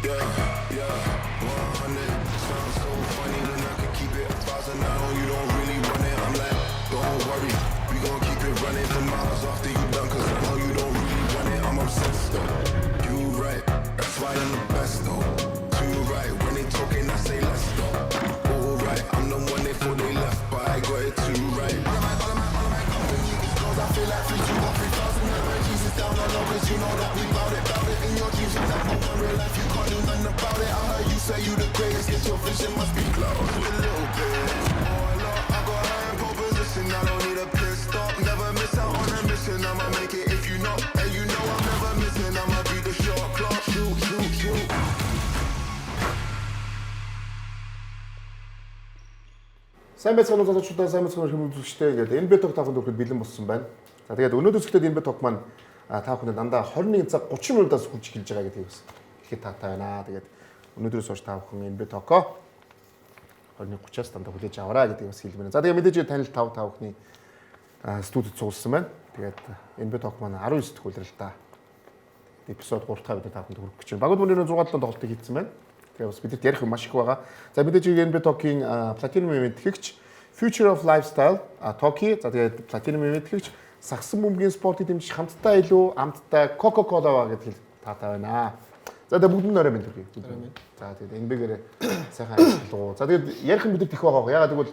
Yeah, 100. Sounds so funny when I could keep it 1,000 now. You don't really run it. I'm like, don't worry, we gon' keep it running for miles after you done. 'Cause I know you don't really want it. I'm obsessed though. You right, that's why I'm the best though. Too right, when they talking, I say less though. Alright, I'm the one they thought they left, but I got it too right. All of my company is goals. I feel like 3, 2, 1, 3,000. Like my Jesus down on low, 'cause you know that we bout it, bout it. In your dreams, you never in real life, you can't do nothing about it. I heard you say you the greatest, get your vision must be closed. A little bit. Oh, Lord, I got her in pole position. I don't need a pit stop. Never miss out on a mission. I'ma make it if you know. And you know I'm never missing. I'ma beat the shot clock. Shoot, shoot, shoot. Сайн байцгаана уу залуучуудаа, сайн байцгаана уу хүмүүс үзэгчдээ. Ингээд NBA Talk тавхан дөрөхөд бэлэн болсон байна. За, тэгээд өнөөдөр үзэхдээ NBA Talk маань та бүхэнд дандаа 21 цаг 30 минутаас хүрч эхэлж байгаа гэдгийг бас хэлэхэд таатай байна. Тэгээд өнөөдрөөс хойш та бүхэн NBA Talk-о 21:30-аас дандаа хүлээж аваарай гэдгийг бас хэлмээр байна. За, тэгээд мэдээж танил тав та бүхний студид суулсан байна. Тэгээд NBA Talk маань 19 дахь улиралдаа эпизод 3 дахь бид та бүхэнд хүргэх гэж байна. Багууд мөрийн 6 7 тоглолтыг хийсэн байна. Тэгээ бас бидэрт ярих юм маш их байгаа. За, мэдээж NBA Talk-ийн Platinum мэтгэгч Future of Lifestyle Toki, за, тэгээд Platinum мэтгэгч сагсан бөмбөгийн спортыг дэмжих хамтдаа илүү амттай Coca-Cola ба гэдгийг таатай байна. За, тэгээд бүгд нь орой мэнд хүргэе. За, тэгээд NBA-гээрээ сайхан ажиллав. За, тэгээд ярих юм бидэрт их байгаа. Яагаад гэвэл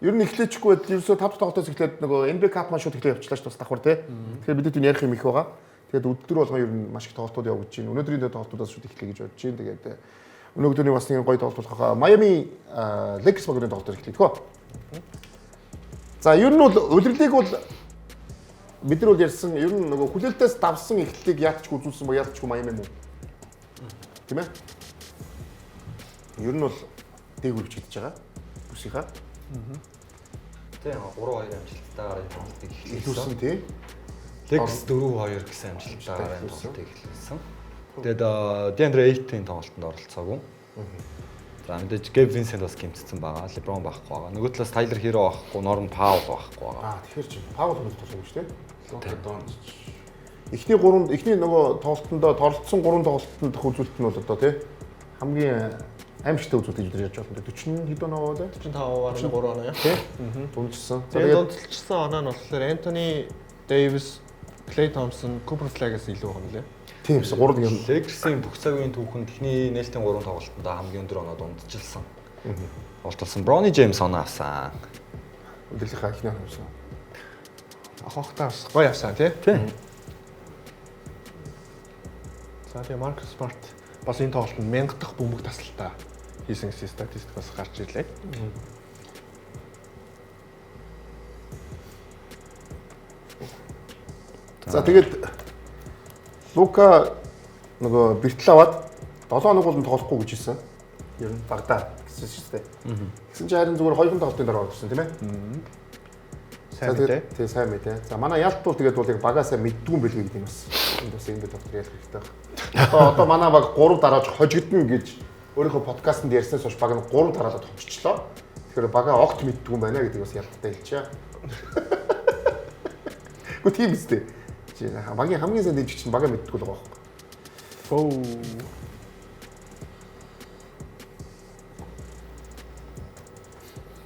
ер нь эхлэчихгүй байд ерөөсөө 5 дахь тоглолтоос эхлээд нөгөө NBA Cup маань шууд эхлээ явчлаа шүү дээ, давхар тий. Тэгэхээр бидэд энэ ярих юм их байгаа. Тэгээд өдөр болгон ер нь маш их тоглолтууд явагдаж байна. Өнөөдрийн тоглолтуудаас шууд эхлэе гэж бодож байна. Тэгээд өнөөдрийн бас нэг гоё тоглолт болох Майами Lakers багийн тоглолтоор эхлэе тхөө. За, ер нь бол улирлыг бол бид нар бол ярьсан, ер нь нөгөө хүлээлтээс давсан эхлэлийг яалтчгүй үзүүлсэн ба яалтчгүй Майами юм уу? Тийм ээ? Ер нь бол дээгүүр бичигдэж байгаа. Бүсийнхаа. Тийм, 3-2 амжилттайгаар тоглолтыг эхлүүлсэн эхлүүлсэн. Тий. Lakers 4-2 гэсэн амжилттайгаар тоглолтыг эхлүүлсэн. Тэгээд DeAndre Ayton тоглолтод оролцоогүй. За, мэдээж Gabe Vincent бас гэмтсэн байгаа. LeBron байхгүй байгаа. Нөгөө талаас Tyler Herro байхгүй, Norman Powell байхгүй байгаа. Аа, тэгэхээр чи Паул хүмүүс тоглох юм шүү дээ. Лука Дончич. Эхний гурван, эхний нөгөө тоглолтонд торолцсон гурван тоглолтод дэх үзүүлэлт нь бол одоо тий хамгийн аимшигтай үзүүлэлт гэж ярьж байна. 40 хэд оноо вэ? 45.3 оноо яа. Тий. Дунджсан. За, Тэгээд тэгээд дунджсан оноо нь болохоор Антони Дэвис, Клей Томпсон, Купер Флагаас илүү байгаа юм лээ. Тиймс гурав юм. Lakers-ийн бүх цагийн түүхэнд эхний нээлтийн гурван тоглолтонд хамгийн өндөр оноо дундчилсан. Тоглолтолсон Bronny James оноо авсан. Өдөрлийнхаа эхний оноо авсан. Ахахтаа бас гоё авсан тий. Тийм. За, тэгээ Маркус Смарт бас энэ тоглолтод 1000 дахь бөмбөг тасалтаа хийсэн гэсэн статистик бас гарч ирлээ. За, тэгээд Лука нөгөө бэртэл аваад 7 хоног бол тоглохгүй гэж хэлсэн. Ер нь багадаа гэсэн шүү дээ. Тэгсэн чинь харин зүгээр хоёрхан тоглолтын дараа орсон, тийм ээ. Сайн мэдээ. Тий, сайн мэдээ. За, манай ялт бол тэгээд бол яг багаа сайн мэддгүй юм билгүй гэдэг нь бас энд бас энэ доктор ярих хэрэгтэй байна. Одоо манай баг 3 дарааж хожигдно гэж өөрийнхөө подкастт ярьснаас хойш баг нь 3 дараалаад хожичлоо. Тэгэхээр багаа огт мэддгүй юм байна гэдэг бас ялттай хэлчихэ. Гү, тийм үстэй. Чи багийн хамгийн сайн дэмжигч нь багаа мэддгүй л байгаа байхгүй. Фоо.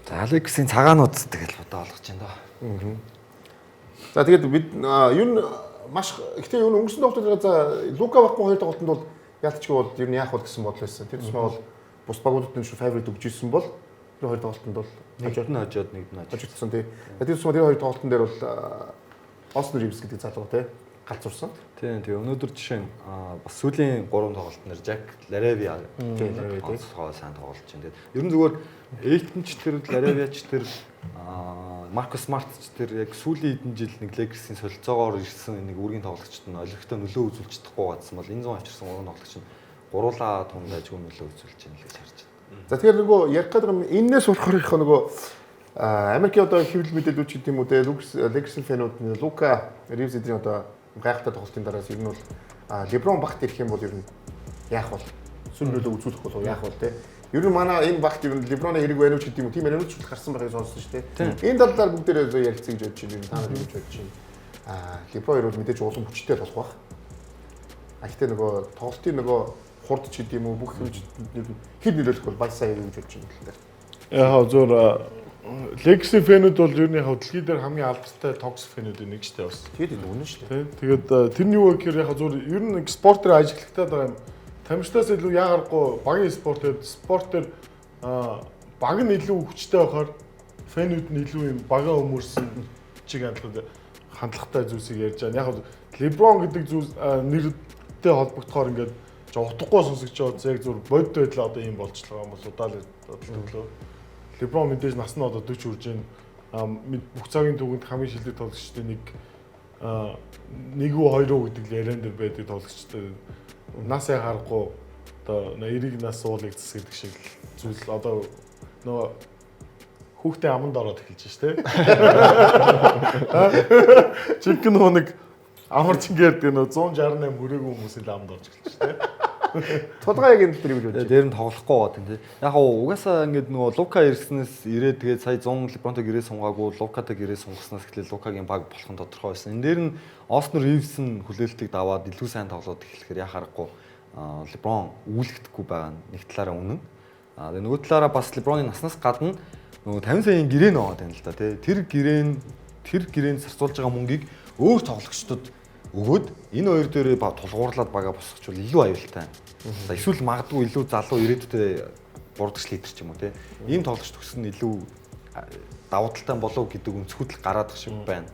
За, Lakers-ийн цагаанууд тэгэл удаа олгож байна доо. За, тэгээд бид ер нь маш ихтэй ер нь өнгөрсөн тоглолтод, за, Лука байхгүй хоёр тоглолтод бол ялцчгүй бол ер нь яах вэ гэсэн бодол байсан. Тэр тусмаа бол бус багуудад нь шүү favorite өгч ирсэн бол тэр хоёр тоглолтод бол Нэгд нь хожоод, нэгд нь хожоод. Хожигдсон, тий. Тэр тусмаа тэр хоёр тоглолтын дээр бол Остин Ривз гэдэг залуу тий галзуурсан. Тийм, тэгээ өнөөдөр жишээ нь бас сүүлийн 3 тоглолтын дээр Жак Ларавиа Тийм, Ларавиа, тий. онцгой сайн тоглож байна. Тэгээд ер нь зүгээр Эйтон ч тэр, Ларавиа ч тэр, Маркус Смарт ч тэр яг сүүлийн хэдэн жил нэг Lakers-ийн солилцоогоор ирсэн нэг үүргийн тоглогчд нь олигтой нөлөө үзүүлж чадахгүй гадсан бол энэ зун авчирсан гурван тоглогч нь гуруулаа тунд ажгүй нөлөө үзүүлж байна л гэж харж байна. За, тэгэхээр нөгөө ярих гэдэг юм энэс болохоор их нөгөө Америкийн одоо хэвлэл мэдээлүүд гэдэг юм уу те Lakers-ийн fan ууд нь Лука Ривз эдрийн одоо гайхалтай тоглолтын дараас ер нь бол Леброн багт ирэх юм бол ер нь яах бол сүр нөлөө үзүүлэх болов, яах бол те. Ер нь манай энэ багт ер нь Леброны хэрэг байна уу ч гэдэг юм уу, тийм яриануд ч гарсан байгааг сонссон шүү дээ. Энэ талаар бүгдээрээ ярилцъя гэж бодож байна. Ер нь та нар юу гэж бодож байна? Леброн ер нь мэдээж улам хүчтэй болох байх. А гэхдээ нөгөө тоглолтын нөгөө Хурд ч гэдэм үү бүх юм хэд нөлөөлөх бол баясаа яг гэж бодож байна л дээ. Яг зөөр Lakers-ийн фэнүүд бол ер нь яг дэлхий дээр хамгийн алдартай toxic фэнүүдийн нэг ч бас. Тэгээд энэ үнэн шүү дээ. Тэгээд тэр нь юу вэ гэхээр яг зөөр ер нь спорт дээр ажиглагтаад байгаа юм. Тамирчдаас илүү яагарахгүй багийн спорт дээр спорт дээр баг нь илүү хүчтэй байхаар фэнүүд нь илүү юм багаа өмөрсөн чиг хандлагатай зүйлсийг ярьж байгаа. Яг LeBron гэдэг зүйл нэртэй холбогдохоор ингээд утгагүй сонсогч байгаа. Яг зүгээр бодит байдлаа одоо ийм болчихлоо юм бол удаал бодлоо. LeBron мэдээж нас нь одоо 40 хүрж байна. Бүх цагийн түүхэнд хамгийн шилдэг тоглогчдын нэг нэг үү хоёр уу гэдэг л яриан дээр байдаг тоглогчтой. Нас яхаарахгүй одоо эрийг нас уулыг зэс гэдэг шиг зүйл одоо нөгөө хүүхдээ аманд ороод эхэлж ш тэ. Жинхэнэ нөгөө нэг амар чингээр гэдэг нөгөө 168 хүрээгүй хүмүүс л аманд орж эхэлж ш тэ. Тулгаа яг энэ тал дээр юу гэж бодож байна? Дээр нь тоглохгүй байгаа тийм. Яг угаасаа ингээд нөгөө Лука ирснээс ирээд тэгээд сая 100 LeBron-той гэрээ сунгаагүй Лукатай гэрээ сунгаснаас эхлээл Лукагийн баг болох нь тодорхой байсан. Энэ дээр нь Остин Ривз нь хүлээлтийг даваад илүү сайн тоглоод эхлэхээр яа харахгүй LeBron үүлэгдэхгүй байгаа нь нэг талаараа үнэн. Аа тэгээ нөгөө талаараа бас LeBron-ы наснаас гадна нөгөө 50 саяын гэрээ нь байгаа юм л да тий. Тэр гэрээ нь тэр гэрээнд зарцуулж байгаа мөнгийг өөр тоглогчдод өгөөд энэ хоёр дээрээ тулгуурлаад бага босгочвол илүү аюултай. За эсвэл магадгүй илүү залуу ирээдүйдээ 3 дахь лидер ч юм уу тий. Ийм тоглогч төгсөн нь илүү давуу талтай болов гэдэг өнцгүүдл гараад их шиг байна.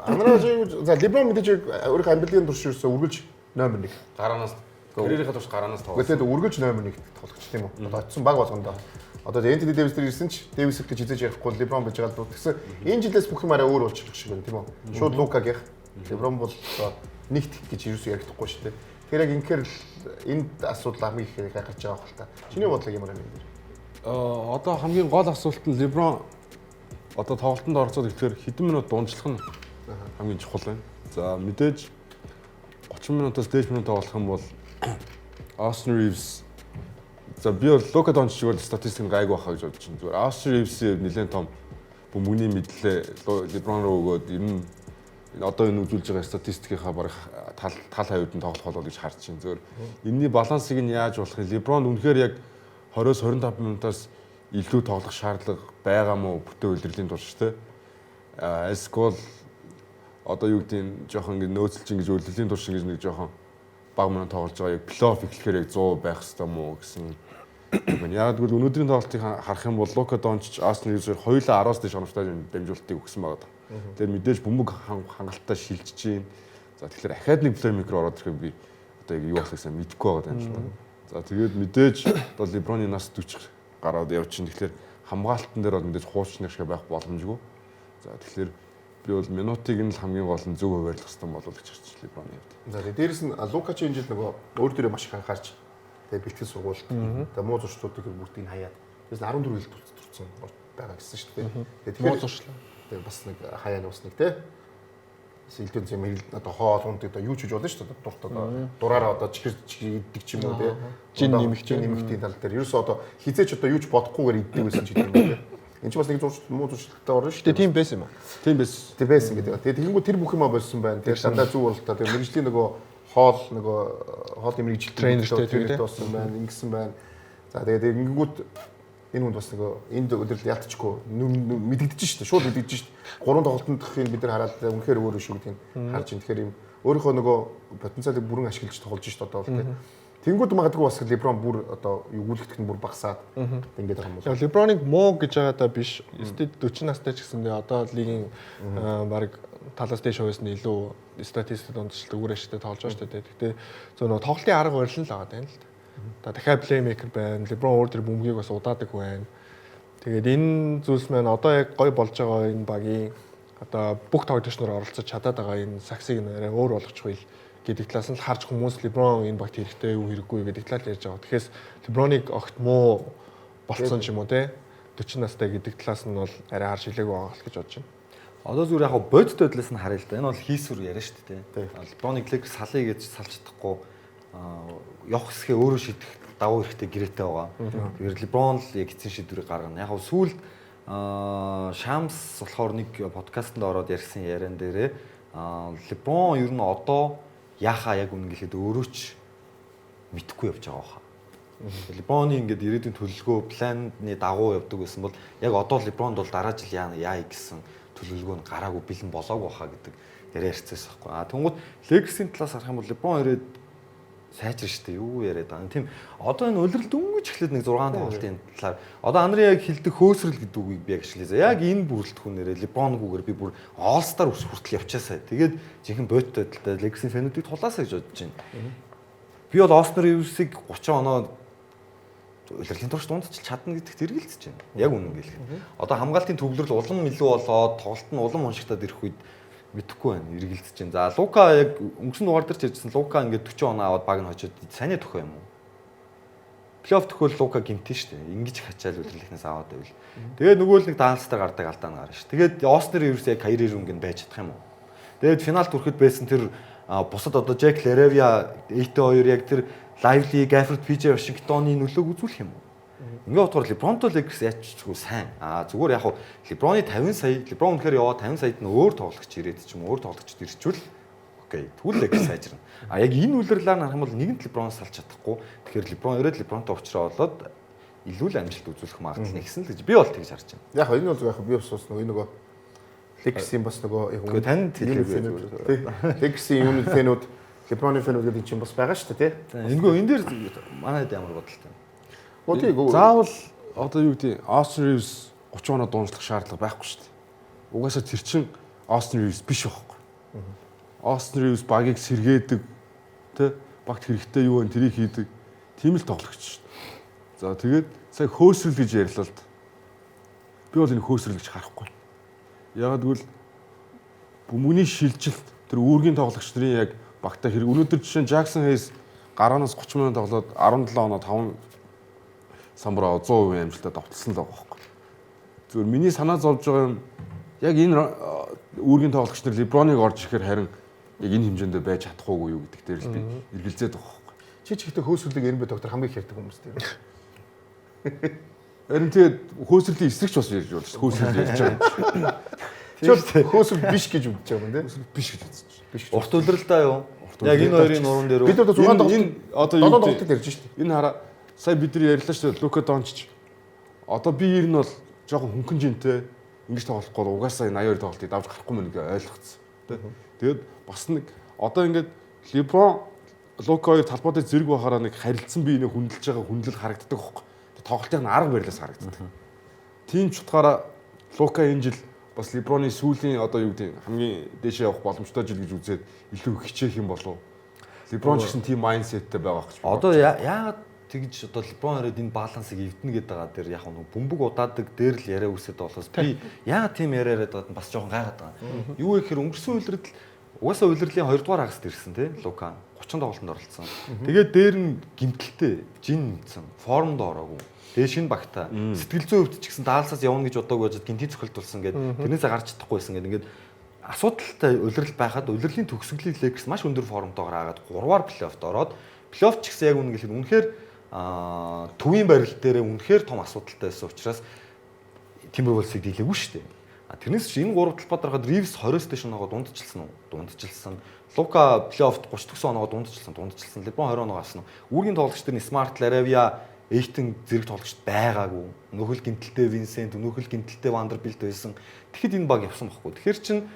Анараа за LeBron мэдээж өөрийнхөө амьдралын турш ерөөсөө үргэлж номер 1. Гараанаас карьерийнхаа турш гараанаас тоглосон. Гэхдээ үргэлж номер 1 тоглогч тийм үү? Одоо очисон баг болгондоо. Одоо Энтони Дэвис дээр ирсэн ч Дэвис гэж хизээж ярихгүй LeBron байж байгаа л дуу. Тэгсэн энэ жилээс бүх юм арай өөр болчих шиг байна тийм үү? Шууд Лукагийнх LeBron бол нэгт гэж ерөөсөө ярихдаггүй шүү дээ. Тэр яг инхээр энд асуудал хамгийн их гарч байгаа хэл та. Чиний бодлого ямар юм бэ? Одоо хамгийн гол асуулт нь LeBron одоо тоглолтод оролцоод ирэхээр хэдэн минут дунджлах нь хамгийн чухал байна. За мэдээж 30 минутаас дээш минут тоглох юм бол Austin Reeves за би бол Лука Дончич бол статистик нь гайгүй байхаа гэж бодож байна. Зүгээр Austin Reeves-ийн нэлээд том бөмбөгний мэдлээ LeBron руу өгөөд ер нь одоо энэ үзүүлж байгаа статистикийнхаа бараг тал хавьд нь тоглох болов гэж харж байна. Зүгээр энэний балансыг нь яаж болох юм? LeBron үнэхээр яг 20-с 25 минутаас илүү тоглох шаардлага байгаа мó бүтэн улирлын турш те. Эсвэл одоо юу гэдэг нь жоохон ингэ нөөцөлж ингэж улирлын турш ингэж нэг жоохон бага минут тоглож байгаа яг плей-офф эхлэхээр яг 100 байх хэвээр мó гэсэн юм. Яг гэвэл өнөөдрийн тоглолтыг харах юм бол Лука Дончич, Остин Ривз хоёулаа 10-аас дээш оновчтой дамжуулалтыг өгсөн байгаа. Тэгэхээр мэдээж бөмбөг хангалттай шилжиж чинь. За тэгэхээр ахаад нэг плеймейкер ороод ирэхээр би одоо яг юу болохыг сайн мэдэхгүй байгаа юм шиг байна. За тэгээд мэдээж одоо LeBron-ы нас 40 гараад явчихна. Тэгэхээр хамгаалтан дээр бол мэдээж хуучных шиг байх боломжгүй. За тэгэхээр би бол минутыг нь л хамгийн гол нь зөв хуваарлах хэрэгтэй болов гэж харж LeBron-ы хувьд. За тэгээд дээрэс нь Лука ч энэ жил нөгөө өөр дээрээ маш их анхаарч тэгээд бэлтгэл сургуульд тэгээд муу зуршлуудыг бүгдийг нь хаяад дээрээс нь 14 хил турцсан байгаа гэсэн шүү дээ. Тэгээд муу зуршлаа. Тэгээд бас нэг хаяа бас нэг те сэлдэн зэм одоо хоол унд одоо юу ч хийж болно шүү дээ. Дурт одоо дураараа одоо чихэр иддэг ч юм уу те. Жин нэмэх нэмэхтийн тал дээр ерөөсөө одоо хизээч одоо юу ч бодохгүйгээр иддэг байсан ч гэдэг юм те. Энд ч бас нэг зуршил муу зуршилтай орно шүү дээ. Тийм байсан юм уу? Тийм байсан. Тийм байсан гэдэг. Тэгээд тэгэнгүүт тэр бүх юмаа болсон байна. Тэр дандаа зөв бололтой. Тэр мэрэгжлийн нөгөө хоол нөгөө хоолны мэрэгжил тренертэй болсон байна, ингэсэн байна. За тэгээд ингэнгүүт энэ хүнд бас нөгөө энд өдөрлөл ялтчгүй мэдэгдэж шүү дээ. Шууд мэдэгдэж шүү дээ. Гурван тоглолтод бид нар хараад үнэхээр өөр шүү гэдгийг харж байна. Тэгэхээр юм өөрийнхөө нөгөө потенциалыг бүрэн ашиглаж тоглож шүү дээ одоо бол тийм. Тэнгүүд магадгүй бас LeBron бүр одоо өгүүлэгдэх нь бүр багасаад ингээд байгаа юм бол. LeBron-ыг муу гэж байгаадаа биш. Стат 40 настай ч гэсэндээ одоо лигийн баг талаас дээш хувьс нь илүү статистик дундчлалт үр ашигтай тоглож байгаа шүү дээ. Гэхдээ зөв нөгөө тоглолтын арга барил нь л байгаа юм л да. Одоо дахиад плеймейкер байна. LeBron өөр төр бөмбөгийг бас удаадаг байна. Тэгээд энэ зүйлс маань одоо яг гоё болж байгаа энэ багийн одоо бүх тоглогч нар оролцож чадаад байгаа энэ саксыг нэрээ өөр болгочих үйл гэдэг талаас нь л харж хүмүүс LeBron энэ багт хэрэгтэй юу хэрэггүй гэдэг талаар ярьж байгаа. Тэгэхээр LeBron-ыг огт муу болцсон ч юм уу те 40 настай гэдэг талаас нь бол арай харж хэлээгүй байгаа л гэж бодож байна. Одоо зүгээр яг бодит байдлаас нь харъя л да. Энэ бол хийсвэр яриа шүү дээ. LeBron-ыг Lakers салъя гэж салж чадахгүй явах хэсгээ өөрөө шийдэх давуу хэрэгтэй гэрээтэй байгаа. Тэгэхээр LeBron л яг эцсийн шийдвэрийг гаргана. Яг сүүлд Шамс болохоор нэг подкастэнд ороод ярьсан яриан дээрээ LeBron ер нь одоо яхаа яг үнэн гэлээд өөрөө ч мэдэхгүй явж байгаа хаа. LeBron-ы ингээд ирээдүйн төлөвлөгөө планы дагуу явдаг байсан бол яг одоо LeBron-д бол дараа жил яа яа гэсэн төлөвлөгөө нь гараагүй бэлэн болоогүй хаа гэдэг яриа ярьцээс байхгүй. А тэнгууд Lakers-ийн талаас харах юм бол LeBron ирээд сайжрна шүү дээ. Юу яриад байгаа юм. Тийм одоо энэ улирал дөнгөж эхлээд нэг 6 тоглолтын талаар одоо Анри яг хэлдэг хөөсрөл гэдэг үгийг би яг ашиглая. Яг энэ бүрэлдэхүүнээрээ LeBron-гүйгээр би бүр All Star үсэх хүртэл явчаасай. Тэгээд жинхэнэ бодит байдалтай Lakers-ийн фэнүүдийг тулаасаа гэж бодож байна. Би бол Austin Reeves-ийг 30 оноо улирлын турш дундчилж чадна гэдэгт эргэлзэж байна. Яг үнэн гэлэх. Одоо хамгаалтын төвлөрөл улам илүү болоод тоглолт нь улам уншигтаад ирэх үед мэдэхгүй байна. Эргэлзэж байна. За Лука яг өнгөрсөн дугаар дээр ч ярьжсэн Лука ингээд 40 оноо аваад баг нь хожоод сайн төхөө юм уу? Плей-офф төхөөл Лука гимтэн шүү дээ. Ингэж хачаал үлрэлхнээс аваад байвал. Тэгээд нөгөө л нэг Даллас дээр гардаг алдаа нь гарна шүү. Тэгээд Остин Ривз яг Кайри Ирвинг нь байж чадах юм уу? Тэгээд финалд хүрэхэд байсан тэр бусад одоо Джек Ларавиа, Эйто хоёр яг тэр Lively, Gafford, PJ Washington-ы нөлөөг үзүүлэх юм уу? Ингээ бодохоор LeBron-той Lakers яачгүй сайн. Аа зүгээр яг хуу LeBron-ы 50 сая, LeBron үнэхээр яваа 50 саяд нь өөр тоглогч ирээд ч юм уу, өөр тоглогчд ирчвэл окей. Тэгвэл Lakers сайжирна. А яг энэ үлрэрлээр нь харах юм бол нэгэнт LeBron салж чадахгүй. Тэгэхээр LeBron ирээд LeBron-той уулзраа болоод илүү л амжилт үзүүлэх магадлал нэгсэн л гэж би бол тэгж харж байна. Яг энэ бол яг би бас нөгөө нөгөө Lakers-ийн бас нөгөө яг Гэхдээ танд хэлээгүй тий. Lakers-ийн юуны фэнүүд, LeBron-ы фэнүүд гэдэг чинь бас байгаа шүү дээ, тий. Энгөө энэ дээр манайд ямар бодолтой юм? Гоо тий. Заавал одоо юу гэдэг Austin Reeves 30 оноо дуунчлах шаардлага байхгүй шүү дээ. Угаасаа тэр чин Austin Reeves биш байхгүй. Austin Reeves багийг сэргээдэг тэ багт хэрэгтэй юу вэ тэрийг хийдэг. Тийм л тоглогч шүү дээ. За тэгээд сая хөөсрөл гэж ярьлаа л да. Би бол энэ хөөсрөл гэж харахгүй. Яагаад гэвэл бөмбөгний шилжилт тэр үүргийн тоглогч нарын яг багтаа хэрэг өнөөдөр жишээ нь Jackson Hayes гараанаас 30 минут тоглоод 17 оноо 5 самбараа 100% амжилттай довтлсон л байгаа байхгүй. Зүгээр миний санаа зовж байгаа юм яг энэ үүргийн тоглогч нар LeBron-ыг орж ирэхээр харин яг энэ хэмжээнд байж чадахгүй юу гэдэг дээр л би эргэлзээд байгаа байхгүй. Чи ч ихтэй хөөсрөлийг NBA доктор хамгийн их ярьдаг хүмүүс тийм. Харин тэгээд хөөсрөлийн эсрэг ч бас ярьж болно шүү дээ. Хөөсрөл ярьж байгаа юм. Чи хөөсрөл биш гэж үзэж байгаа юм тий. Биш гэж үзэж. Биш. Урт улирал да юу? Яг энэ хоёрын нуруунд дээр Бид одоо 6 тоглолт Энэ одоо 7 юу гэдэг тоглолтод ярьж шүү дээ. Энэ хараа сая бид нар ярьлаа шүү дээ. Лука Дончич. Одоо би ер нь бол жоохон хөнгөн жинтэй ингэж тоглохгүй бол угаасаа 82 тоглолтыг давж гарахгүй мэн гэж ойлгоцсон. Тэ. Тэгээд бас нэг одоо ингээд LeBron Лука хоёр талбай дээр зэрэг байхаараа нэг харилцсан биенээ хүндэлж байгаа хүндлэл харагддаг хөөхгүй. Тоглолтын арга барилаас харагддаг. Тийм ч утгаараа Лука энэ жил бас LeBron-ы сүүлийн одоо юу гэдэг хамгийн дээшээ явах боломжтой жил гэж үзээд илүү хичээх юм болов. LeBron ч гэсэн тийм майндсеттэй байгаа гэж би Одоо яагаад тэгж одоо LeBron ирээд энэ балансыг эвдэнэ гэдэг байгаа дээр яг нэг бөмбөг удаадаг дээр л яриа үсэд болохоос би яагаад тийм яриа яриад байгаад нь бас жоохон гайхаад байгаа. Юу гэхээр өнгөрсөн улирал угаасаа улирлын 2 дугаар хагаст ирсэн тий Лука 30 тоглолтод оролцсон. Тэгээд дээр нь гимтэлтэй жин нэмсэн формд ороогүй. Тэгээд шинэ багтаа сэтгэл зүйн хувьд ч гэсэн Далласаас явна гэж бодоагүй байжад гинтийн цохилтулсан гээд тэрнээсээ гарч чадахгүй байсан гээд ингээд асуудалтай улирал байхад улирлын төгсгөлийг Lakers маш өндөр формтойгоор агаад 3-аар плей-оффт ороод плей-офф ч гэсэн яг үнэн гэлэхэд үнэхээр төвийн барилт дээрээ үнэхээр том асуудалтай байсан учраас Timberwolves-ыг дийлээгүй шүү дээ. А тэрнээс ч энэ гурав талбай дарахад Reeves 20-с дээш оноогоо дундчилсан уу? Дундчилсан. Лука плей-оффт 39 оноогоо дундчилсан, дундчилсан. LeBron 20 оноогоо авсан уу? Үүргийн тоглогч нар нь Smart, Laravia, Ayton зэрэг тоглогчд байгаагүй. Нөхөл гинтэлтэй Vincent, нөхөл гинтэлтэй Vanderbilt байсан. Тэгэхэд энэ баг явсан байхгүй. Тэгэхээр чин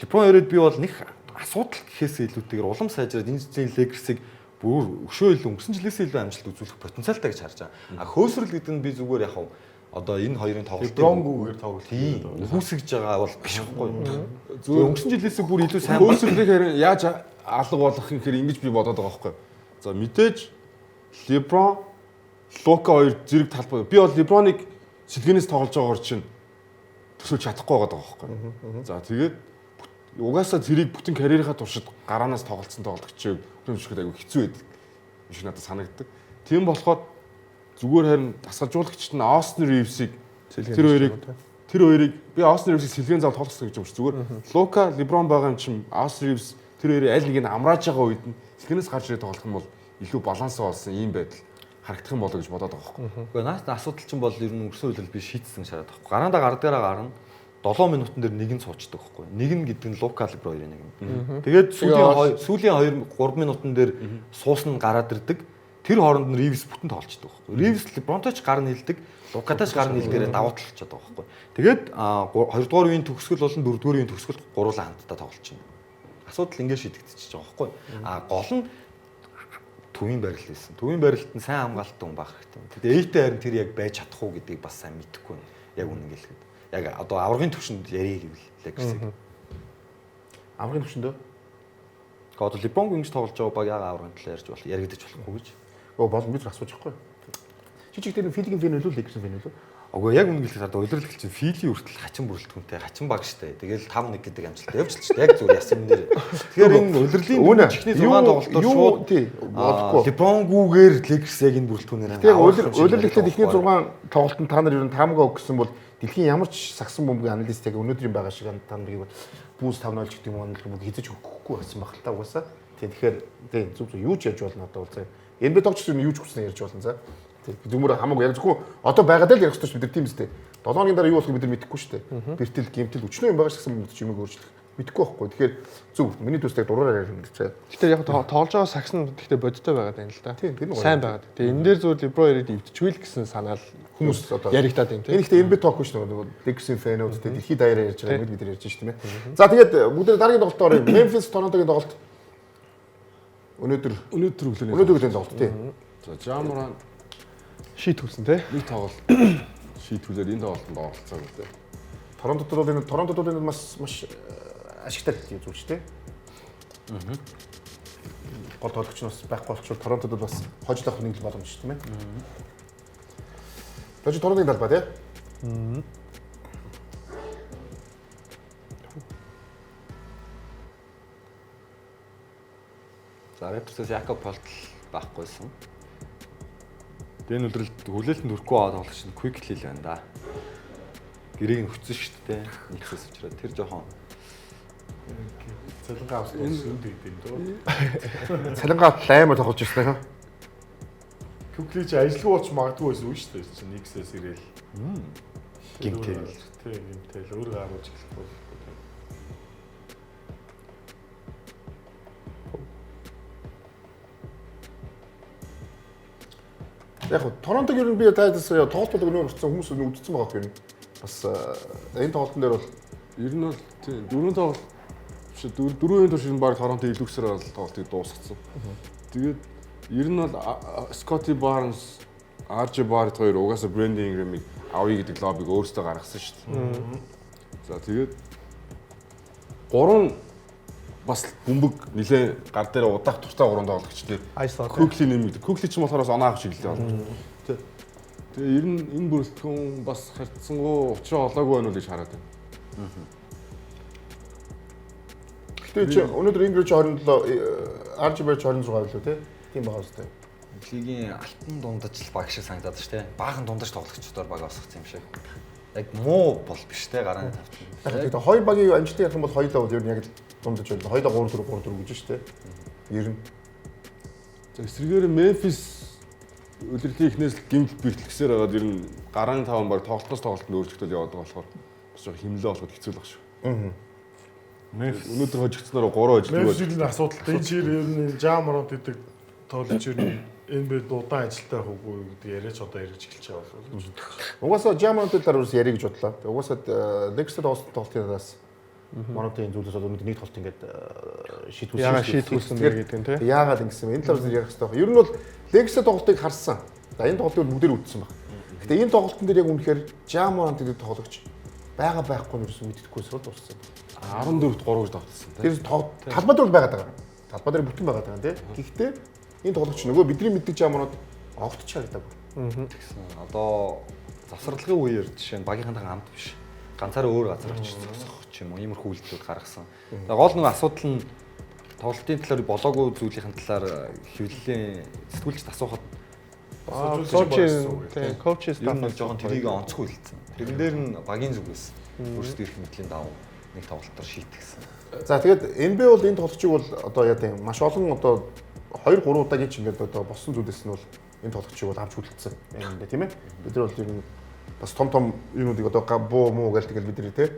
LeBron ирээд би бол нэг асуудал гэхээс илүүтэйгээр улам сайжраад энэ жилийн Lakers-ыг бүр өшөө илүү өнгөрсөн жилээсээ илүү амжилт үзүүлэх потенциалтай гэж харж байгаа. А хөөсрөл гэдэг нь би зүгээр яг одоо энэ хоёрын тоглолтыг LeBron-гүйгээр тоглолт тийм үгүйсгэж байгаа бол биш байхгүй юу? Зүгээр Зүгээр өнгөрсөн жилээсээ бүр илүү сайн Хөөсрөлийг харин яаж алга болгох юм гэхээр ингэж би бодоод байгаа байхгүй. За мэдээж LeBron Лука хоёр зэрэг талбай. Би бол LeBron-ыг сэлгэнээс тоглож байгаагаар чинь төсөөлж чадахгүй байгаа байхгүй. За тэгээд угаасаа зэрэг бүтэн карьерийнхаа туршид гараанаас тоглолцсон тоглогчийг хөдөлмөрчөд айгүй хэцүү байдаг юм шиг надад санагддаг. Тийм болохоор зүгээр харин дасгалжуулагчид нь Austin Reeves-ийг тэр хоёрыг би Austin Reeves-ийг сэлгэн зав тоглосон гэж юм шиг зүгээр Лука LeBron байгаа юм чинь Austin Reeves тэр хоёрын аль нэг нь амрааж байгаа үед нь сэлгэнээс гарч ирээд тоглох юм бол илүү балансаа болсон ийм байдал харагдах юм болоо гэж бодоод байгаа байхгүй. Үгүй наад асуудал чинь бол ер нь өнгөрсөн үеэл би шийдсэн шараад байхгүй. Гараандаа гардгаараа гарна. 7 минутан дээр нэг нь суучдаг байхгүй. Нэг нь гэдэг нь Лука LeBron хоёрын нэг нь. Тэгээд сүүлийн 2 3 минутан дээр суусна гараад ирдэг. Тэр хооронд нь Ривс бүтэн тоглолцдог байхгүй. Ривс Лебронтой ч гар нийлдэг, Лукатай ч гар нийлдгээрээ давуу тал болчиход байгаа байхгүй. Тэгээд хоёрдугаар үеийн төгсгөл болон дөрөвдүгээр үеийн төгсгөл гуруулаа хамтдаа тоглолцно. Асуудал ингэ шийдэгдчихэж байгаа байхгүй. А гол нь төвийн барилт байсан. Төвийн барилт нь сайн хамгаалалттай хүн байх хэрэгтэй. Тэгээд Эйтэй харин тэр яг байж чадах уу гэдгийг бас сайн мэдэхгүй байна. Яг үнэн гэлэхэд. Яг одоо аваргын төвшөнд ярих гэвэл Lakers-ыг. Аврагын төвшөндөө. Одоо Лебронг ингэж тоглож байгаа баг яг аваргын талаар ярьж болох яригдаж болохгүй гэж. Өө болно би зүр асууж байхгүй. Чи чиг тэр Филигийн фэн үлээ Lakers-ийн фэн үлээ. Үгүй яг үнэн гэлэхэд одоо удирдлагч чинь Фили хүртэл хачин бүрэлдэхүүнтэй хачин баг штэ. Тэгэл 5-1 гэдэг амжилттай явж л штэ. Яг зүгээр ясан юм дээр. Тэгэхээр энэ удирдлагын чихний 6 тоглолтоор шууд тий болохгүй. Лебронгүүгээр Lakers яг энэ бүрэлдэхүүнээр Тэгээ удирдлагчдад эхний 6 тоглолтод та нар ер нь таамгаа өгсөн бол дэлхийн ямар ч сагсан бөмбөгийн аналист яг өнөөдрийн байгаа шиг та нарыг Bulls 5-0 ч гэдэг юм уу аналист бөмбөг хийж өгөхгүй байсан баг л та угаасаа. Тий тэгэхээр тий зүг зүг юу ч ярьж болно одоо бол заа. NBA тоглогч юу ч хүснэ ярьж болно за. Тий зүмөр хамаагүй яг зөвхөн одоо байгаад л ярих хэрэгтэй бид нар тийм үстэй. 7 хоногийн дараа юу болохыг бид нар мэдэхгүй шүү дээ. Бэртэл гэмтэл өчнөө юм байгаа шигсэн бөмбөг ч юмыг өөрчлөх мэдэхгүй байхгүй. Тэгэхээр зүг миний төстэй дураараа ярих юм гэж. Гэтэ яг тоглож байгаа сагс нь гэхдээ бодиттой байгаад байна л да. Тийм, тэр нь гоё. Сайн байгаад. Тэгээ энэ дээр зүгээр Леброн ирээд ивдчихвэл гэсэн санаал Хүмүүс одоо яригдаад байна тийм. Энэ ихтэй NBA talk шүү дээ. Lakers-ийн фэнүүд тэ дэлхийд даяараа ярьж байгаа юм бид нар ярьж шүү дээ. За тэгээд бүгд дараагийн тоглолтоор оръё. Memphis Toronto-гийн тоглолт өнөөдөр Өнөөдөр өглөөний. өнөөдөр өглөөний тоглолт тий. За Жамуран Шийтгүүлсэн тий. нэг тоглолт шийтгүүлээр энэ тоглолтод оролцоогүй тий. Торонтод бол энэ Торонтод бол энэ маш маш ашигтай зүйл шүү дээ. Гол тоглогч нь бас байхгүй болчихвол Торонтод бол бас хожил авах нэг л боломж шүү дээ. Тэгвэл Торонтогийн талбай тий. За Raptors-аас Якоб Полтл байхгүйсэн. Тэгээ энэ өдрөлт хүлээлтэнд хүрэхгүй байгаа тоглогч нь Quickly л байна да. Гэрээг нь хүчсэн шүү дээ. Нэгсээс учраас тэр жоохон Цалингаа авсан юм дийд юм дөө. Цалингаа амар тоглож ирсэн хаа. Күкли чи ажилгүй болж магадгүй байсан үү шүү дээ. Чи Никсээс ирээл. гимтэл. Тий, гимтэл өөрөө харуулж эхлэх бол. Яг хөө Торонтог ер нь би тайлбарсан тоглолт бол өнөө гарсан хүмүүс өнөө үдцсэн байгаа юм. Бас энэ тоглолтын дээр бол Ер нь бол тийм дөрөв тоглолт биш дөрвөн турш ер нь баг Торонто илүүгсээр бол тоглолтыг дуусгацсан. Тэгээд ер нь бол Scottie Barnes, RJ Barrett хоёр угаасаа Brandon Ingram-ыг авъя гэдэг лоббиг өөрсдөө гаргасан шүү дээ. За тэгээд гурван бас бөмбөг нилээ гар дээр удаах туртай гурван тоглогч тий. Айслаа. Кукли нэмэгдэ. Кукли ч болохоор бас оноо авах чиглэлээ болно. Тэ. Тэгээ ер нь энэ бүрэлдэхүүн бас харьцангуй учраа олоогүй байна уу гэж хараад байна. Гэтэ чи өнөөдөр Ingram 27 RJ Barrett 26 байлуу тий. Тийм байгаа үстэй. Лигийн алтан дундаж л баг шиг санагдаад шүү дээ. Баахан дундаж тоглогчдоор баг осгоцсон юм шиг. Яг муу бол биш те гарааны тавт. Тэгэхээр хоёр багийн амжилтыг ярих юм бол хоёулаа бол ер нь яг л дундаж байна. Хоёулаа 3 4 3 4 гэж шүү дээ. Ер нь За эсрэгээр Memphis удирдлын эхнээс л гимтэл бэртлгсээр байгаад ер нь гараан таван баг тоглолтоос тоглолтод өөрчлөгдөөл яваад байгаа болохоор бас жоохон химлээ болоход хэцүү л баг шүү. Memphis Өнөөдөр хожигдсоноор 3 хожигдгүй. Memphis ер нь асуудалтай. Энэ чир ер нь Ja Morant гэдэг тоглогч ер нь энэ бид удаан ажилтаа байх үгүй гэдэг яриач одоо ярьж эхэлж байгаа болов уу гэж. Угаасаа Ja Morant талаар бас ярих гэж бодлоо. Тэгээ угаасаа Lakers-тэй тоглосон тоглолтын араас Morant-ийн зүйлээс бол өнөөдөр нэг тоглолт ингээд шийтгүүлсэн. Яагаад шийтгүүлсэн бэ гэдэг нь тий. Яагаад ингэсэн бэ? Энэ талаар ярих хэрэгтэй байна. Ер нь бол Lakers-тэй тоглолтыг харсан. За энэ тоглолтыг бол бүгдээр үзсэн баг. Гэтэ энэ тоглолтын дээр яг үнэхээр Ja Morant гэдэг тоглогч байгаа байхгүй нь ерөөсөн мэддэхгүй сул дууссан. 14-т 3 гэж давталсан тий. Тэр талбай дээр бол байгаад байгаа. Талбай дээр бүтэн байгаад байгаа тий. Гэхдээ энэ тоглогч нөгөө бидний мэддэг Ja Morant огт ч харагдаагүй. Тэгсэн. Одоо завсарлагын үеэр жишээ нь багийнхантайгаа хамт биш. Ганцаараа өөр газар очиж зогсох ч юм уу иймэрхүү үйлдэлүүд гаргасан. Тэгээ гол нэг асуудал нь тоглолтын талаар болоогүй зүйлийн талаар хэвлэлийн сэтгүүлчд асуухад Коуч тий, коуч ер нь стаф жоохон тэрийг онцгүй хэлсэн. Тэрэн дээр нь багийн зүгээс өөрсдөө эрх мэдлийн дагуу нэг тоглолтоор шийтгсэн. За тэгээд NBA бол энэ тоглогчийг бол одоо яа гэм маш олон одоо 2 3 удаагийн ч ингээд одоо болсон зүйлээс нь бол энэ тоглогчийг бол авч хүлцсэн юм байна тийм ээ. Бид нар бол ер нь Бас том том юунуудыг одоо буу муу гэл тэгэл бид нар те.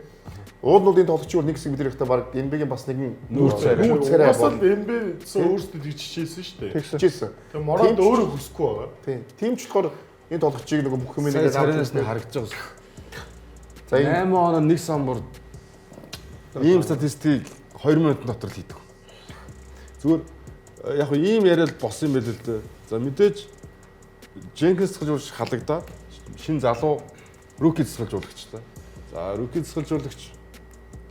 Уул нь бол энэ тоглогчийн бол нэг хэсэг бид нар ихтэй баг NBA-гийн бас нэгэн Нүүр царай. нүүр царай Угсаал NBA гэсэн өөрсдөө тэгж хичээсэн шүү дээ. хичээсэн. Тэгээ Морант өөрөө хүсэхгүй байгаа. Тийм. Тийм ч болохоор энэ тоглогчийг нөгөө бүх юм Сая нэг царайнаас нь харагдаж байгаа. За энэ 8 оноо нэг самбар ийм статистикийг 2 минутын дотор л хийдэг. Зүгээр яг хөө ийм яриад босон юм байл л дээ. За мэдээж Дженкинс цэцгэлжуулагч халагдаад шин залуу рүүки цэцгэлжуулагчтай. За рүүки цэцгэлжуулагч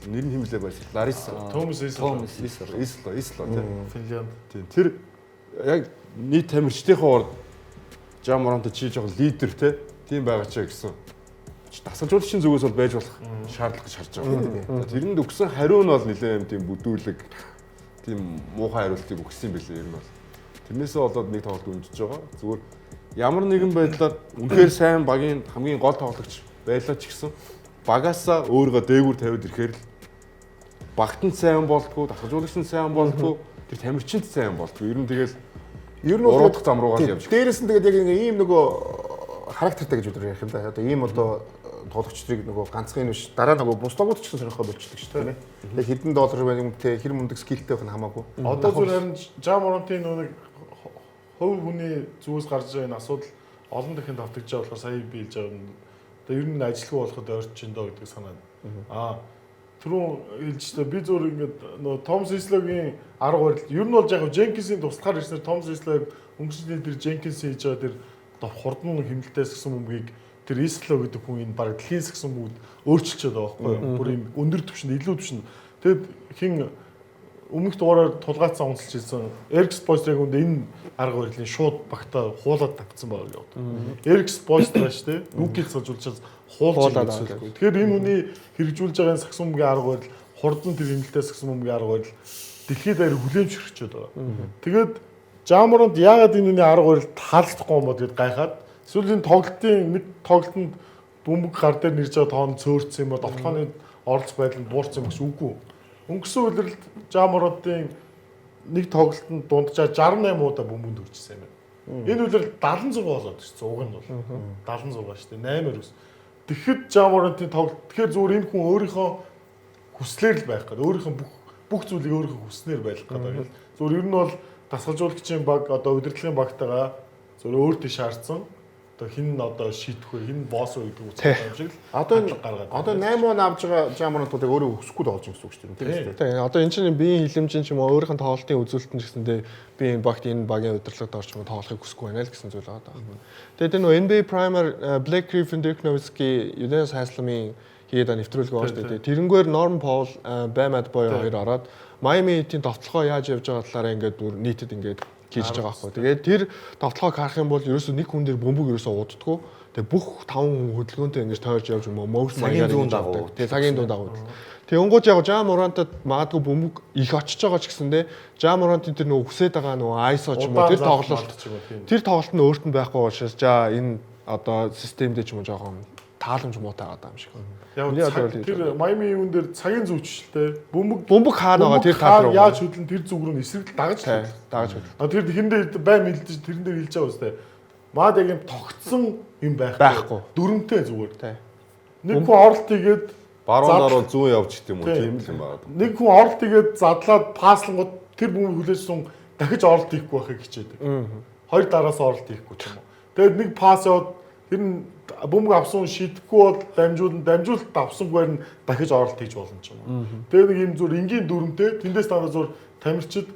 нэр нь хэмлээ байсан. Лариса. Томас Исл. Томас Исл. Исло, Исло тийм. Финлянд. Тийм. Тэр яг нийт тамирчдынхаа урд Жан Моронто чи жоохон лидер те. Тийм байгаа ч гэсэн. Дасгалжуулагчийн зүгээс бол байж болох шаардлага гэж харж байгаа. За, Тэрэнд өгсөн хариу нь бол нэлээд юм тийм бүдүүлэг тийм муухай хариултыг өгсөн юм билээ ер нь бол. Тэрнээсээ болоод нэг тоглолт өнжиж байгаа. Зүгээр ямар нэгэн байдлаар үнэхээр сайн багийн хамгийн гол тоглогч байлаа ч гэсэн багаасаа өөрийгөө дээгүүр тавиад ирэхээр л багт нь сайн болдгоо, дасгалжуулагч нь сайн болдгоо, тэр тамирчинд сайн болдгоо. Ер нь тэгэл ер нь бол уруудах зам руугаа л Тийм. явж. Дээрээс нь тэгээд яг ингээ ийм нөгөө характертай гэж бид нар ярих юм да. Одоо ийм одоо тоглогчдыг нөгөө ганцхан юм биш дараа нөгөө бус логууд ч гэсэн сонирхоо болчихдог шүү дээ. Тэгээд хэдэн доллар байх юм те хэр мундаг скиллтэй байх нь хамаагүй. Одоо зүгээр харин Жа Моронтын нөгөө нэг хувь хүний зүгээс гарч байгаа энэ асуудал олон дахин давтагдж байгаа болохоор сая би хэлж байгаа юм. Одоо ер нь ажилгүй болоход ойрч чинь доо гэдэг санаа. Аа түрүүн хэлж та би зүгээр ингээд нөгөө Томс Ислогийн арга барил ер нь бол яг Дженкинсийн туслахаар ирснээр Томс Ислог өнгөрсний тэр Дженкинсийн хийж байгаа тэр хурдан хэмнэлтээс гэсэн бөмбөгийг тэр Исло гэдэг хүн энэ баг дэлхийн сагсан бүгд өөрчилчөөд байгаа байхгүй юу? Бүр юм өндөр түвшинд, илүү түвшинд. Тэгэд хин өмнөх дугаараар тулгаацсан онцолж хэлсэн Эрик Спойстрыг үнд энэ арга барилын шууд багтаа хуулаад тавьсан байгаа гэж боддог. Эрик Спойстра шүү дээ. Нүкил сажуулчаас хуулж Хуулаад ингэсэн. Тэгэхээр энэ хүний хэрэгжүүлж байгаа энэ сагсан бөмбөгийн арга барил хурдан тэр хэмнэлтээ сагсан бөмбөгийн арга барил дэлхийд даяар хүлээмж хэрэгчээд байгаа. Тэгээд Жаморонд яагаад энэ хүний арга барил таалагдахгүй юм бод гэд гайхаад эсвэл энэ тоглолтын нэг тоглолтод бөмбөг гар дээр нэрж байгаа тоон цөөрцсөн юм ба довтлооны оролцох байдал нь буурсан юм гэсэн үгүй. Өнгөрсөн улиралд Жамородын нэг тоглолтод дунджаар 68 удаа бөмбөнд хүрчихсэн юм байна. Энэ улирал 76 болоод ирсэн уг нь бол 76 шүү дээ 8-аар өс. Тэгэхэд Жамородын тоглолт тэгэхээр зүгээр энэ хүн өөрийнхөө хүслээр л байх гэдэг. Өөрийнхөө бүх зүйлийг өөрийнхөө хүснээр байх гэдэг. Зүгээр ер нь бол дасгалжуулагчийн баг одоо удирдлагын багтайгаа зүгээр өөр тийш шаардсан. Одоо хин нь одоо шийдэх вэ? Хин нь босс вэ гэдэг үсэг юм шиг л Одоо хандлага гаргаад одоо 8 он авж байгаа Жаморонтуудыг өөрөө өсөхгүй тоглож байгаа гэсэн үг шүү дээ. Тийм үү? Тийм одоо энэ чинь биеийн хилэмжин ч юм уу өөрийнх нь тоглолтын үзүүлэлт нь ч гэсэндээ би энэ багт энэ багийн удирдлагад орч юм уу тоглохыг хүсэхгүй байна л гэсэн зүйл байгаа даа. Тэгээд энэ нөгөө NBA Primer Blake Griffin, Dirk Nowitzki, Udonis Haslem-ийн хийгээд байгаа нэвтрүүлэг байгаа шүү дээ. Тэрнгээр Norm Powell, Bam Adebayo хоёр ороод Miami Heat-ийн довтлогоо яаж явж байгаа талаараа ингээд бүр нийтэд ингээд хийж байгаа байхгүй. Тэгээд тэр довтлогоог харах юм бол ерөөсөө нэг хүн дээр бөмбөг ерөөсөө уддаггүй. Тэгээд бүх таван хүн хөдөлгөөнтэй ингэж тойрж явж юм уу motion Цагийн маягаар зүүн ингэж дагуу. явдаг. Тэгээ цагийн дунд дагуу. Тэгэнгүүт яг Жа Морантад магадгүй бөмбөг их очиж байгаа ч гэсэндээ Жа Морантын тэр нөгөө хүсээд байгаа нөгөө ISO ч юм уу тэр тоглолт тэр тоглолт нь өөрт нь байхгүй учраас жа энэ одоо системдээ ч юм уу жоохон тааламж муутай байгаа юм шиг. Миний Яг бодлоор цаг- тэгж тэр Майами юун дээр цагийн зүйчтэй бөмбөг Бөмбөг хаана байгаа тэр тал руу. яаж хөдлөн тэр зүг рүү нь эсрэг л дагаж Тий, хөдлөн. дагаж хөдлөн. А тэр хин дээр бай мэлдэж тэрэн дээр хэлж байгаа үстэй. Маад яг юм тогтсон юм байхгүй. Байхгүй. Дүрмтэй зүгээр. Тий. Нэг хүн оролт хийгээд Баруун зад- дараа зүүн явж гэх юм уу? Тий. Тийм л юм байна. Нэг хүн оролт хийгээд задлаад паслангууд тэр бөмбөг хүлээсэн дахиж оролт хийхгүй байхыг хичээдэг. Хоёр дараас оролт хийхгүй ч юм уу. Тэгээд нэг пас яваад тэр нь бөмбөг авсан хүн шидэхгүй бол дамжуулан дамжуулалт авсангаар нь дахиж оролт хийж болно ч юм уу. Тэгээд нэг юм зүр энгийн дүрмтэй тэндээс дандаа зур тамирчид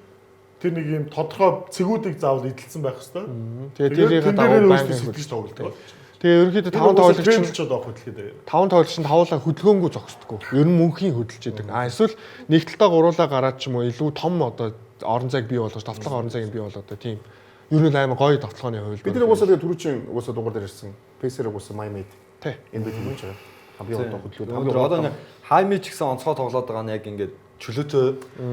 тэр нэг юм тодорхой цэгүүдийг заавал эдэлсэн байх хэвээр. Тэгээ тэрийг дагуу байнгын сэтгэж тоглодог. Тэгээ ерөнхийдөө таван тоглогч нь тоглолцоод авах хөдөлгөөд байгаа. таван тоглогч нь тавуулаа хөдөлгөөнгүй зогсдоггүй. Ер нь мөнхийн хөдөлж идэг. А эсвэл нэг талтаа гуруулаа гараад ч юм уу илүү том одоо орон зайг бий болгож, довтлого орон зайг бий болгоод тийм. Ер нь амар гоё довтлогооны хувилбар. Бид нар угаасаа тэгээ түрүүчийн угаасаа дугаар дээр ирсэн. Pacer угаасаа Miami Heat. Тий. NBA тэмүүлж байгаа. Хамгийн одоо хөдөлгөөн. Өнөөдөр одоо ингээ Хайми ч гэсэн онцгой тоглоод байгаа нь яг ингээд чөлөөтэй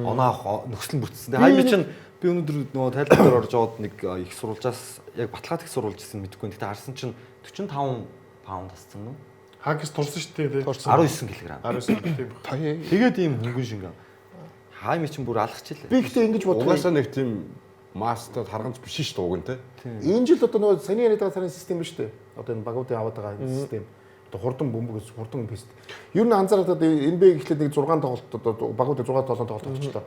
оноо авах нөхцөл нь бүтсэн. Тэгээ Хайми чинь би өнөөдөр нөгөө тайлбар дээр орж яваад нэг их сурвалжаас яг баталгаад их сурвалж гэсэн мэдэхгүй. Гэтэ харсан чинь 45 паунд ассан юм. Хакс турсан шүү дээ. Турсан. 19 кг. 19 тийм. Тэгээд ийм хөнгөн шингэн. Хайми чинь бүр алхачихлаа. Би ихтэй ингэж бодох. Угаасаа нэг тийм Мастай тарганч биш шүү дээ уг нь те. Энэ жил одоо нөгөө саяны яриад байгаа сарын систем биш үү? Одоо энэ багуудын аваад байгаа энэ систем. Одоо хурдан бөмбөг хурдан пист. Ер нь анзаараад одоо NBA гэхлээр нэг 6 тоглолт одоо багуудын 6 7 тоглолт тоглолцлоо.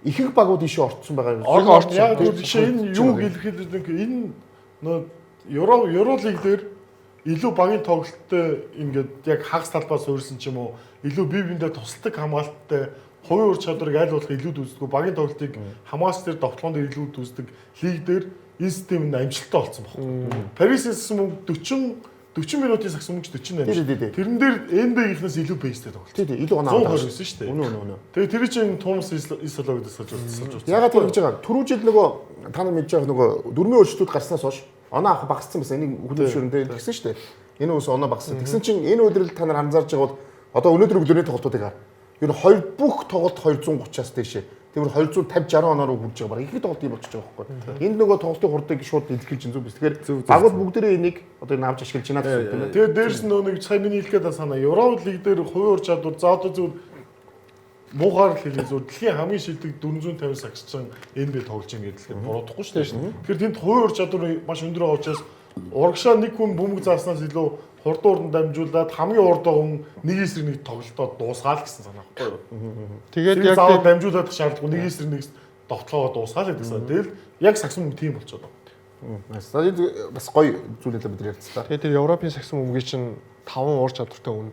Ихэнх багууд ийшээ орцсон байгаа юм. Орцсон. Яг үл жишээ энэ юу илэрхийлж байгаа юм энэ нөө Евро лиг дээр илүү багийн тоглолттой ингээд яг хагас талбай суурьсан ч юм уу илүү бие биендээ тусалдаг хамгаалттай хувийн ур чадварыг аль болох илүү дүүсдэг багийн тоглолтыг Хамаас дээр довтлогон дээр илүү дүүсдэг лиг дээр энэ систем нь амжилттай болсон байхгүй. Парис гэсэн мөнгө 40 минутын сагсан мөнгө 48. Тэрэн дээр NBA-гийнхнээс илүү пейстэй тоглолт. Тий, тий, илүү оноо аваад 129 шүү дээ. Үнэ үнэ үнэ. Тэгээ тэр чинь Томас Исоло гэдэг саж саж. Ягаад тэр гэж байгаа? Түрүү жил нөгөө та нар мэдж байгаа нөгөө дөрмийн өөрчлөлтүүд гарснаас хойш оноо авах багассан байсан. Энийг хүлэмжшүүрэн дээр тэгсэн шүү дээ. Энэ үс оноо багассан. Тэгсэн чинь энэ өдрөл та нар анзаарч байгаа бол одоо өнөөдөр өглөөний тоглолтуудыг хар. Ер нь хоёр бүх тоглолт 230-аас дээшээ. Тэгвэр 250 60 оноо руу хүрж байгаа. Бараг их тоглолт юм болчихж байгаа байхгүй. Энд нөгөө тоглолтын хурдыг шууд илэрхийлж зүг биз. Тэгэхээр багууд бүгдээрээ энийг одоо энэ авч ашиглаж байна гэсэн үг тийм ээ. Тэгээ дээрс нь нөгөө нэг сая миний хэлэх гээд санаа Евро лиг дээр хувийн ур чадвар за одоо зүгээр муухаар л хэлээ зүгээр дэлхийн хамгийн шилдэг 450 сагсчин NBA тоглож байгаа гэдэг буруудахгүй шүү дээ. Тэгэхээр тэнд хувийн ур чадвар маш өндөр байгаа учраас урагшаа нэг хүн бөмбөг зааснаас илүү хурдан урдан дамжуулаад хамгийн урд байгаа хүн нэг эсрэг нэг тоглолтоо дуусгаал гэсэн санаа байхгүй юу? Тэгээд Яг яг заавал дамжуулаад шаардлагагүй нэг эсрэг нэг довтлогоо дуусгаал гэдэг санаа. Тэгэл яг сагсан мөнгө тийм болчиход байгаа. За энэ бас гоё зүйл хэлээ бид нар ярилцлаа. Тэгээд тэр Европын сагсан бөмбөгийг чинь 5 ур чадвартай хүн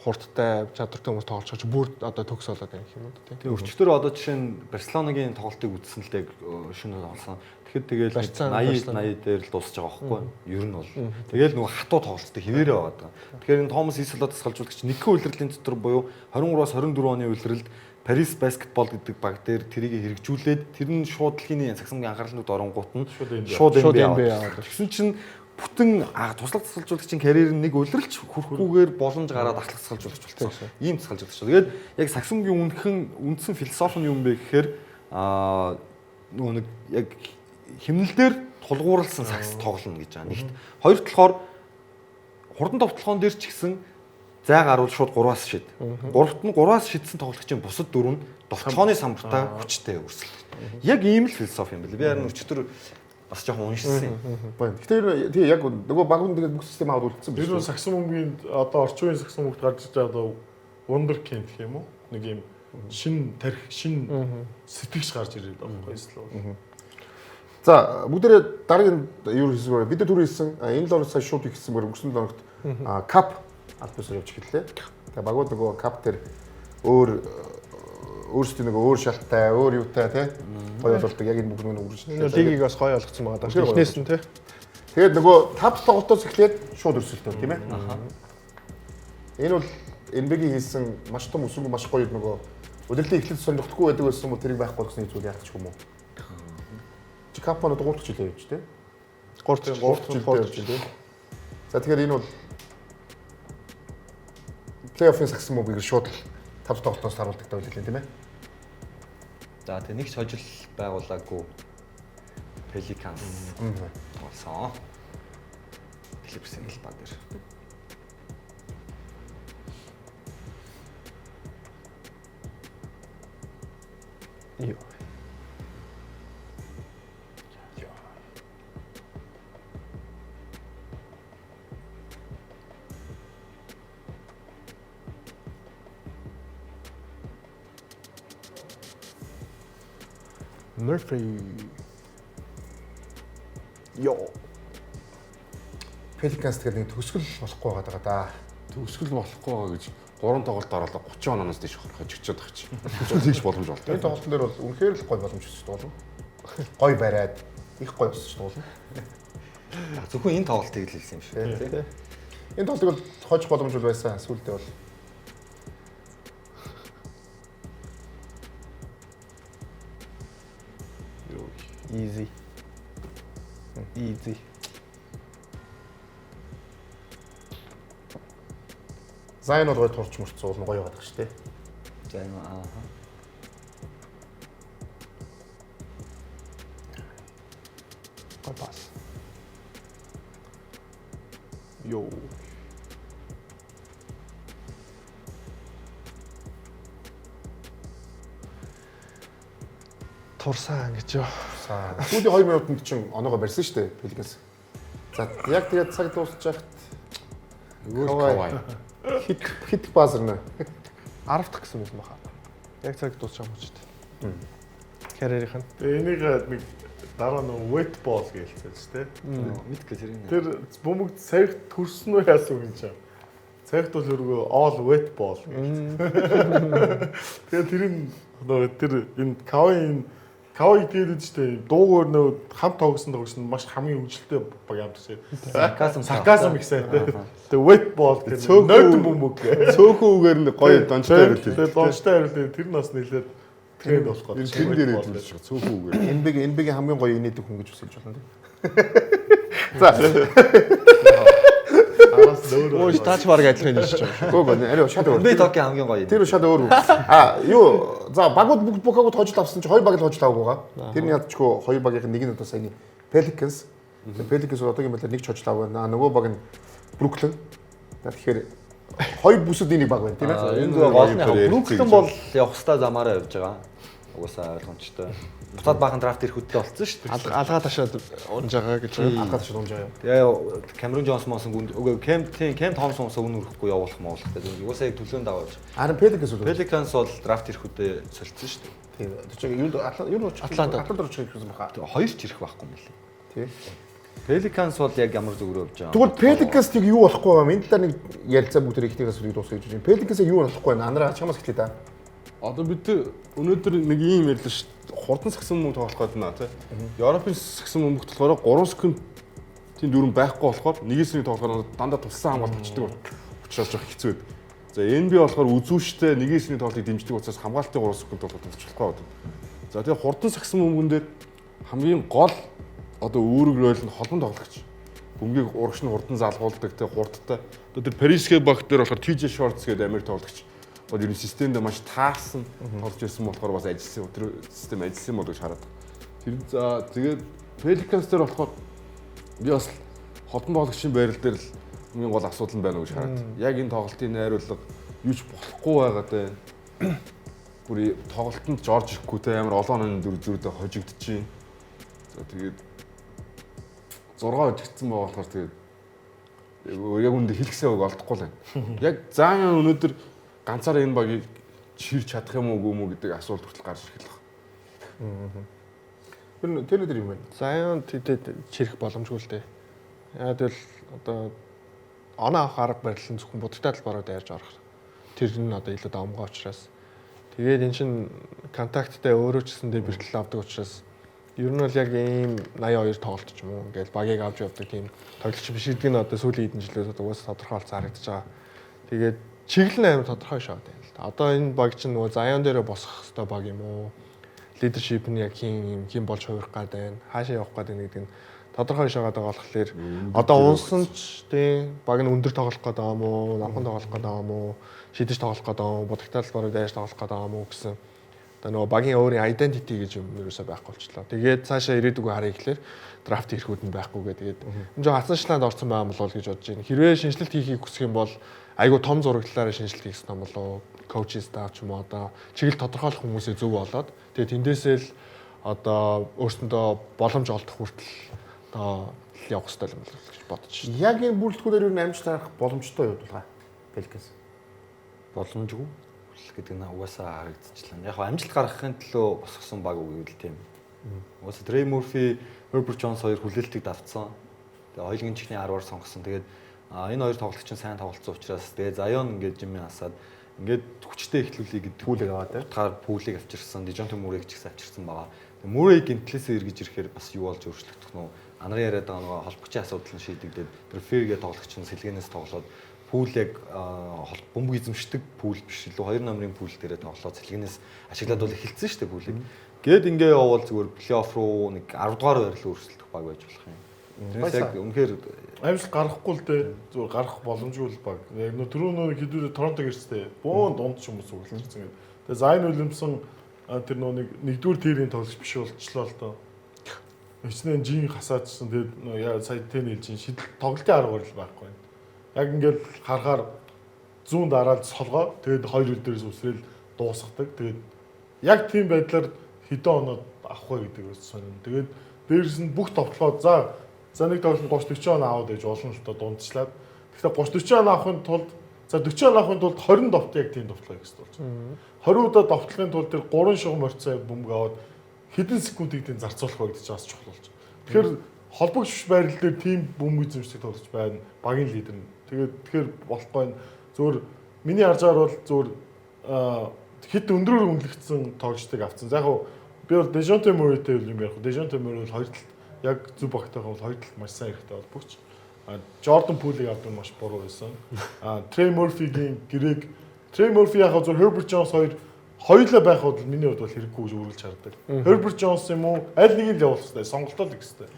хурдтай чадвартай хүмүүс тоглож байгаа чинь бүр одоо төгс болоод байна гэх юм уу тий. Тэгээ өчигдөр одоо жишээ нь Барселонагийн тоглолтыг үзсэн л дээ шөнө тоглосон. Тэгэхэд тэгэл 80 80 дээр л дуусч байгаа байхгүй юу? Ер нь бол. Тэгэл нөгөө хатуу тоглолттой хിവэрэ байгаа даа. Тэгэхээр энэ Томас Исоло тасгалжуулагч нэгэн улирлын дотор буюу 23-аас 24 оны улиралд Парис баскетбол гэдэг баг дээр тэрийг хэрэгжүүлээд тэр нь шууд дэлхийн сагсангийн анхаарлын оронгууд нь шууд NBA аваад. Тэгсэн чинь бүтэн туслах тасгалжуулагчийн карьер нь нэг улиралч хүрэхгүйгээр боломж гараад ахлах тасгалжуулагч болсон. Ийм тасгалжуулагч. Тэгээд яг сагсангийн үнхэн үндсэн философи нь юм бэ гэхээр нөгөө нэг яг химнэл дээр тулгуурласан сагс тоглоно гэж байгаа нэгт. Хоёрт болохоор хурдан довтлогоон дээр ч гэсэн зай гарвал шууд 3-аас шид. Гуравт нь 3-аас шидсэн тоглогчийн бусад дөрөв нь довтлогооны самбартаа хүчтэй өрсөлдөж. Яг ийм л философи юм байна. Би харин өчигдөр бас жоохон уншсан юм. Байна. Тэгэхээр тий яг нөгөө багууд тэгээд бүх систем аваад үлдсэн биш. Тэр сагсан бөмбөгийн одоо орчин үеийн сагсан бөмбөгт гарч иж байгаа одоо Wonderkind гэх юм уу? Нэг юм шин тарих шин сэтгэгч гарч ирээд байгаа байхгүй юу? За бүгдээрээ дараагийн юу хийсэн бэ? Бид түр хийсэн. Энэ 7 сая шууд ихсэн бүр өнгөрсөн 7 хоногт кап аль бисаар явж эхэллээ. Тэгээ багууд нөгөө кап дээр өөр өөрсдийн нөгөө өөр шалттай, өөр юутай тий гоё болдог. Яг энэ бүгд нөгөө үргэлжлээ. Лигийг бас гоё болгоцсон байгаа даа. Эхнээс нь тий. Тэгээд нөгөө тав тоглолтоос эхлээд шууд өрсөлдөв тийм ээ. Энэ бол NBA-гийн хийсэн маш том өсөнгүй маш гоё нөгөө удирдлын эхлэл сонирхолтой байдаг байсан бол тэрийг байхгүй болгосон зүйл яах ч юм уу. Чи кап маань 3 дахь жилээ явж тий. 3 дахь жилээ явж тий. За тэгэхээр энэ бол плей-оффын сагсан мөгийг шууд 5 тоглолтоос харуулдаг даа үлээ тийм ээ. За тэгээ нэг ч хожил байгуулаагүй Pelicans тоглосон. Clippers-ийн талбай дээр. Юу. Murphy. Йоо. Pelicans тэгэл нэг төгсгөл болохгүй байгаа даа. Төгсгөл болохгүй байгаа гэж 3 тоглолт дараалал 30 оноос дээш хожигчод байгаа чи. Төгсгөл хийж боломж болтой. Энэ тоглолтын дээр бол үнэхээр л гоё боломж өсөж болно. Гоё бариад их гоё өсөж болно. Зөвхөн энэ тоглолтыг л хэлсэн юм шиг тий. Энэ тоглолтыг бол хожих боломж бол байсан. Сүүлдээ бол easy. Easy. Зайн бол гоё турч мөрцөн уул нь гоё байгаа шүү дээ. Зайн аа. Гоё пас. Йоо. Турсан гэж юу. Сүүлийн 2 минутанд чинь оноогоо барьсан шүү дээ Pelicans. За яг тэгээд цаг дуусч яхад Нөгөө Kawhi. Хит хит базар нэ. 10 дахь гэсэн юм баха. Яг цаг дуусчих юм шүү дээ. Карьерийнх нь. Тэгээ энийг нэг дараа нөгөө wet ball гэлцсэн шүү дээ. Мэдгүй тэр энэ. Тэр бөмбөг цавигт төрсөн үү яасан үг юм чинь. Цавигт бол өргөө all wet ball гэлцсэн. Тэгээ тэр нь нөгөө тэр энэ Kawhi Kawhi тэгээд шүү дээ. Дуугаар нөгөө хамт тоглосон тоглогч нь маш хамгийн хөгжилтэй баг амтсан. Сарказм Сарказм их сайтай. Тэгээ wet ball тэр Цөөхөн- нойтон бөмбөг гэх. Цөөхөн үгээр нь гоё донжтой хариулт. Тэгээ донжтой хариулт тэр нь бас нэлээд тренд болох Тэр гэдэг. тэн дээр хэлж байгаа цөөхөн үгээр. NBA-гийн хамгийн гоё инээдэг хүн гэж үсэлж болно тийм. За. Араас нөөрөө. Өө таач баг адилхан хийж байгаа. Гөө гоо ариу шат өөр. Би токи хамгийн гоё. Тэр шат өөр. А юу за багууд бүгд Букагууд хожил авсан чи хоёр баг л хожил аваагүй байгаа. Тэр нь ядчгүй хоёр багийн нэг нь одоо саяны Pelicans. Pelicans бол одоогийн байдлаар нэг ч хожил аваагүй. Нөгөө баг нь Brooklyn. Тэгэхээр хоёр бүсэд нэг баг байна тийм ээ. Энэ зүгээр гол нь хоёр Бруклин бол явах хөстө замаараа явж байгаа. Угаасаа ойлгомжтой. Буцаад баахан драфт ирэхүүдтэй болцсон шүү дээ. Алгаа ташаад унж байгаа гэж байна. Алгаа ташаад унж байгаа юм. Тэгээ Камерун Джонсон мосон гүнд үгүй Кем тийм Кем Томсон усаа үн өрөхгүй явуулах моолох гэдэг. Угаасаа яг төлөөнд даваа явж байгаа. Харин Pelicans бол Pelicans бол драфт ирэхүүдээ солилцсон шүү дээ. тийм. Тэр чинь юунд Атлант юу Атланта. Атлант руу чих гэсэн баха. Тэгээ хоёр ч ирэх байхгүй юм лээ. Тийм. Pelicans бол яг ямар зүг рүү явж байгаа. Тэгвэл Pelicans тийг юу болохгүй юм? Энэ талаар нэг ярилцаа бүгд ихнийхээ сүрийг дуусгая гэж байна. Pelicans-ийг юу болохгүй байна? Анараа чамаас эхлэе да. Одоо бид өнөөдөр нэг ийм ярьлаа шүү дээ. Хурдан сагсан бөмбөг тоглох гэдэг наа тий. Европын сагсан бөмбөгт болохоор 3 секундын дүрм байхгүй болохоор нэгээс нэг тоглохоор дандаа туссан хамгаалт очдөг учраас жоох хэцүү байд. За NBA болохоор үзүүштэй нэгээс нэг тоглолтыг дэмждэг учраас хамгаалтын 3 секунд тоглох тусч болохгүй байна. За тэгээ хурдан сагсан бөмбөгөн дээр хамгийн гол одоо үүрэг роль нь холбон тоглогч. Бөмбөгийг урагш нь хурдан залгуулдаг тий хурдтай. Одоо тэр Парисгийн баг дээр болохоор TJ Shorts гэдэг Америк тоглогч бол ер нь системдээ маш таарсан тоглож ирсэн болохоор бас ажилласан тэр систем ажилласан болов гэж хараад. Тэр за тэгээд Pelicans дээр болохоор би бас холбон тоглогчийн байрал дээр л хамгийн гол асуудал нь байна уу гэж хараад. Яг энэ тоглолтын найруулга юу ч болохгүй байгаад байна. Бүр тоглолтод ч орж ирэхгүй те амар олон оны дүр зүрдээ хожигдчихээн. За тэгээд 6 хожигдсан байгаа болохоор тэгээд яг үндэ хэлхсээ үг олдохгүй л байна. Яг Заян өнөөдөр ганцаараа энэ багийг чирч чадах юм уу үгүй юм уу гэдэг асуулт хүртэл гарч ирэх л байна. Тэр тэр тэр юм байна. Заян тэдэд чирэх боломжгүй л дээ. Яг л одоо оноо авах арга барил нь зөвхөн будагтай талбараа дайрж орох. Тэр нь одоо илүү давмгай учраас. Тэгээд эн чин контакттай өөрөө ч гэсэндээ бэртэл авдаг учраас ер нь бол яг ийм 82 тоглолт ч юм уу ингээл багийг авч явдаг тийм тоглогч биш гэдэг нь одоо сүүлийн хэдэн жилээс одоо угаасаа тодорхой болсон харагдаж байгаа. Тэгээд чиглэл нь амар тодорхой шавд байна л да. Одоо энэ баг чинь нөгөө Заян дээрээ босгох хэвээр баг юм уу? Лидершип нь яг хин юм хин болж хувирах гээд байна. Хаашаа явах гээд байна гэдэг нь тодорхой шагаад байгаа болохоор одоо унсан ч тийм баг нь өндөр тоглох гээд байгаа юм уу, намхан тоглох гээд байгаа юм уу, шидэж тоглох гээд байгаа юм уу, будагтай талбараа дайрч тоглох гээд байгаа юм уу гэсэн одоо нөгөө багийн өөрийн identity гэж юм ерөөсөө байхгүй болчлоо. Тэгээд цаашаа ирээдүгөө харъя гэхлээр драфт ирэхүүд нь байхгүй гээ. Тэгээд энэ жоо хатсан шланд орсон байгаа юм болов уу гэж бодож байна. Хэрвээ шинжилэлт хийхийг хүсэх юм бол айгүй том зураглалаараа шинжилэлт хийх хэрэгтэй болов уу? Coaching staff ч юм уу одоо чиглэл тодорхойлох хүмүүсээ зөв болоод тэгээд тэндээсээ л одоо өөрсөндөө боломж олдох хүртэл одоо явах хэрэгтэй юм болов уу гэж бодож байна. Яг энэ бүрэлдэхүүнээр юу амжилт гаргах боломжтой юу тулгаа Pelicans. Боломжгүй гэдэг нь угаасаа харагдчихлаа. Яг амжилт гаргахын төлөө босгосон баг үгүй л тийм. Угаасаа Трей Мурфи, Herbert Jones хоёр хүлээлтийг давтсан. Тэгээ хоёулын чихний 10-аар сонгосон. Тэгээд энэ хоёр тоглогч нь сайн тоглолцсон учраас тэгээ Zion ингээд жимийн асаад ингээд хүчтэй эхлүүлэе гэдэг Пүүлэг аваад тийм. утгаар пүүлийг авчирсан, Дижонте Мурийг ч гэсэн авчирсан байгаа. Тэгээ Мурэй гинтлээсээ эргэж ирэхээр бас юу болж өөрчлөгдөх нь вэ? Анарын яриад байгаа нөгөө холбогчийн асуудал нь шийдэгдээд тэр Фергээ тоглогч нь сэлгэнээс тоглоод пүүл яг бөмбөг эзэмшдэг пүүл биш илүү хоёр номерын пүүл дээрээ тоглоод сэлгэнээс ашиглаад бол эхэлсэн шүү дээ пүүлийг. Гээд ингээ явбал зүгээр плей-офф руу нэг 10 дугаар байрлал өрсөлдөх баг байж болох юм. Тэрнээс яг үнэхээр Амжилт гаргахгүй л дээ. Зүгээр гарах боломжгүй л баг. Яг нөө түрүү нөө хэдүүлээ Торонтог ирстэй. Бөөн дунд ч хүмүүс үгэлцсэн гэдэг. Тэгээ Зайн Уильямсон тэр нөө нэг нэгдүгээр тирийн тоглогч биш болчлоо л доо. Хичнээн жин хасаадсан. Тэгээд нөө яа сая тэн хэлж чинь шидэл тоглолтын арга барил байхгүй байна. Яг ингээд харахаар зүүн дараад солгоо. Тэгээд хоёр үл дээрээс үсрээл дуусгадаг. Тэгээд яг тийм байдлаар хэдэн оноо авах вэ гэдэг бас сонин. Тэгээд дээрэс нь бүх товтлогоо за за нэг тоглолтод 30 40 оноо аваад байж болно л доо дундчлаад. Тэгэхээр 30 40 оноо авахын тулд за 40 оноо авахын тулд 20 довт яг тийм довтлоо хийх хэрэгтэй болж байна. 20 удаа довтлохын тулд тэр 3 шугам орцоо бөмбөг аваад хэдэн секундыг тийм зарцуулах вэ гэдэг чинь бас чухал болж байна. Тэгэхээр холбогч биш байрал дээр тийм бөмбөг эзэмшдэг тоглож байна. Багийн лидер нь. Тэгээд тэгэхээр болохгүй нь зөвөр миний харж байгаагаар бол зөвөр хэд өндрөөр үнэлэгдсэн тоглогчдыг авцсан. За яг хав би бол Дежонте Мөрритэй юм ярих. Дежонте Мөрри бол хоёр талд яг зөв багтайхан бол хоёр талд маш сайн хэрэгтэй холбогч. А Жордан Пулийг авдаг нь маш буруу байсан. А Трей Мөрфигийн гэрээг Трей Мөрфи яг хав зөв Херберт Джонс хоёр хоёулаа байх бол миний хувьд бол хэрэггүй гэж үргэлж хардаг. Херберт Джонс юм уу аль нэгийг л явуулах хэрэгтэй. Сонголтоо л их хэрэгтэй.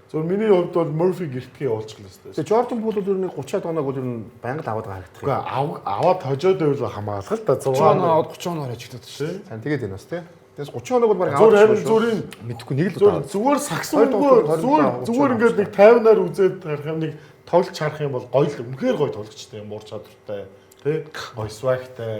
Зөв миний хувьд бол Мөрфи гэртгээ явуулчих л хэрэгтэй. Тэгээ Жордан Пул бол ер нь 30-аад оног бол ер нь байнга л аваад байгаа харагдах юм. Үгүй аваад хожоод байвал хамгаалах л та 30 6 оноо аваад 30 оноор ажигдаад шүү. Сан тэгээд энэ бас тий. Тэгээс 30 оног бол баг Зүгээр аваад харин зүгээр энэ Мэдхгүй нэг л зүгээр удаа. зүгээр Хоёр сагсангүй тоглолт, зүгээр 20 зүгээр ингээд нэг 50-аар үзээд харах юм нэг тоглож харах юм бол гоё л үнэхээр гоё тоглогчтой юм уур чадвартай тий гоё swagтай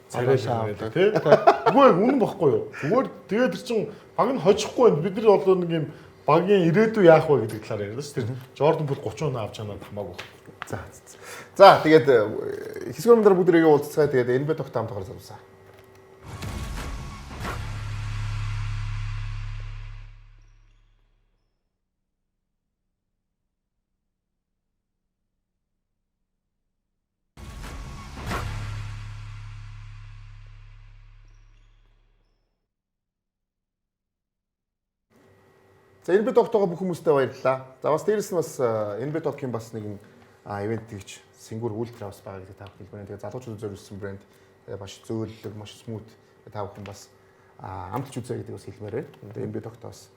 царай авдаг. тий Үгүй үнэн бохгүй юу зүгээр тэгээд тэр чин баг нь хожихгүй байна бид нар бол нэг юм багийн ирээдүй яах вэ гэдэг талаар яриад шүү тэр Жордан Пул 30 оноо авч чанаад хамаагүй. За. За тэгээд хэсгүүр мөндөр бүгд рээгээ уулзцгаая. Тэгээд NBA тогт хамт тоглож залуусаа. За NBA Talk-тойгоо бүх хүмүүстээ баярлалаа. За бас дээрэс нь бас NBA Talk-ийн бас нэгэн ивент тэгч Сингүр Ultra бас байгаа гэдэг та бүхэн хэлмээр. Тэгээ залуучуудад зориулсан брэнд маш зөөлөг, маш смут та бүхэн бас амталж үзээ гэдэг бас хэлмээр байна. Тэгээ NBA Talk-той бас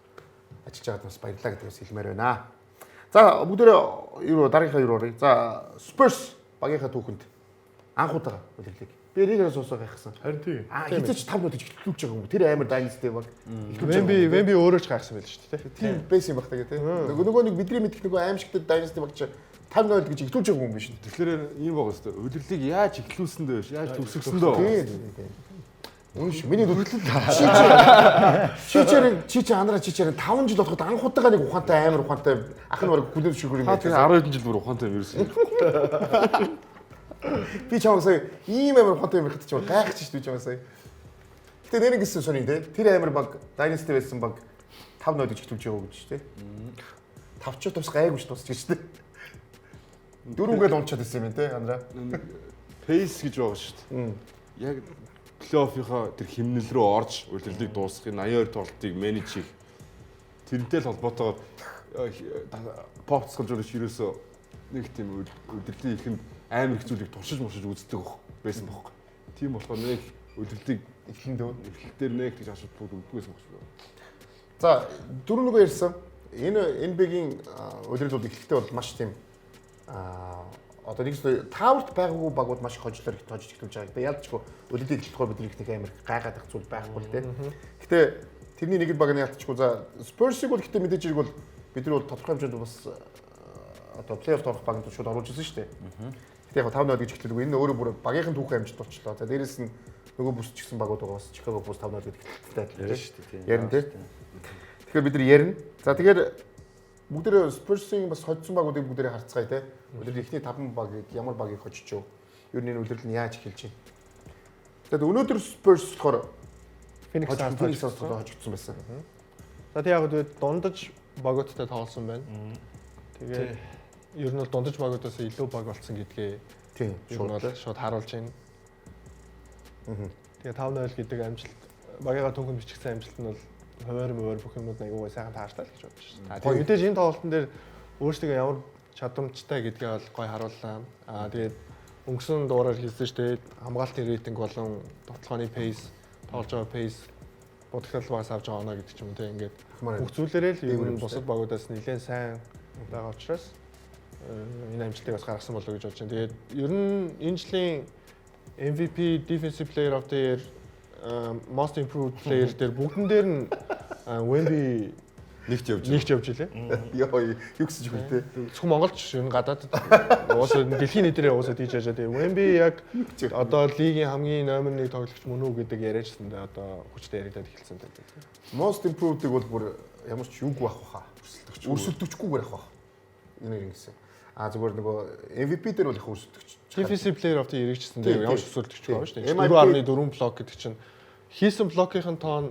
ажиллаж байгаад бас баярлалаа гэдэг бас хэлмээр байна. За бүгдээрээ юу дараагийнхаа юу оръё. За Spurs багийнхаа түүхэнд анх удаага үлэрлэг. Би нэг сонсоо гайхсан. Харин тийм. Хизээч 5 минут гэж хэвлүүлж байгаа юм. Тэр амар Dynasty баг. Эхлүүлж байгаа Вемби юм. Вемби өөрөө ч гайхсан байл шүү дээ. Тийм байсан юм баг та тий. Нөгөө нэг бидний мэдих нөгөө аимшигтэй Dynasty баг чи 5-0 гэж хэвлүүлж байгаа юм биш. Тэгэхээр ийм байгаа шүү дээ. Удирлыг яаж эхлүүлсэндээ биш, яаж төгсгсөндөө. Тийм тийм. Үнэн шүү. Миний дүрлэл чичээр чичээ анараа чичээр 5 жил болоход анх удаага нэг ухаантай амар ухаантай ах нь баг хүлээж шүрхэр юм Та тэр байна. 10 жил бүр ухаантай юм ерөөсөн. Би чамайг сая ийм амар ухаантай юм ярихад чи гайхчих шүү дээ чамайг сая. Гэтэ нэр ингэсэн сони тий. Тэр амар баг Dynasty байсан баг 5-0 гэж хэвлүүлж байгаа гэж шүү дээ. Тавч тус гайгүй шүү тусч гэж тий. Дөрөвгээл унчаад байсан юм тий анараа. Pace гэж байгаа шүү дээ. Яг плей-оффийнхаа тэр химнэл рүү орж улирлыг дуусгах 82 тоглолтыг менеж хийх тэрнтэй л холбоотойгоор поп цэцгэлж ерөөсөө нэг тийм удирдлын ихэнд амар их зүйлийг туршиж муршиж үздэг байсан бохог. Тийм болохоор нэг удирдлыг Эхлэн дөө. эхлэл дээр нэг гэж асуудал өгдөггүй байсан бохог. За дөрөв нөгөө ярьсан. Энэ NBA-гийн удирдал бол эхлэлтэй бол маш тийм одоо нэг зүйл тааварт байгаагүй багууд маш их хожлоор их тожиж эхлүүлж байгаа. Гэтэ ялцгүй удирдлыг эхлэхээр бид нэг амар гайхаад байх зүйл байхгүй л дээ. Гэтэ тэрний нэг баг нь ялцчихгүй. За Spurs-ыг бол гэтэ мэдээж хэрэг бол бид нар бол тодорхой хэмжээнд бас одоо плей-офф орох багт шууд оруулж ирсэн шүү дээ. Гэтэ яг 5-0 гэж эхлэлгүй. Энэ өөрөө бүр багийнхан түүхэн амжилт болчлоо. За дээрэс нь нөгөө бүс ч гэсэн багууд байгаа бас Chicago Bulls 5-0 гэдэг эхлэлтэй адилхан Ярина шүү дээ, тийм. Ярина тий. Тэгэхээр бид нар ярина. За тэгэхээр бүгдээрээ Spurs-ийн бас хоцсон багуудыг бүгдээрээ харцгаая тий. Өдөр эхний 5 багийг ямар багийг хожиж юу? Ер нь энэ үлрэл нь яаж эхэлж байна? Тэгээд өнөөдөр Spurs болохоор Phoenix Suns Phoenix Suns хожигдсон байсан. За тэг яг үгүй дундаж багуудтай тоглосон байна. Тэгээд ер нь бол дундаж багуудаас илүү баг болсон гэдгээ Тийм. ер нь бол шууд харуулж байна. Тэгээ 5-0 гэдэг амжилт багийнхаа түүхэнд бичигдсэн амжилт нь бол хуваар муур бүх юмуд айгуу сайхан таартай л гэж бодож байна. А тэгээ мэдээж энэ тоглолтын дээр өөрсдөө ямар чадамжтай гэдгээ бол гой харууллаа. А тэгээд өнгөрсөн дугаараар хэлсэн шүү дээ. Хамгаалтын рейтинг болон тоглооны pace, тоглож байгаа pace бодогдол багаас авч байгаа оноо гэдэг ч юм уу те ингээд бүх зүйлээрээ л ер нь бусад багуудаас нэлээд сайн байгаа учраас энэ амжилтыг бас гаргасан болов уу гэж бодож байна. Тэгээд ер нь энэ жилийн MVP, Defensive Player of the Year, Most Improved Player дээр бүгдэн дээр нь Wemby Нэгт явж. Нэгт явж илээ. Йоо, юу гэсэн ч үгүй те. Зөвхөн Монголч биш, ер нь гадаадд уусаа дэлхийн нийтээрээ уусаа тийж яжаа тий. Wemby яг одоо лигийн хамгийн номер 1 тоглогч мөн үү гэдэг яриажсан дээ одоо хүчтэй яригадад эхэлсэн дээ. Most improved-ыг бол бүр ямар ч юуг байх баха. Өрсөлдөгчгүйгээр авах бах. Энэ ингэсэн. А зүгээр нөгөө MVP дээр бол их өрсөлдөгч. Defensive player of the year гэсэн Тий, дээ ямар ч тий. өрсөлдөгч байгаа шүү дээ. MIP 4.4 блок гэдэг чинь хийсэн блокийн тоон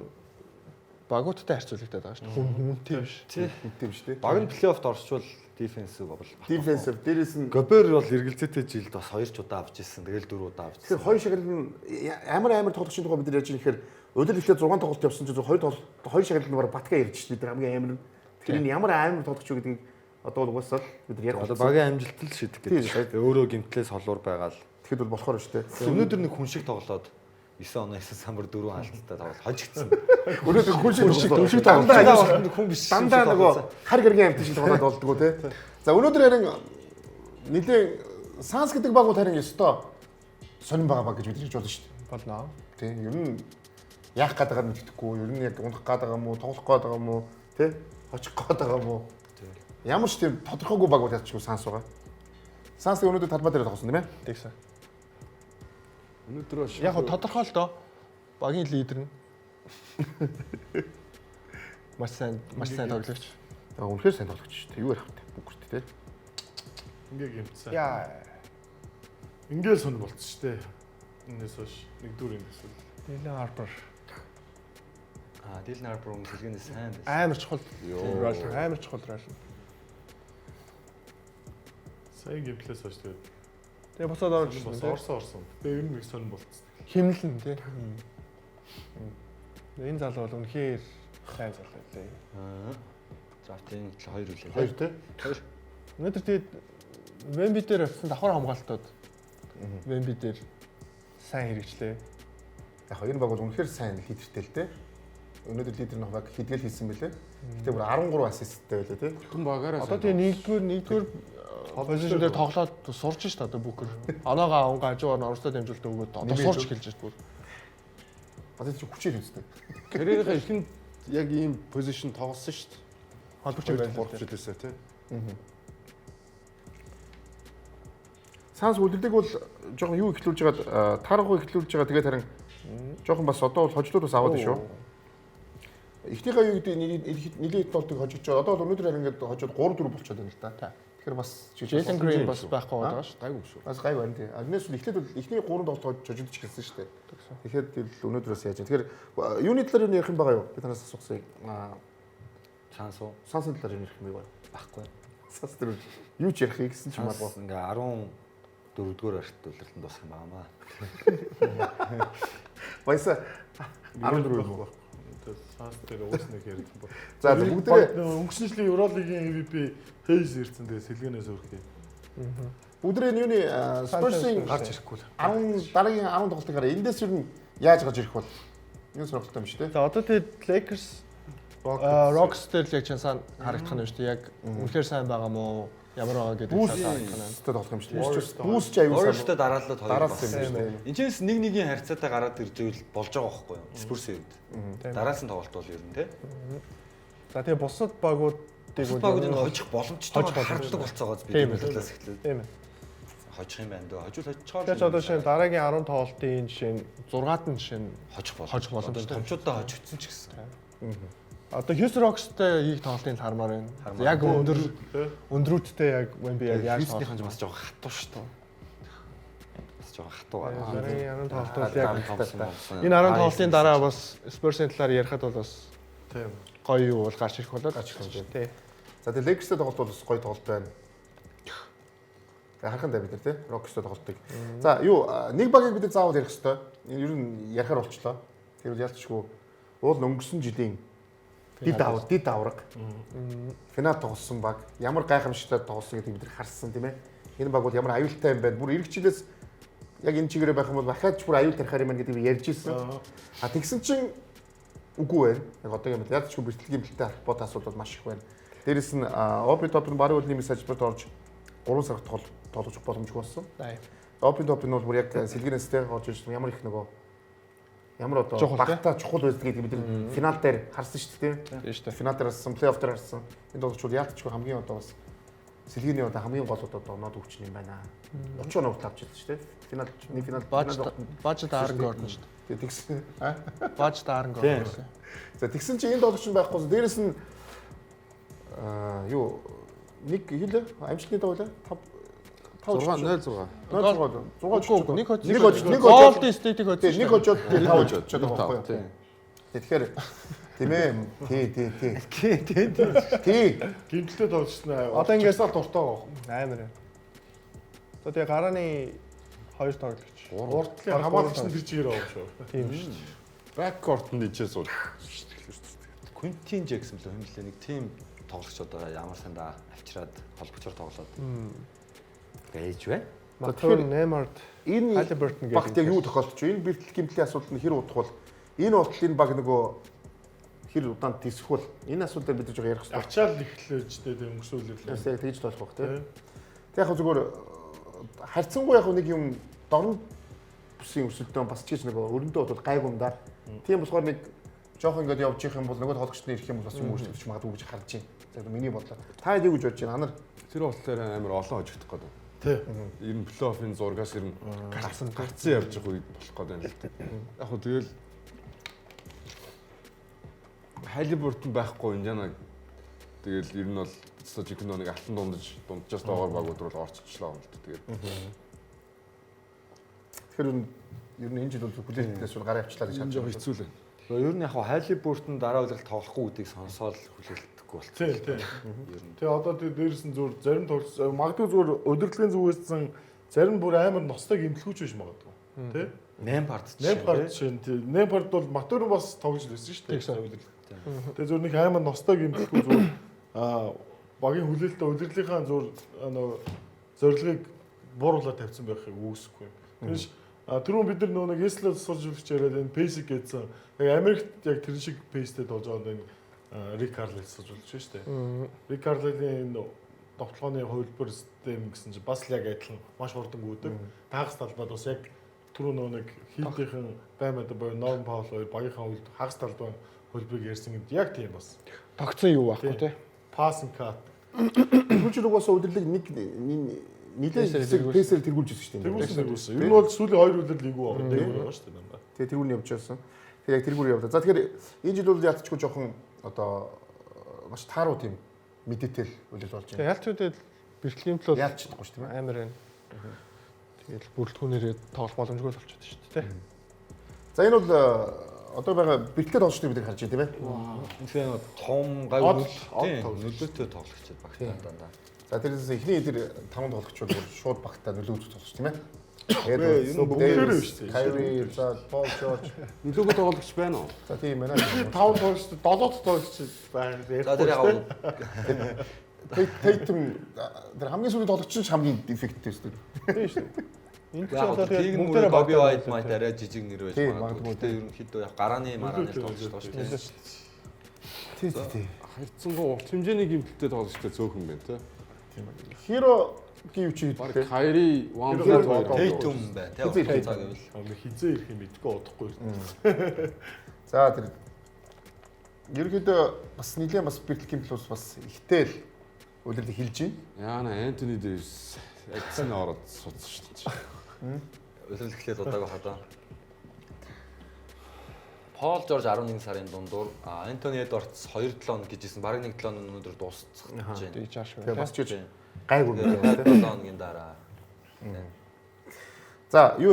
багуудтай харьцуулагдаад байгаа шүү дээ. Хүн хүнтэй биш. Үнэтэй биш те. Баг нь плей-оффт орчвол дефенсив бол. Defensive дээрээс нь Гобер бол эргэлзээтэй жилд бас 2 ч удаа авч ирсэн. Тэгэл 4 удаа авч Тэгэхээр ирсэн. хоёр шагнал нь амар амар тоглогчийн тухай бид нар ярьж байгаа ихээр өдөр эхлээд 6 тоглолт явсан чинь 2 тоглолт хоёр шагнал нь бараг батгаа ярьж шít бид нар хамгийн амар нь. Тэгэхээр энэ ямар амар тоглогч юу гэдгийг одоо бол угаасаа л бид нар ярих Одоо болсон. багийн амжилт л шийдэх Тийм, гэдэг. Өөрөө гимтлээс холуур байгаа л. Тэгэхэд бол болохоор шүү дээ. Өнөөдөр нэг хүн шиг тоглоод 9 оноо 9 самбар 4 хаалттай тоглол хожигдсон. Өнөөдөр хүн шиг хүн шиг дандаа Дандаа нэг хүн биш. дандаа нөгөө хар гэргийн амт шиг тоглоод болдгоо те. За өнөөдөр харин нэлээ Санс гэдэг баг бол харин ёстой сонирн байгаа баг гэж бид хэлж болно шүү дээ. Болно. Тэ ер нь яах гээд байгааг мэддэхгүй, ер нь яг унах гээд байгаа юм уу, тоглох гээд байгаа юм уу, тэ очих гээд байгаа юм уу? Ямар ч тийм тодорхойгүй баг бол ялчгүй Санс байгаа. Санс өнөөдөр талбай дээр тоглосон тийм ээ? Тэгсэн. Өнөөдөр бас Яг хоо тодорхой л доо. Багийн лидер нь. Маш сайн маш сайн тоглогч. Аа үнэхээр сайн тоглогч шүү дээ. Юу ярих вэ? Бүгд тэ. Ингээ гэмтсэн. Яа. Ингээ сонь болцсон шүү дээ. Энэс хойш нэгдүгээр юм эсвэл. Дилан Харпер Аа, Дилан Харпер өмнө сэлгэнээс сайн байсан. амар чухал рол, амар чухал рол. Сайн гэмтлээс хойш тэгээд Тэгээ буцаад орж бас ирсэн тий. орсон орсон. Тэгээ ер нь нэг сонь болцсон. Химнэлэн тий. Энэ залуу бол үнэхээр сайн залуу лээ. Аа. Драфтын хоёр үлээ. Хоёр тэ. Хоёр. Өнөөдөр тэгээд Wemby дээр очсон давхар хамгаалтууд Wemby дээр сайн хэрэгжлээ. Яг энэ баг бол үнэхээр сайн лидертэй л тэ. Өнөөдөр лидер нь баг хэдгэл хийсэн бэлээ. Гэтэ бүр 13 ассисттэй байлаа тэ. Бүтэн багаараа Одоо тэгээ нэгдүгээр позишн дээр тоглоод сурч шít одоо Бүүкер. Оноогоо авангаа хажуугаар нь оролцоо дамжуулалт өгөөд одоо сурч эхэлж шít бүр. Одоо чи хүчээр үздэг. Карьерийнхаа эхэнд яг ийм позишн тоглосон шүү дээ. Холбогч 2 байлаа. 3 жилээсээ тий. Санс үлддэг бол жоохон юу эхлүүлж байгаад таарахгүй эхлүүлж байгаа тэгээд харин жоохон бас одоо бол хожлууд бас аваад байна шүү. Эхнийхээ юу гэдэг нэлээд толтыг хожиж байгаа. Одоо бол өнөөдөр харин ингээд хожоод 3-4 болчиход байна л да. Тэгэхээр бас Jalen Green бас байхгүй байгаа шүү. Гайгүй шүү. Бас гайв байна тий. Аднаас л эхлээд бол эхний 3 тоглолт хожиж эхэлсэн шүү дээ. Тэгэхээр тэгэл өнөөдрөөс яаж юм. Тэгэхээр юуны талаар юу ярих юм байгаа юу? Би танаас асуусан. Аа Шанс уу? Сансын талаар юу ярих юм бэ? Байхгүй. Санс тэр юу ч ярих гэсэн ч юм Шанс аргагүй. ингээ 14 дугаар арт улирлан дуусах юм байна. Баясаа 14 юм уу? Тэгээд Санс дээр уус нэг ярьсан ба. За бүгдээрээ өнгөрсөн жилийн Евролигийн MVP Hayes ирсэн тэгээд сэлгэнээс өрхөө. бүгдээрээ энэ юуны Spurs-ийн Гарч ирэхгүй л. 10 дараагийн 10 тоглолтыг гараа. Эндээс ер нь яаж гарч ирэх бол? Энэ сонирхолтой юм шүү дээ. За одоо тэгээд Lakers Rockets дээр л яг чинь сайн харагдах нь шүү дээ. Яг үнэхээр сайн байгаа мó ямар байгаа гэдэг Бүүс талаар харагдах нь. тэ тоглох юм шүү дээ. Бүүс ч аюул сайн. Warriors-тай дараалал хоёр Дараалсан юм шүү дээ. Энэчнээс нэг нэгийн харьцаатай гараад ирж ивэл болж байгаа байхгүй юу? Spurs-ийн хувьд. Дараалсан тоглолт бол ер нь тий. За тэгээ бусад багуудыг Бусад багууд энэ хожих боломжтой Хожих харддаг болцоогоос бид Тийм ээ. талаас эхлээд Тийм ээ. хожих юм байна дөө. Хожил хожчихоор. Тэгэхээр ч одоо жишээ нь дараагийн 10 тоглолтын жишээ нь 6-ад нь жишээ нь хожих боломж. хожих боломжтой. Одоо томчуудаа хожигдсон ч гэсэн. Одоо Houston Rockets-тэй хийх тоглолтын хармаар байна. Яг өндөр өндрүүдтэй яг Wemby яг яаж Houston-ийн ч бас жоохон хатуу шүү дээ. Бас жоохон хатуу гараа. Дараагийн 10 тоглолт бол яг Яг энэ 10 тоглолтын дараа бас Spurs-ийн талаар ярихад бол бас Тийм. гоё юу бол гарч ирэх болоод гарч ирэх юм тий. За тэгээ Lakers-тэй тоглолт бол бас гоё тоглолт байна. Тэгээ харах нь да бид нар тий Rockets-тэй тоглолтыг. За юу нэг багийг бид нар заавал ярих хэвээр. Энэ ер нь ярихаар болчлоо. Тэр бол ялцчгүй уул нь өнгөрсөн жилийн дид авар дид авраг. Финал тоглосон баг ямар гайхамшигтай тоглосон гэдгийг бид нар харсан тийм ээ. Энэ баг бол ямар аюултай юм байна. Бүр ирэх жилээс яг энэ чигээрээ байх юм бол дахиад ч бүр аюул тарихаар юм байна гэдгийг би ярьж ирсэн. А тэгсэн чинь үгүй байна. Яг одоогийн мэд яаж ч бэртэл гэмтэлтэй холбоотой асуудал бол маш их байна. Дээрэс нь Оби Топын барын үлний мис ажилбарт орж 3 сар тоглож боломжгүй болсон. Аа. Оби Топын бол бүр яг сэлгэнэстэй орж ирсэн ямар их нөгөө Ямар одоо Чухал, тий? багтаа чухал байдаг гэдгийг бид нар финал дээр харсан шүү дээ. Тийм шүү дээ. Финал дээр харсан, плей-офф дээр харсан. Энэ тоглогч бол яалтчгүй хамгийн одоо бас сэлгээний одоо хамгийн гол одоо оноод өгч юм байна. 30 оноо хүртэл авч ирсэн шүү дээ. Финал нэг финал Баж Баж Аарон Гордон шүү дээ. Тэгсэн. Аа? дээ. Баж Аарон Гордон гэсэн. За тэгсэн чинь энэ тоглогч нь байхгүй. Дээрэс нь аа юу нэг хэлээ амжилтны доо лээ 5 5 6 0 6. 0 6 Үгүй нэг хожиж нэг хожиж нэг хожоод Golden State-ийг хожиж. нэг хожоод 5 хожоод байгаа байхгүй юу. Тий. Тэгэхээр тийм ээ тий тий тий тий тий тий Гимтэлтэй тоглолцсон аа. Одоо ингээд- сал дуртай байгаа. Амар юм. За тэгээ гарааны хоёр тоглогч. Уртлын хамгаалагч нь тэр чигээр байгаа юм шүү. Тийм шүү дээ. Backcourt-нд ичээ сууж. Квинтин Джексон лөө юм лээ нэг тим тоглогч одоо ямар сандаа авчираад холбогчоор тоглоод байж байна. Матур Немард энэ Halliburton гэдэг багт яг юу тохиолдож вэ? Энэ бэлтгэл гимтлийн асуудал нь хэр удах бол энэ болтол энэ баг нөгөө хэр удаан тисэх бол энэ асуудал дээр бид нар жоо ярих хэрэгтэй. Ачаал эхлэж дээ тийм өнгөрсөн үлрэл. Бас яг тэгж болох бах тий. Тэг яг зүгээр харьцангуй яг нэг юм дорн бүсийн өрсөлдөөн бас ч гэж нөгөө өрөндөө бодвол гайгүй юм да. Тийм болохоор нэг жоохон ингээд явж их юм бол нөгөө тоглогчд нь ирэх юм бол бас юм өөрчлөгдөж магадгүй гэж харж байна. За миний бодлоор. Та юу гэж бодож байна? Анар Тэр болохоор амар олон хожигдох гэдэг. Тий. Ер нь плей-оффын зургаас ер нь гарцсан. гарцсан явж байгаа үед болох гэдэг юм л та. Яг хөө тэгэл Халибуртон байхгүй Индиана тэгэл ер нь бол цэцэ жинхэнэ нэг алтан дундаж дунджаас доогоор багууд руу орччихлоо юм л та. Тэгээд тэгэхээр ер нь энэ жил бол хүлээлтээс бол гараа авчлаа гэж энэ харж жоо байна. хэцүү л байна. Ер нь яг Халибуртон дараа үлрэл тоглохгүй гэдгийг сонсоол хүлээлтэхгүй болчихсон. Тий, тий. Ер нь Тэгээ одоо тэгээ дээрс нь зүгээр зарим тоглолт магадгүй зүгээр удирдлагын зүгээс нь зарим бүр амар ностой гимтлгүүч биш магадгүй. Тий. Нэмпард Нэмпард жишээ нь тий. Нэмпард бол Матурин бас тоглож байсан шүү дээ. Тэгсэн. Тэгээ зүгээр нэг амар ностой гимтлгүү зүгээр аа багийн хүлээлтээ удирдлагынхаа зүгээр нөгөө зорилгыг бууруулаад тавьсан байхыг үүсэхгүй. Тэрш түрүүн бид нар нөгөө нэг Эслэл сурж үлгч яриад энэ Пейсик гэсэн яг Америкт яг тэр шиг пейстэй тоглож байгаа энэ Рик Карлайл сурж үлгч шүү дээ. Рик Карлайлийн энэ довтлооны хувилбар систем гэсэн чинь бас л яг адилхан маш хурдан гүйдэг. Таагс талбайд бас яг түрүү нөгөө нэг хийдийнхэн баймад буюу Норм Паул хоёр багийнхаа хувилбар хагас талбай хувилбарыг ярьсан юмд яг тийм бас. Тогтсон юу байхгүй тий. Pass and cut. Тэргүүлж угаасаа удирдлага нэг нилээ Пейсер хэсэг тэргүүлсэн. пейсер тэргүүлж ирсэн шүү дээ. Тэргүүлсэн тэргүүлсэн. Ер нь бол сүүлийн хоёр үлрэл эйгүү байгаа. Дээгүүр байгаа шүү дээ дандаа. Тэгээ тэргүүр нь явж байсан. Тэгээ яг тэргүүр явлаа. За тэгэхээр энэ жил бол ялцчгүй жоохон одоо маш тааруу тийм мэдээтэй л үлрэл болж Тэгээ байна. ялч үедээ бэрхлийн төлөө Ялч чадахгүй шүү тийм ээ. амар байна. Тэгэл бүрэлдэхүүнээрээ тоглох боломжгүй л болчиход шүү дээ тий. За энэ бол одоо байгаа бэлтгэл тоглогчдыг бид нар харж байна тийм ээ. Тэгэхээр том гай Од- од тоглогч. нөлөөтэй тоглогч багтаа дандаа. За тэрнээс эхний тэр таван тоглогч бол шууд багтаа нөлөө үзүүлэх тоглогч тийм ээ. Үгүй, ер нь бүгдээрээ биш тийм. Кайри, за Пол Жорж. Нөлөөгөө тоглогч байна уу? За тийм байна. Таван тоглогч, долоо тоглогч байна. За тэр Ярихгүй яг шүү дээ. Тейтем тэр хамгийн сүүлийн тоглогч нь хамгийн эффектив шүү дээ. Тийм шүү дээ. Энд ч яг одоо тийм тэгээд бүгдээрээ бүгдээрээ Бобби багтаа Вайт майт арай жижиг нэр байж Тийм, магадгүй. магадгүй. Гэтэ ерөнхийдөө яг гарааны марааны тоглогч тоглож шүү дээ. Тий, тий, тий. Харьцангуй урт хэмжээний гимтэлтэй тоглогчтой цөөхөн байна те. Хиро гів чи Баг хэдтэй. Кайри, Ван Хиро Флит хоёр. Тейтум байна те. Хизээ ирэх За гэвэл Амар хизээ ирэх юм мэдгүй удахгүй ирнэ. За тэр ерөнхийдөө бас нэлээд бас бэлтгэл гэмтэл бас ихтэй л үлрэл хэлж байна. Яана Антони Дэвис адсан ороод суудсан шүү дээ. Улирал эхлээд удааг хадаа. Пол Жорж 11 сарын дундуур Антони Эдвардс 2-7 хоног гэжсэн. Бараг 1-7 хоног өнөөдөр дуусчих гэж байна. Тэгж ааш Тэгээ байна. бас ч Тийм. гайгүй юм байна. 7 хоногийн дараа. За юу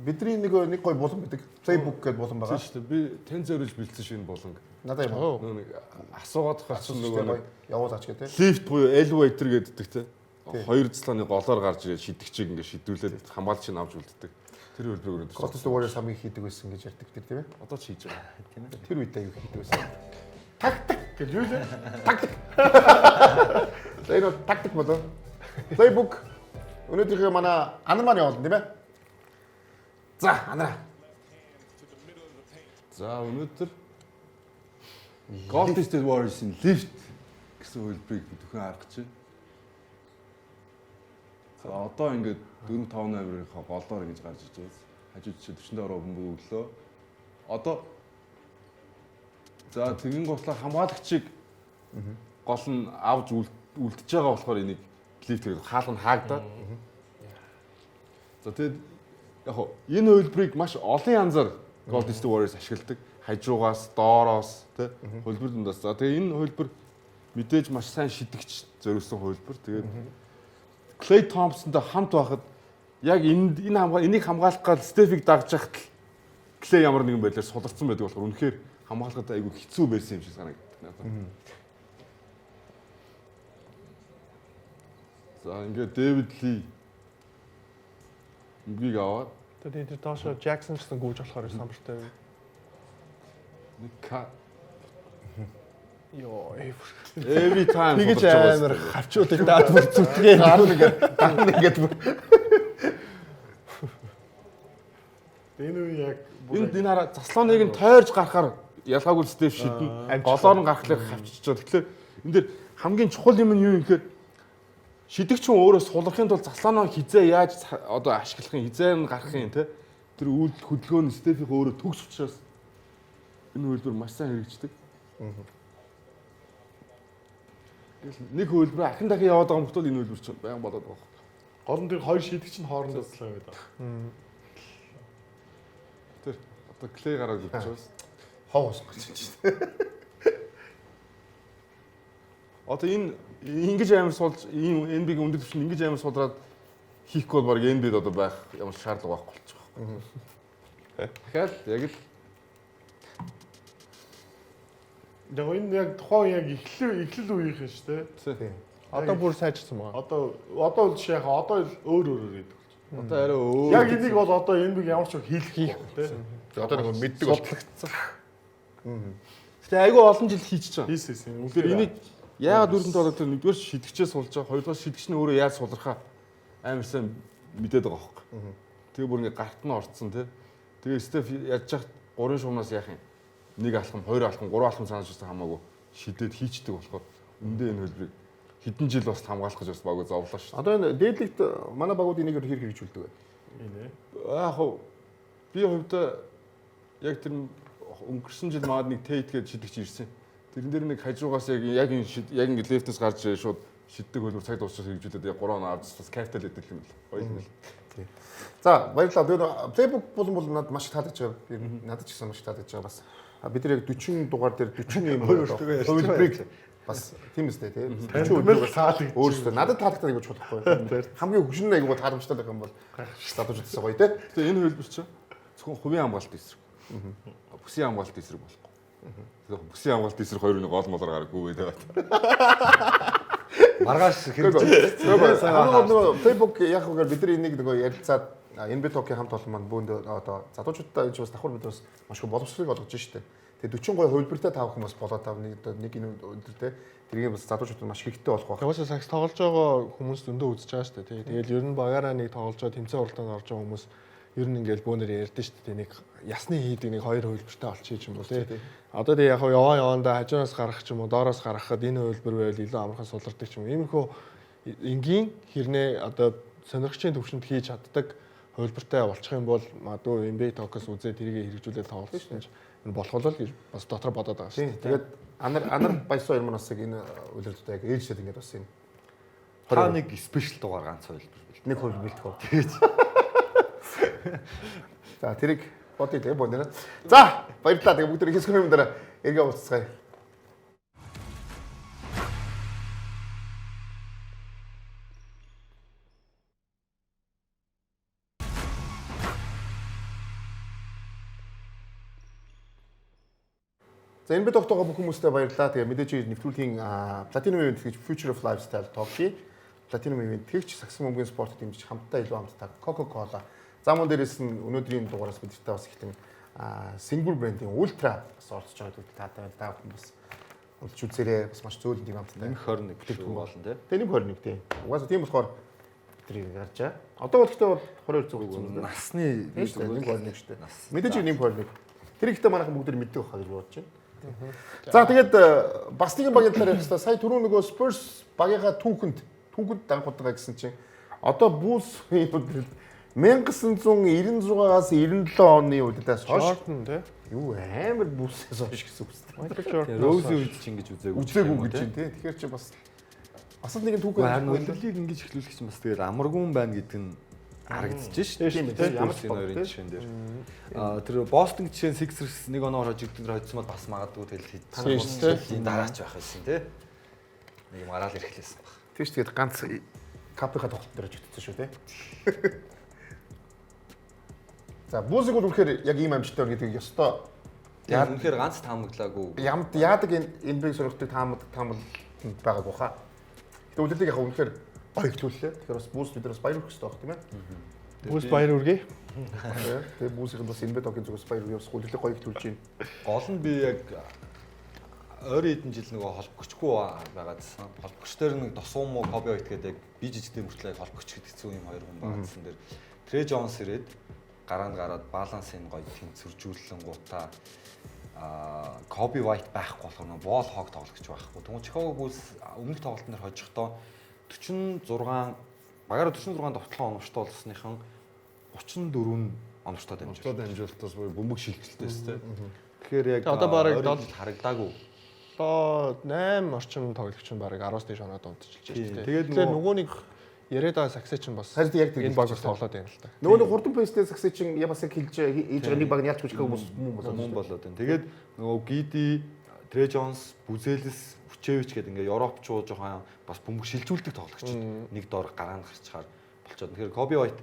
бидний нэг нэг гой булан байдаг. Playbook гэдэг булан Тийм байгаа. шүү дээ. Би тань зориулж бэлдсэн шинэ буланг. Надад юм. Оо. Нөгөө нэг асуугаад гарсан Асуусан нөгөө нөгөө нэг явуулаач гэдэг. лифт буюу elevator гэдэг те. Хоёр цлооны голоор гарч ирээд шидэгчийг ингээд шидүүлээд хамгаалагчийг авч үлддэг. Тэр хөлбөрөөр өндөр. Golden State Warriors хамгийн хийдэг байсан гэж ярьдаг тэр тийм ээ. Одоо ч хийж байгаа. Тийм ээ. Тэр үед аюу хийдэг байсан. Гэл юу лээ? За энэ бол тактик болоо. Playbook өнөөдрийнхөө манай анар маань явуулна тийм ээ. За анараа. За өнөөдөр Golden State Warriors-ийн лифт гэсэн хөлбөрийг би төхөн харах гэж байна. За одоо ингээд 4 5 номерынхаа голоор ингэж гарч иж байгаа. Хажууд чи 45 бөмбөг өглөө. Одоо за тэгин гутлаа хамгаалагчийг гол нь авж үлдэж байгаа болохоор энийг лифт гэдэг хаалга нь хаагдаад. За тэгээд яг хуу энэ хувилбарыг маш олон янзаар Golden State Warriors ашигладаг. Хажуугаас, доороос тий хувилбар дундаас. За тэгээд энэ хувилбар мэдээж маш сайн шидэгч зориулсан хувилбар. Тэгээд Клей Томпсонтой хамт байхад яг энд энэ хамгаал энийг хамгаалах гал Стефиг дагж яхад л Клей ямар нэгэн байдлаар суларсан байдаг болохоор үнэхээр хамгаалахад айгүй хэцүү байсан юм шиг санагддаг надад. За ингээд Дэвид Ли бөмбөгийг аваад Тэгээд тэр доошо Джексон ч гэсэн гүйж болохоор самбартай. нэг ка Йоо, every time тэгэж суларч байгаа амар хавчуулдаг даад бүр зүтгээ. Гар нэгээд гар нэгээд бүр Энэ үе яг Энд энэ хараа заслааныг нь тойрж гарахаар ялгаагүй Стеф шидэн голоор нь гарахлаар хавчиж байгаа. Тэгэхээр энэ дэр хамгийн чухал юм нь юу юм гэхээр шидэгч хүн өөрөө сулрахын тулд заслаанаа хизээ яаж одоо ашиглах юм, хизээ нь гарах юм те. Тэр үйлдэл хөдөлгөөн нь Стефийн өөрөө төгс учраас энэ үйлдвэр маш сайн хэрэгждэг. Тэгэл нэг хөлбөр ахин дахин яваад байгаа юм бол энэ хөлбөр чинь баян болоод байгаа. Гол нь тэр хоёр шийдэгч нь хоорондоо цэцлээ байдаг. Тэр одоо клей гараад ирж байгаа. Хов усах гэж байна шүү дээ. Одоо энэ ингэж амар сулж ийм NBA-ийн өндөр түвшинд ингэж амар сулраад хийхгүй бол баг NBA-д одоо байх ямар шаардлага байхгүй болчих واخ. Дахиад яг л Яг энэ яг тухайн яг эхлэл үеийнх нь шүү дээ. Тийм. Одоо бүр сайжирсан байгаа. Одоо бол жишээ яг одоо л өөр өөрөөр гэдэг болж. Одоо арай өөр. Яг энийг бол одоо NBA ямар ч хийх хийхгүй тий. Одоо нэг мэддэг бол судлагдсан. Гэтэ айгүй олон жил хийчихэж байгаа. Хийсэн. Тэгэхээр энийг яагаад үр дүнд болоод тэр нэгдүгээр шидэгчээ сулж байгаа, хоёрдугаар шидэгч нь өөрөө яаж сулрахаа амар сайн мэдээд байгаа хөөхгүй. Тэгээ бүр ингээ гарт нь орцсон тий. Тэгээ Стеф яаж яхад гурван шумнаас яах юм? Нэг алхам, хоёр алхам, гурван алхам цаанаас ирсэн хамаагүй шидээд хийчдэг болохоор үндэ энэ хөлбрийг хэдэн жил бас хамгаалах гэж бас багуу зовлоо шүү. Одоо энэ дээдлэгт манай багууд энийг хэр хэрэгжүүлдэг вэ? Энэ. Яг хав би хувьдаа яг тэр өнгөрсөн жил магад нэг Тейт гэж шидэгч ирсэн. Тэрэн дээр нэг хажуугаас яг яг энэ яг ингэ лефтээс гарч шууд шиддэг хөлбөр цаг дуусах хэрэгжүүлээд яг 3 оноо авч бас капитал гэдэг юм л. Гоё юм л. За баярлалаа. Тэр playbook болон бол надад маш их таалагдж байгаа. Ер нь надад ч гэсэн маш их таалагдж байгаа бас. Бид нар яг 40 дугаар дээр 40 юм хувилбарыг бас тийм үстэй тий. 40 Таньд таалагдж. Өөрөөсөө надад таалагддаг айгуу чухал байхгүй. Хамгийн хөгжин нь айгуу тааламжтай байх юм бол залуучуудаас гоё тий. Тэгээ энэ хөлбөр чинь зөвхөн хувийн хамгаалалт эсрэг. Бүсийн хамгаалалт эсрэг болохгүй. Тэгэхээр бүсийн хамгаалалт эсрэг хоёр нэг гол молоор гараагүй гэдэг. Маргааш хэрэгжиж. Хамгийн гол нөгөө playbook яг үгээр бид нар энийг нөгөө ярилцаад NBA Talk-ийн хамт олон маань бөөнд одоо залуучуудаа энэ ч бас давхар бид бас маш их боловсролыг олгож штэ. Тэгээ 40 гоё хувилбартай та бүхэн бас болоод тав нэг одоо нэг энэ өдөр те тэрийг бас залуучуудад маш хэрэгтэй болох байх. Угаасаа сакс тоглож байгаа хүмүүс зөндөө үзэж байгаа шүү дээ. Тэгэл ер нь багаараа нэг тоглож байгаа тэмцээн уралдаанд орж байгаа хүмүүс ер нь ингээл бөөнөр ярьдэн шүү дээ. Нэг ясны хийдэг нэг хоёр хувилбартай олчих юм уу тий. Одоо тэг яг яваа явандаа хажуунаас гарах ч юм уу, доороос гаргахад энэ хувилбар байвал илүү амархан сулардаг ч юм уу. Иймэрхүү энгийн хэрнээ одоо сонирхчийн төвшөнд хийж чаддаг хувилбартай болчих юм бол магадгүй NBA Talk-оос үзээ тэрийг хэрэгжүүлээд тоглох шүү дээ. Энэ болох л гэж бас дотор бодоод байгаа шүү дээ. Тэгээд анар баясаа хоёр маань бас яг энэ үйлрэлтүүд яг ээлжлээд ингээд бас энэ Та нэг спешиал дугаар ганц хувилбар бэл. нэг хувилбар бэлтгэв. За тэрийг бодъё тэгээ боо нэ. За баярлалаа. Тэгээ бүгд хэсэг юм дараа эргээ уулзцгаая. За энэ бид тогтоогоо бүх хүмүүстээ баярлалаа. Тэгээ мэдээж нэвтрүүлгийн Platinum Event гэж Future of Lifestyle Talk-ийн Platinum Event тэгч сагсан бөмбөгийн спортод дэмжиж хамтдаа илүү амттай Coca-Cola. За мөн дээрээс нь өнөөдрийн дугаараас бидэртэй бас ихтэн Single брендийн Ultra бас оролцож байгаа гэдэгт таатай байна. Та бүхэн бас олж үзээрэй. Бас маш зөөлөн тийм амттай. Нэмэх 21 бүтээгдэхүүн болно тий. Тэгээ нэмэх 21 тийм. Угаасаа тийм болохоор бид тэрийг гарч байгаа. Одоо бол гэхдээ бол 22 зүг үзсэн юм байна. Насны Тийм шүү дээ. Нэмэх 21 шүү дээ. Нас. Мэдээж нэмэх 21. Тэр ихтэй манайхан бүгд мэддэг байхаа гэж бодож байна. За тэгээд бас нэгэн багийн талаар ярих хэрэгтэй. Сая түрүү нөгөө Spurs багийнхаа түүхэнд дангуудгаа гэсэн чинь одоо Bulls-ийн өдрөлд 1996-аас 97 оны улирлаас хойш Jordan тий. юу амар Bulls-ээс хойш гэсэн үг үстэй. Michael Jordan. Роузи үед ч ингэж үзээгүй. Үзээгүй гэж чинь тий. Тэгэхээр чи бас бас л нэгэн түүх Харин улирлыг ингэж эхлүүлэх чинь бас тэгэл амаргүй юм байна гэдэг нь харагдаж шин. Тийм ээ, Ямар ямар ч ч баг, хоёрын тий. жишээн дээр. Тэр Бостон жишээ нь Sixers нэг оноор хожигдсон тэр хоцсон бол бас магадгүй тэгэл Тийм шүү дээ. хийчихсэн. Дараач байх байсан тий. Нэг юм араал эрхлээсэн баг. Тийм шүү, тэгээд ганц капынхаа тоглолт дээр хожигдсон шүү тий. За Bulls-ыг бол үнэхээр яг ийм амжилттай байна гэдгийг ёстой Яг үнэхээр ганц таамаглаагүй. Ямд яадаг энэ NBA сургалтыг таамал байгаагүй хаа. Гэтэ үлрэлийг яг үнэхээр гоё эхлүүллээ. Тэгэхээр бас Bulls бид нар бас баяр хүрэх хэрэгтэй байх тийм ээ. Bulls баяр хүргэе. Тэгээ Bulls-ийн бас NBA тогийн зүгээс баяр хүргэе. Бас үлрэлийг гоё эхлүүлж байна. Гол нь би яг ойрын хэдэн жил нөгөө холбогчгүй байгаадсан. Холбогч дээр нэг Досумо, Коби Уайт гэдэг яг би жижигтэй мөртлөө яг холбогч гэдэг хэцүү юм хоёр хүн байгаадсан дээр Трэ Джонс ирээд гараанд гараад балансыг гоё тэнцвэржүүлсэн гутаа Коби Уайт байхгүй болохоор нөгөө боол хог тоглогч байхгүй. Тэгвэл Чикаго Буллс өмнөх тоглолтын дээр хожихдоо 46 багаараа 46 довтлогон оновчтой болсныхан 34 нь оновчтой дамжуулсан. Оновчтой дамжуулалтаас буюу бөмбөг шилжилтээс тий. Тэгэхээр яг Одоо бараг ойрын жил харагдаагүй. Одоо 8 орчим тоглогч нь бараг 10-аас дээш оноод унтчихж Тийм. байна тийм. Тэгээд Тэгэхээр нөгөө нэг яриад байгаа саксэ чинь бас Харин яг тэр энэ баг бас тоглоод байна л та. Нөгөө нэг хурдан пейстэй саксэ чинь я бас яг хэлж хийж байгаа нэг баг нь ялч Чикаго Bulls мөн болоод мөн болоод байна. Тэгээд нөгөө Гиди, Трэ Джонс, Бүзелес, Хүчевич гэдэг ингээ Европчуу жоохон бас бөмбөг шилжүүлдэг тоглогч нэг дор гараанд гарчхаар болчоод. Тэгэхээр Коби Уайт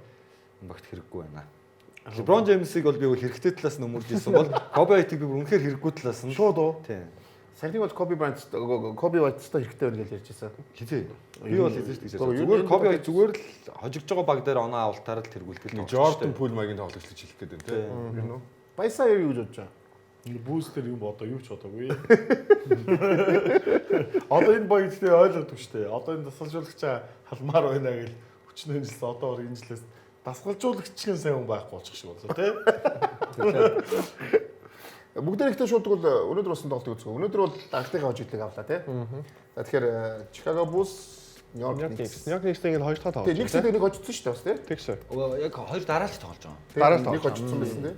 энэ багт хэрэггүй байна. LeBron James-ийг бол би хэрэгтэй талаас нь өмөрж исэн бол Коби Уайтыг би бүр үнэхээр хэрэггүй талаас нь Шууд уу? Тийм. Саяны бол Коби Брайант Коби Уайттай хэрэгтэй байна гэж ярьж байсан. Хизээ. Би бол хизээ ч гэж Зүгээр, ярьсан. Зүгээр Коби Уайт зүгээр л хожигдж байгаа баг дээр оноо авалтаар л тэргүүлдэг Нэг тоглогч. Jordan Poole маягийн тоглогч гэж хэлэх гээд байна тий. Юу нөө? Баясаа юу гэж бодож байгаа? Бүүстер юм бодоо юу ч бодоогүй. Одоо энэ баг ихтэй ойлгодог шүү дээ. Одоо энэ дасгалжуулагчаа халмаар байна гэж өчнөө жилс одоо энэ жилээс дасгалжуулагч гэн сайн хүн байхгүй болчих шиг боллоо тий. Бүгдээр ихтэй шуудаг бол өнөөдөр болсон тоглолтыг үзэх. Өнөөдөр бол анхныхаа хожигдлыг авлаа тий. За тэгэхээр Chicago Bulls, New York Knicks. New York Knicks ингээд хоёр дахь тоглож Тэгээ Knicks нэг хожигдсон шүү дээ бас тий. Тэгс. Яг хоёр дараалж тоглож байгаа. Дараа Нэг тоглож хожигдсон байсан тий.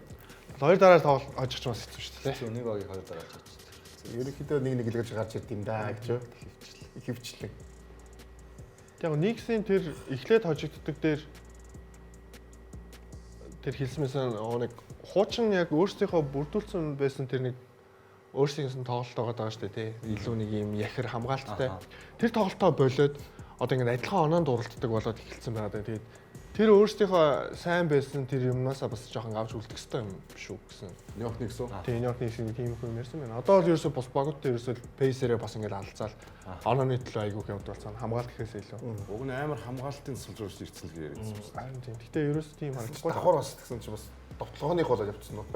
Хоёр дараа тоглож хожих бас хэцүү шүү дээ. Тийм нэг багийг хоёр дараалж хожигдсон. Ерөнхийдөө нэг нэг илгэж гарч ирд юм да гэж. Хөвчлэн. Яг Knicks-ийн тэр эхлээд хожигддаг дээр тэр хэлсэн мэсэн нэг хуучин яг өөрсдийнхөө бүрдүүлсэн байсан тэр нэг өөрсдийнх нь тоглолт байгаа даа шүү дээ тий. Илүү нэг юм яхир хамгаалттай. Тэр тоглолтоо болоод одоо ингээд адилхан оноонд уралддаг болоод эхэлсэн байгаа даа. Тэгээд тэр өөрсдийнхөө сайн байсан тэр юмнасаа бас жоохон авч үлдэх хэрэгтэй юм шүү гэсэн. New York Knicks үү? Тийм New York Knicks-ийн тийм их юм ярьсан байна. Одоо бол ерөөсөө бус багуудтай ерөөсөө пейсерээ бас ингээд алцаал онооны төлөө айгүйх явдаг болсон. Хамгаалт гэхээс илүү. Уг нь амар хамгаалтын тусламжуулагч ирсэн л гэж яриадсан. Харин тийм. Гэтэ ерөөсөө тийм харагдахгүй. Давхар бас тэгсэн чи бас довтлогооных болоод явчихсан уу?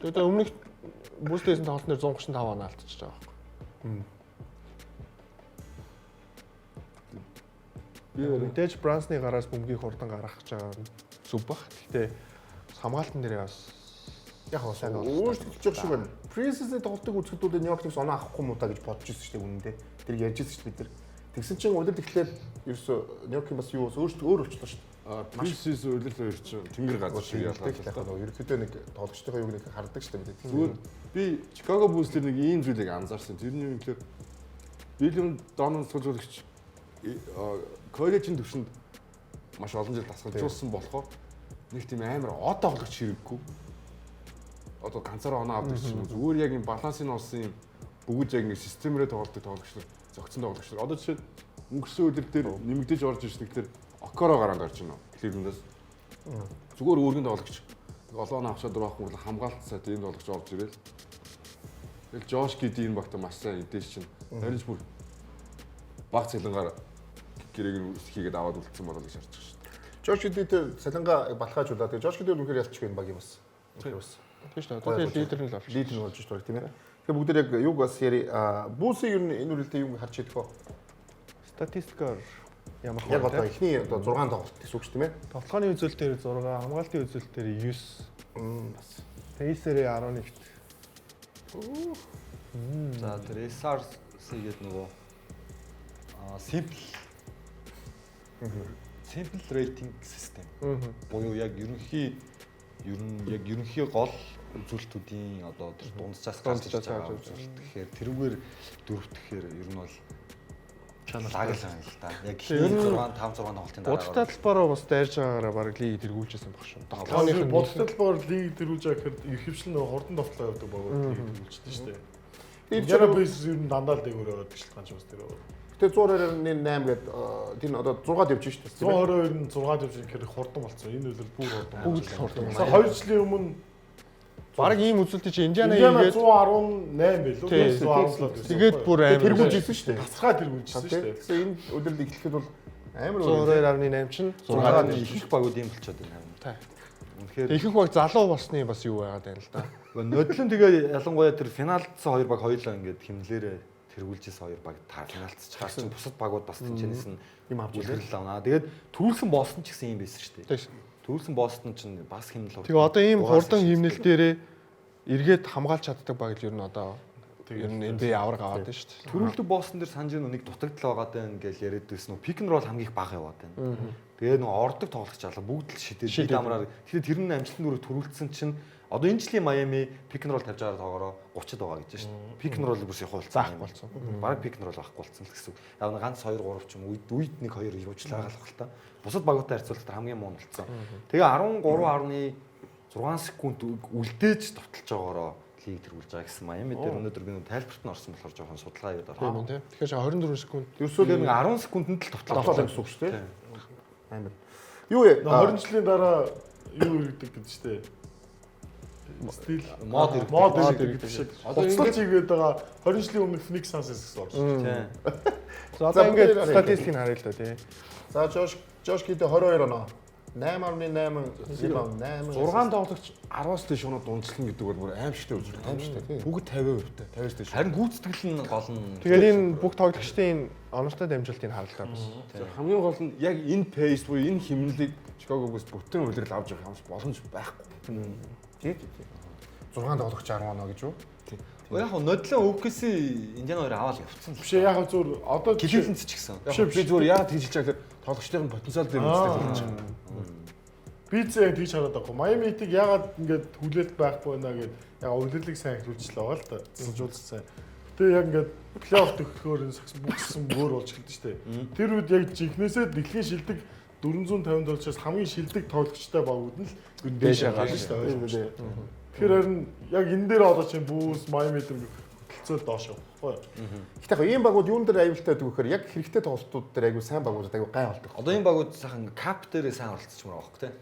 Тэгээд өмнөх Bulls-ийн тоглолтын дээр 135 оноо алдчихж байгаа байхгүй. Би Мэдээж Брансны гараас бөмбөгийг хурдан гаргах гэж байгаа нь зүв бах. Гэтэ бас хамгаалтан дээр бас Яг бас өөрчлөгдөж байгаа шиг байна. Preseason тоглолтыг үзэхэд бол New York Knicks оноо авахгүй муу та гэж бодож ирсэн шүү дээ үнэндээ. Тэр ярьж ирсэн шүү дээ бид нар. Тэгсэн чинь улирал эхлээд ерөөсөө New York-ийн бас юу өөрчлөлт өөр болчихлоо шүү дээ. Preseason улирал хоёр чинь тэнгэр газар шиг ялгаа. Яг нөгөө ерөнхийдөө нэг тоглогчдын юуг нэг хардаг шүү дээ бид. Зүгээр би Chicago Bulls дээр нэг ийм зүйлийг анзаарсан. Тэр нь юу юм гэхээр William Donovan тусламжуулагч коллежийн түвшинд маш олон жил дасгалжуулсан болохоор нэг тийм амар од тоглогч хэрэггүй. Одоо ганцаараа оноо авдаг ч юм уу. Зүгээр яг юм балансыг олсон юм бүгд яг ингэ системрээ тоглолтог тоглогч нар, зөгцсөн тоглогч нар. Одоо жишээ нь өнгөрсөн өдөр дээр нэмэгдэж орж ирсэн тэр Окоро гараанд орж ирнэ. Cleveland-аас. Зүгээр үүргэн тоглогч. Олон оноо авчаад дөрөв авах хамгаалт сайтай ийм тоглогч орж ирэл. Тэгэл Жош Гиди энэ багта маш сайн эдээс чинь харин ч бүр баг цалингаар гэрээг нь хийгээд аваад үлдсэн болоо гэж харж байгаа шүү дээ. Жош Гиди тэр цалингаа балхаажуулаад тэгээ Жош Гиди бол үнэхээр ялчих юм баг юм бас. Үнэхээр бас. тийм шүү дээ. Одоо тэр лидер нь л болчих. Лидер нь болж шүү дээ тийм ээ. Тэгэхээр бүгд яг юг бас яри Bulls-ийн ер нь энэ үрэлтээ юг харж идэх вэ? Статистикаар ямар Яг одоо эхний одоо 6 тоглолт гэсэн үг шүү тийм ээ. Тоглооны үзүүлэлтээр 6, хамгаалтын үзүүлэлтээр 9. Бас. Пейсерээ 11-т. За тэр SRC гэдэг нөгөө simple Simple rating system. Буюу яг ерөнхий ер нь яг ерөнхий гол үзүүлэлтүүдийн одоо тэр дунджаас гарч ирж байгаа үзүүлэлт. Тэгэхээр тэрүүгээр дөрөвт гэхээр ер нь бол лаг л байна л да. Яг Ер нь 6 5 6 тоглолтын дараа. Бодолтой талбараа бас дайрж байгаагаараа баг лиг тэргүүлжсэн баг шүү. Тоглооных нь бодолтой талбараар лиг тэргүүлж байгаа гэхээр ихэвчлэн нөгөө хурдан довтлоо явдаг багууд лиг тэргүүлждэг шүү дээ. Индиана Pacers ер нь дандаа л дээгүүр яваад шалтгаан ч бас тэр байгаа. Гэтэ 122.8 гээд тэр нь одоо 6-д явж шүү дээ. 122 нь 6-д явж гэхээр хурдан болсон. Энэ үйл бүр хурдан. Бүгд л хурдан. Сая 2 жилийн өмнө Бараг ийм үзүүлэлт чи Индиана Индиана хийгээд 118 байлуу. Тий. 117 байсан. тэгээд бүр амар Тэргүүлж ирсэн шүү дээ. тасраа тэргүүлжсэн шүү дээ. Тэгэхээр энэ өдрөл эхлэхэд бол амар өөр. 122.8 чинь 6 6-д ихэнх багууд ийм болчиход байна. Тий. Үнэхээр Ихэнх баг залуу болсны бас юу байгаад байна л да. Нодлон тэгээ ялангуяа тэр финалдсан хоёр баг хоёулаа ингээд хэмнэлээрээ тэргүүлжсэн хоёр баг та финалдчихаар чинь бусад багууд бас тэнчэнээс нь Юм авч ирсэн. үлгэрэл авна. Тэгээд төрүүлсэн Бостон ч гэсэн юм байсан шүү дээ. Тэгсэн. Төрүүлсэн Бостон чинь бас хэмнэл хурдан. Тэгээ одоо ийм хурдан хэмнэл дээрээ эргээд хамгаалж чаддаг баг л ер нь одоо ер нь NBA авраг аваад байна шүү дээ. Төрүүлдэг Бостон дээр санаж нэг дутагдал байгаа даа гэж яриад байсан үү. Пик н рол хамгийн их бага яваад байна. Тэгээ нөгөө ордог тоглогч алга бүгд л шидээд бид амраар. Тэгэхээр тэр нь амжилтан дөрөв төрүүлсэн чинь одоо энэ жилийн Майами пик н рол тавьж байгаа тоогоороо 30-д байгаа гэж шүү дээ. Пик н рол бүрс явах болсон. Заахгүй болсон. Бараг пик н рол байхгүй болсон л гэсэн үг. Яг нэг ганц 2 3 ч юм уу үед үед 1 2 явж л байгаа л хэл та. Бусад багуудтай харьцуулахад хамгийн муу нь болсон. Тэгээ 13.6 секунд үлдээж товтолж байгаагаараа лиг тэргүүлж байгаа гэсэн Майами дээр өнөөдөр би нэг тайлбарт нь орсон болохоор жоохон судалгаа хийгээд Тийм орсон. үү тий. Тэгэхээр чи 24 секунд Ерөөсөө Тэгэхээр нэг 10 секундэд л товтлоо. тоглоо гэсэн үг шүү дээ. Амар. Юу вэ? 20 жилийн дараа юу иргэдэг гэдэг шүү дээ. Стил Мод иргэдэг. Мод Мод иргэдэг иргэдэг. гэдэг шиг. Одоо Хуцлаж хийгээд байгаа 20 жилийн өмнө Phoenix Suns гэсэн орсон. Тийм. За одоо За, ингээд бүгдээрээ статистикийг харъя л да тий. За Жош Жош Кид 22 оноо. 8.8 rebound 8. 6 тоглогч 10-аас дээш оноо дунджлан гэдэг бол бүр аимшигтай үзүүлэлт. Аимшигтай, тий. Бүгд 50% та 50-аас дээш. Харин гүйцэтгэл нь гол нь Тэгээд энэ бүх тоглогчдын оновчтой дамжуултыг харалаа бас. Хамгийн гол нь яг энэ pace буюу энэ хэмнэлийг Chicago Bulls бүтэн улирал авч явах юм боломж байхгүй. Тий, тий, тий. 6 тоглогч 10 оноо гэж юу? Яг хөө нодлон OKC Индиана хоёр аваад явцсан л. Биш яг зүгээр одоо Cleveland ч гэсэн. Яг би зүгээр яагаад тэгж хэлж байгаа гэхээр тоглогчдын потенциал дээр үздэг болж байгаа. Би зэ яг тийж хараад байгаа. Майами Heat-ийг ягаад ингээд хүлээлт байхгүй байна гэд яг улирлыг сайн эхлүүлчихлээ байгаа л да. Засалжуулсан сайн. Гэтэ яг ингээд плей-офф төгсөхөөр энэ сагс бүгдсэн өөр болж эхэлдэг шүү дээ. Тэр үед яг жинхнээсээ дэлхийн шилдэг 450 доллараас хамгийн шилдэг тоглогчтой багууд нь л ер нь дээшээ гарна шүү дээ. Ойлгомжтой. Тэгэхээр харин яг энэ дээр одоо чинь Bulls, Miami Heat хөтөлцөөл доош явах байхгүй. Гэтэ яг ийм багууд юун дээр аюултай байдаг вэ гэхээр яг хэрэгтэй тоглолтууд дээр айгүй сайн багуудад айгүй гай болдог. Одоо энэ багууд сайхан кап дээрээ сайн оролцчихмаар байгаа байхгүй тий.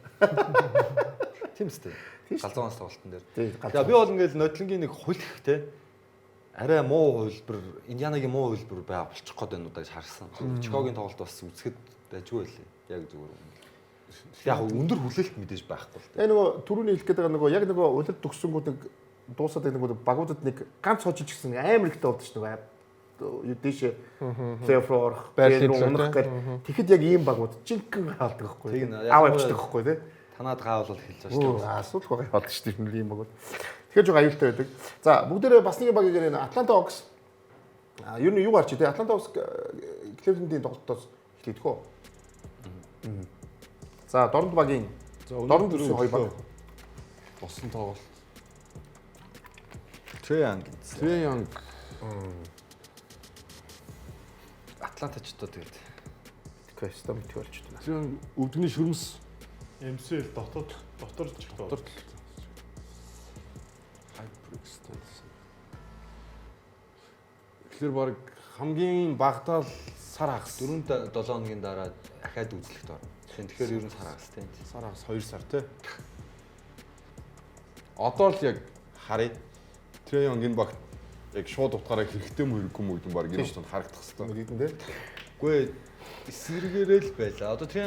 Тийм үстэй. Галзуунаас тоглолтын дээр. Тий, За би бол ингээл нодлонгийн нэг хулих те. Арай муу хувилбар, Индианагийн муу хувилбар бай болчих гээд байна уу да гэж харсан. Чикагогийн тоглолт бас үзэхэд дайггүй байлээ. Яг зүгээр. Яг өндөр хүлээлт мэдээж байхгүй л те. Яг нөгөө түрүүний хэлэх гээд байгаа нөгөө яг нөгөө улирал төгссөнгүүд нэг дуусаад байгаа нөгөө багуудад нэг ганц хожиж гисэн амар ихтэй болдог ш нөгөө юу дээшээ плей-офф руу орох, Байрлалын плей руу төлөө, унах тий. гэх. Тэгэхэд яг ийм багууд жинхэнэ хаалдаг байхгүй Тэг тий. нь, Аав ялангуяа- авчдаг байхгүй тий. Танаад гаавал хэлж байгаа шүү Оо, дээ. асуудалгүй байгаа шүү дээ ийм багууд. Тэгэхээр жоо аюултай байдаг. За, бүгдээрээ бас нэг багийг ярина. Атланта Hawks. А, ер нь юу гарч тий? Атланта Hawks Cleveland-ийн тоглолтоос эхлэдэг үү? За, Дорнод багийн За Дорнод дүрсийн хоёр баг. Босон тоглолт. Трey Young. Трey Young Атланта ч одоо тэгээд Квест мэдэх болж байна. Трey Young өвдгний шүрмэс MCL дотоод дотор ч их дотор талд. Hyperextension. Тэгэхээр баг хамгийн багадаа л сар хагас. 4 7 хоногийн дараа дахиад үзлэгт орно. Тэгэхээр ер нь сар хагас тийм. Сар хагас 2 сар тий. Одоо л яг харъя. Трey Young энэ багт яг шууд утгаараа хэрэгтэй мө хэрэггүй мө гэдэг нь баг энэ хугацаанд харагдах хэвээр. Мэдэн тий. Үгүй эсэргээрээ л байлаа. Одоо Трey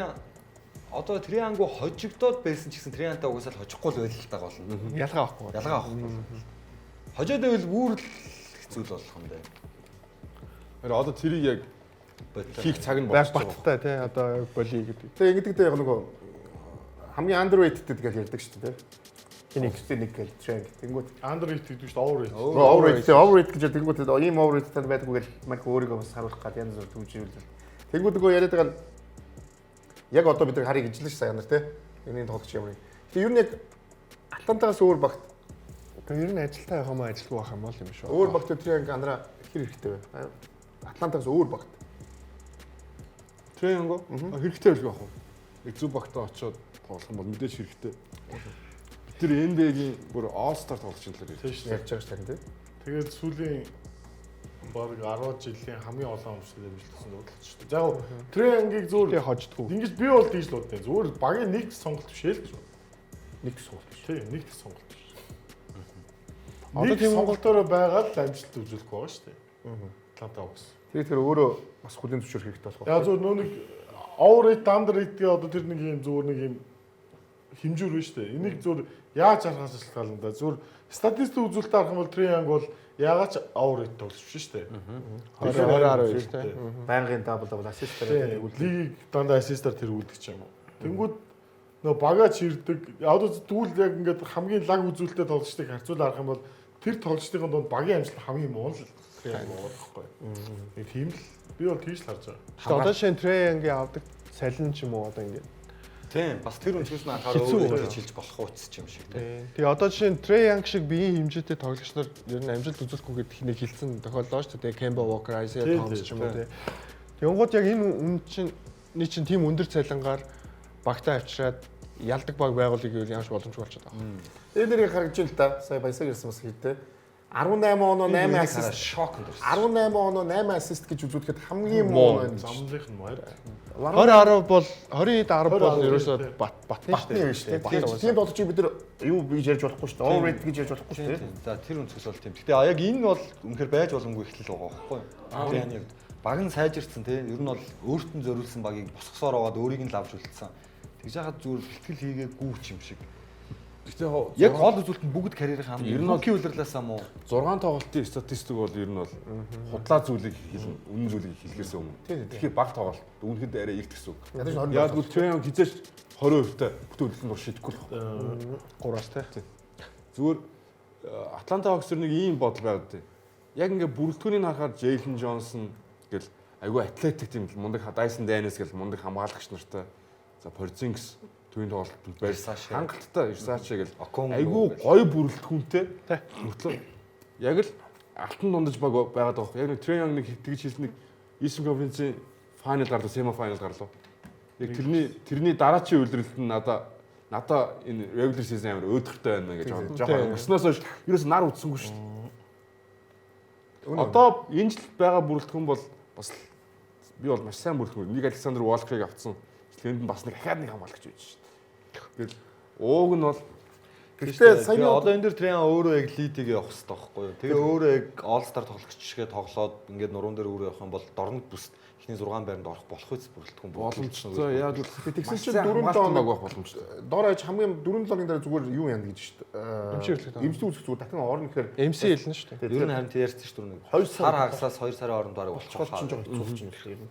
одоо Трey Young-г хожигдоод байсан ч гэсэн Трey Young-тай угаасаа л хожихгүй л байлаа л та гол нь. Ялгаа авахгүй. Ялгаа авахгүй. Хожоод байвал бүр л хэцүү л болох юм байна. Тэгэхээр одоо тэрийг яг Бодлоо. хийх цаг нь Баг болчихж байгаа. баттай тий одоо боли гэдэг. Тэгээ ингэдэг дээ яг нөгөө хамгийн underrated гэж ярьдаг шүү дээ. Энийг нэг гэл трend. Тэнгүүт Underrated гэдэг чинь overrated. overrated overrated гэж ярьдаг. Тэнгүүт ийм overrated байдаггүй гэл мань өөрийгөө бас харуулах гад янз бүр төвжүүлэл. Тэнгүүт нөгөө яриад байгаа нь Яг одоо бид нар харъя гэж л ш сая нар тий. Энийн тоглогч ямар юм. Тэгээ ер нь яг Атлантагаас өөр багт Тэгээ ер нь ажилтаа явах юм аа ажилгүй байх юм бол юм шүү. өөр багт Трей Янг андраа хэр хэрэгтэй вэ? Атлантагаас өөр багт. Трей Янго хэрэгтэй байлгүй яах вэ? Яг зөв багтаа очиод тоглох юм бол мэдээж хэрэгтэй. Бид тэр NBA-гийн бүр All Star тоглогчийн талаар ярьж Тийм шүү. Ярьж байгаа ш тань тий. Тэгээд сүүлийн бараг 10 жилийн хамгийн олон амжилттай амжилтсан тоглогч шүү дээ. За яг Трей Янгийг зүгээр Тэгээ хождгоо. ингэж би бол тийж л бодсон. Зүгээр багийн нэг сонголт биш ээ л гэж бодсон. Нэг сонголт биш. Тийм, нэг сонголт биш. Одоо Одоо тийм тийм сонголтоороо байгаа л амжилт үзүүлэхгүй байгаа шүү дээ. Атланта Hawks. Тэр өөрөө бас хүлээн зөвшөөрөх хэрэгтэй болох. Яг зүгээр нөө нэг overrate, underrate гээ одоо тэр нэг юм зүгээр нэг юм хэмжүүр байна шүү дээ. Энийг зүгээр яаж харахаас шалтгаална да. Зүгээр статистик үзүүлэлт харах юм бол Трей Янг бол яагаад ч overrate тоглож биш шүү дээ. 20 12 тий. Байнгын дабл дабл ассистаар Тийм, лигийг дандаа ассистаар тэргүүлдэг ч юм уу. Тэнгүүд нөө багаач ирдэг. Одоо тэгвэл яг ингээд хамгийн лаг үзүүлэлттэй тоглогчдыг харьцуулаад харах юм бол тэр тоглогчдын дунд багийн амжилт хамгийн муу л Трей Янг байгаа байхгүй. Нэг тийм л би бол тийж л харж байгаа. Тэгээ одоо шинэ Трей Янгийн авдаг цалин ч юм уу одоо ингээд. Тийм, бас тэр өнцгөөс нь анхаарал Хэцүү өөрөө үү? ингэж хэлж болох үс юм шиг тийм. Тэгээ одоо жишээ нь Трей Янг шиг биеийн хэмжээтэй тоглогч нар ер нь амжилт үзүүлэхгүй гэдэг нэг хэлсэн тохиолдол шүү дээ. Кемба Walker, Isaiah Тий, Thomas тий, ч юм уу тий. Тэнгууд яг энэ үн чинь нэг чинь тийм өндөр цалингаар багтаа авчираад ялдаг баг байгуулъя гэвэл ямар ч боломжгүй болчиход байгаа. Энэ дэрийг харагдж байна л да. Сая баясаг ирсэн бас хийдэ. 18 оноо 8 ассист. Шокнд орсон. 18 оноо 8 ассист гэж үзүүлэхэд хамгийн муу байна. Замлынх нь маяг. 20 10 бол 20 10 бол 20 ерөөсөө тий. бат батны Батны юм шүү дээ. Тэгэхээр тийм тоглогчийг бид нар юу гэж ярьж болохгүй шүү дээ. Overrated гэж ярьж болохгүй шүү дээ. Тийм. За тэр өнцгөөс бол тийм. Гэтэ яг энэ бол үнэхээр байж боломгүй эхлэл байгаа байхгүй юу? Тэр яаны хувьд баг нь сайжирсан тийм. Ер нь бол өөрт нь зориулсан багийг босгосоор байгаад өөрийг нь лавж үлдсэн. Тэгж яхад зүгээр бэлтгэл хийгээгүй ч юм шиг. Гэтэ яг Яг гол үзүүлэлт нь бүгд карьерийн хамгийн Ер ер нь нь бол- рүүки улирлаасаа муу. 6 тоглолтын статистик бол ер нь бол худлаа зүйлийг хэлнэ, үнэн зүйлийг хэлэхээс өмнө. Тэгэхээр баг тоглолт үнэхэд арай ихт гэсэн үг. Ядаж 20 Яг л Трей Янг хизээч 20% та бүтэн үлдэн дур шидэхгүй л байна. 3-аас тий. Зүгээр Атланта Hawks нэг ийм бодол байгаад тий. Яг ингээ бүрэлдэхүүнийг харахаар Jalen Johnson гэл айгүй атлетик тийм л мундаг Dyson Daniels гэл мундаг хамгаалагч нартай. За Porzingis түүний тоглолтод барьсан Versace. хангалттай Versace гэл Okongwu айгүй гэл. гоё бүрэлдэхүүнтэй. Мөртлөө яг л алтан дундаж баг байгаад байгаа. Яг нэг Trae Young нэг тэгж хэлсэн нэг Eastern Conference-ийн final гарлаа, semi final гарлаа. Яг тэрний дараачийн үйлрэлт нь надаа энэ regular season амар өөдөртэй байна гэж жоохон өнгөрснөөс хойш ерөөс нар үтсэнгүй шүү дээ. Одоо энэ жил байгаа бүрэлдэхүүн бол бас л би бол маш сайн бүрэлдэхүүн. Нэг Александр Волкерыг авцсан. Тэнд нь бас нэг дахиад нэг хамгаалагч байж шүү дээ. Тэгэл ууг нь бол Гэхдээ саяны одоо энэ дэр Трен өөрөө яг лидийг явах хэрэгтэй байхгүй юу? Тэгээ өөрөө яг All Star тоглогч шигээ тоглоод ингээд нуруунд дээр өөрөө явах юм бол дорнод бүст эхний 6 байранд орох болох үс бүрэлдэхүүн боломжтой. Яг л Тэгсэн маш чинь сайн дөрөв хамгаалтан долоо баг байх боломжтой. дор хаяж хамгийн 4 долларын дараа зүгээр юу яана гэж шүү дээ. Эмчийн хөтлөлт. Эмчийн үзэх зүгээр дахин орно гэхээр MC хэлнэ шүү дээ. Ер нь харин тий ярьсан шүү дээ нэг. Хоёр сар Сар хагасаас 2 сарын хооронд бараг болчих болчих чинь жоохон хэцүү болчих юм шиг.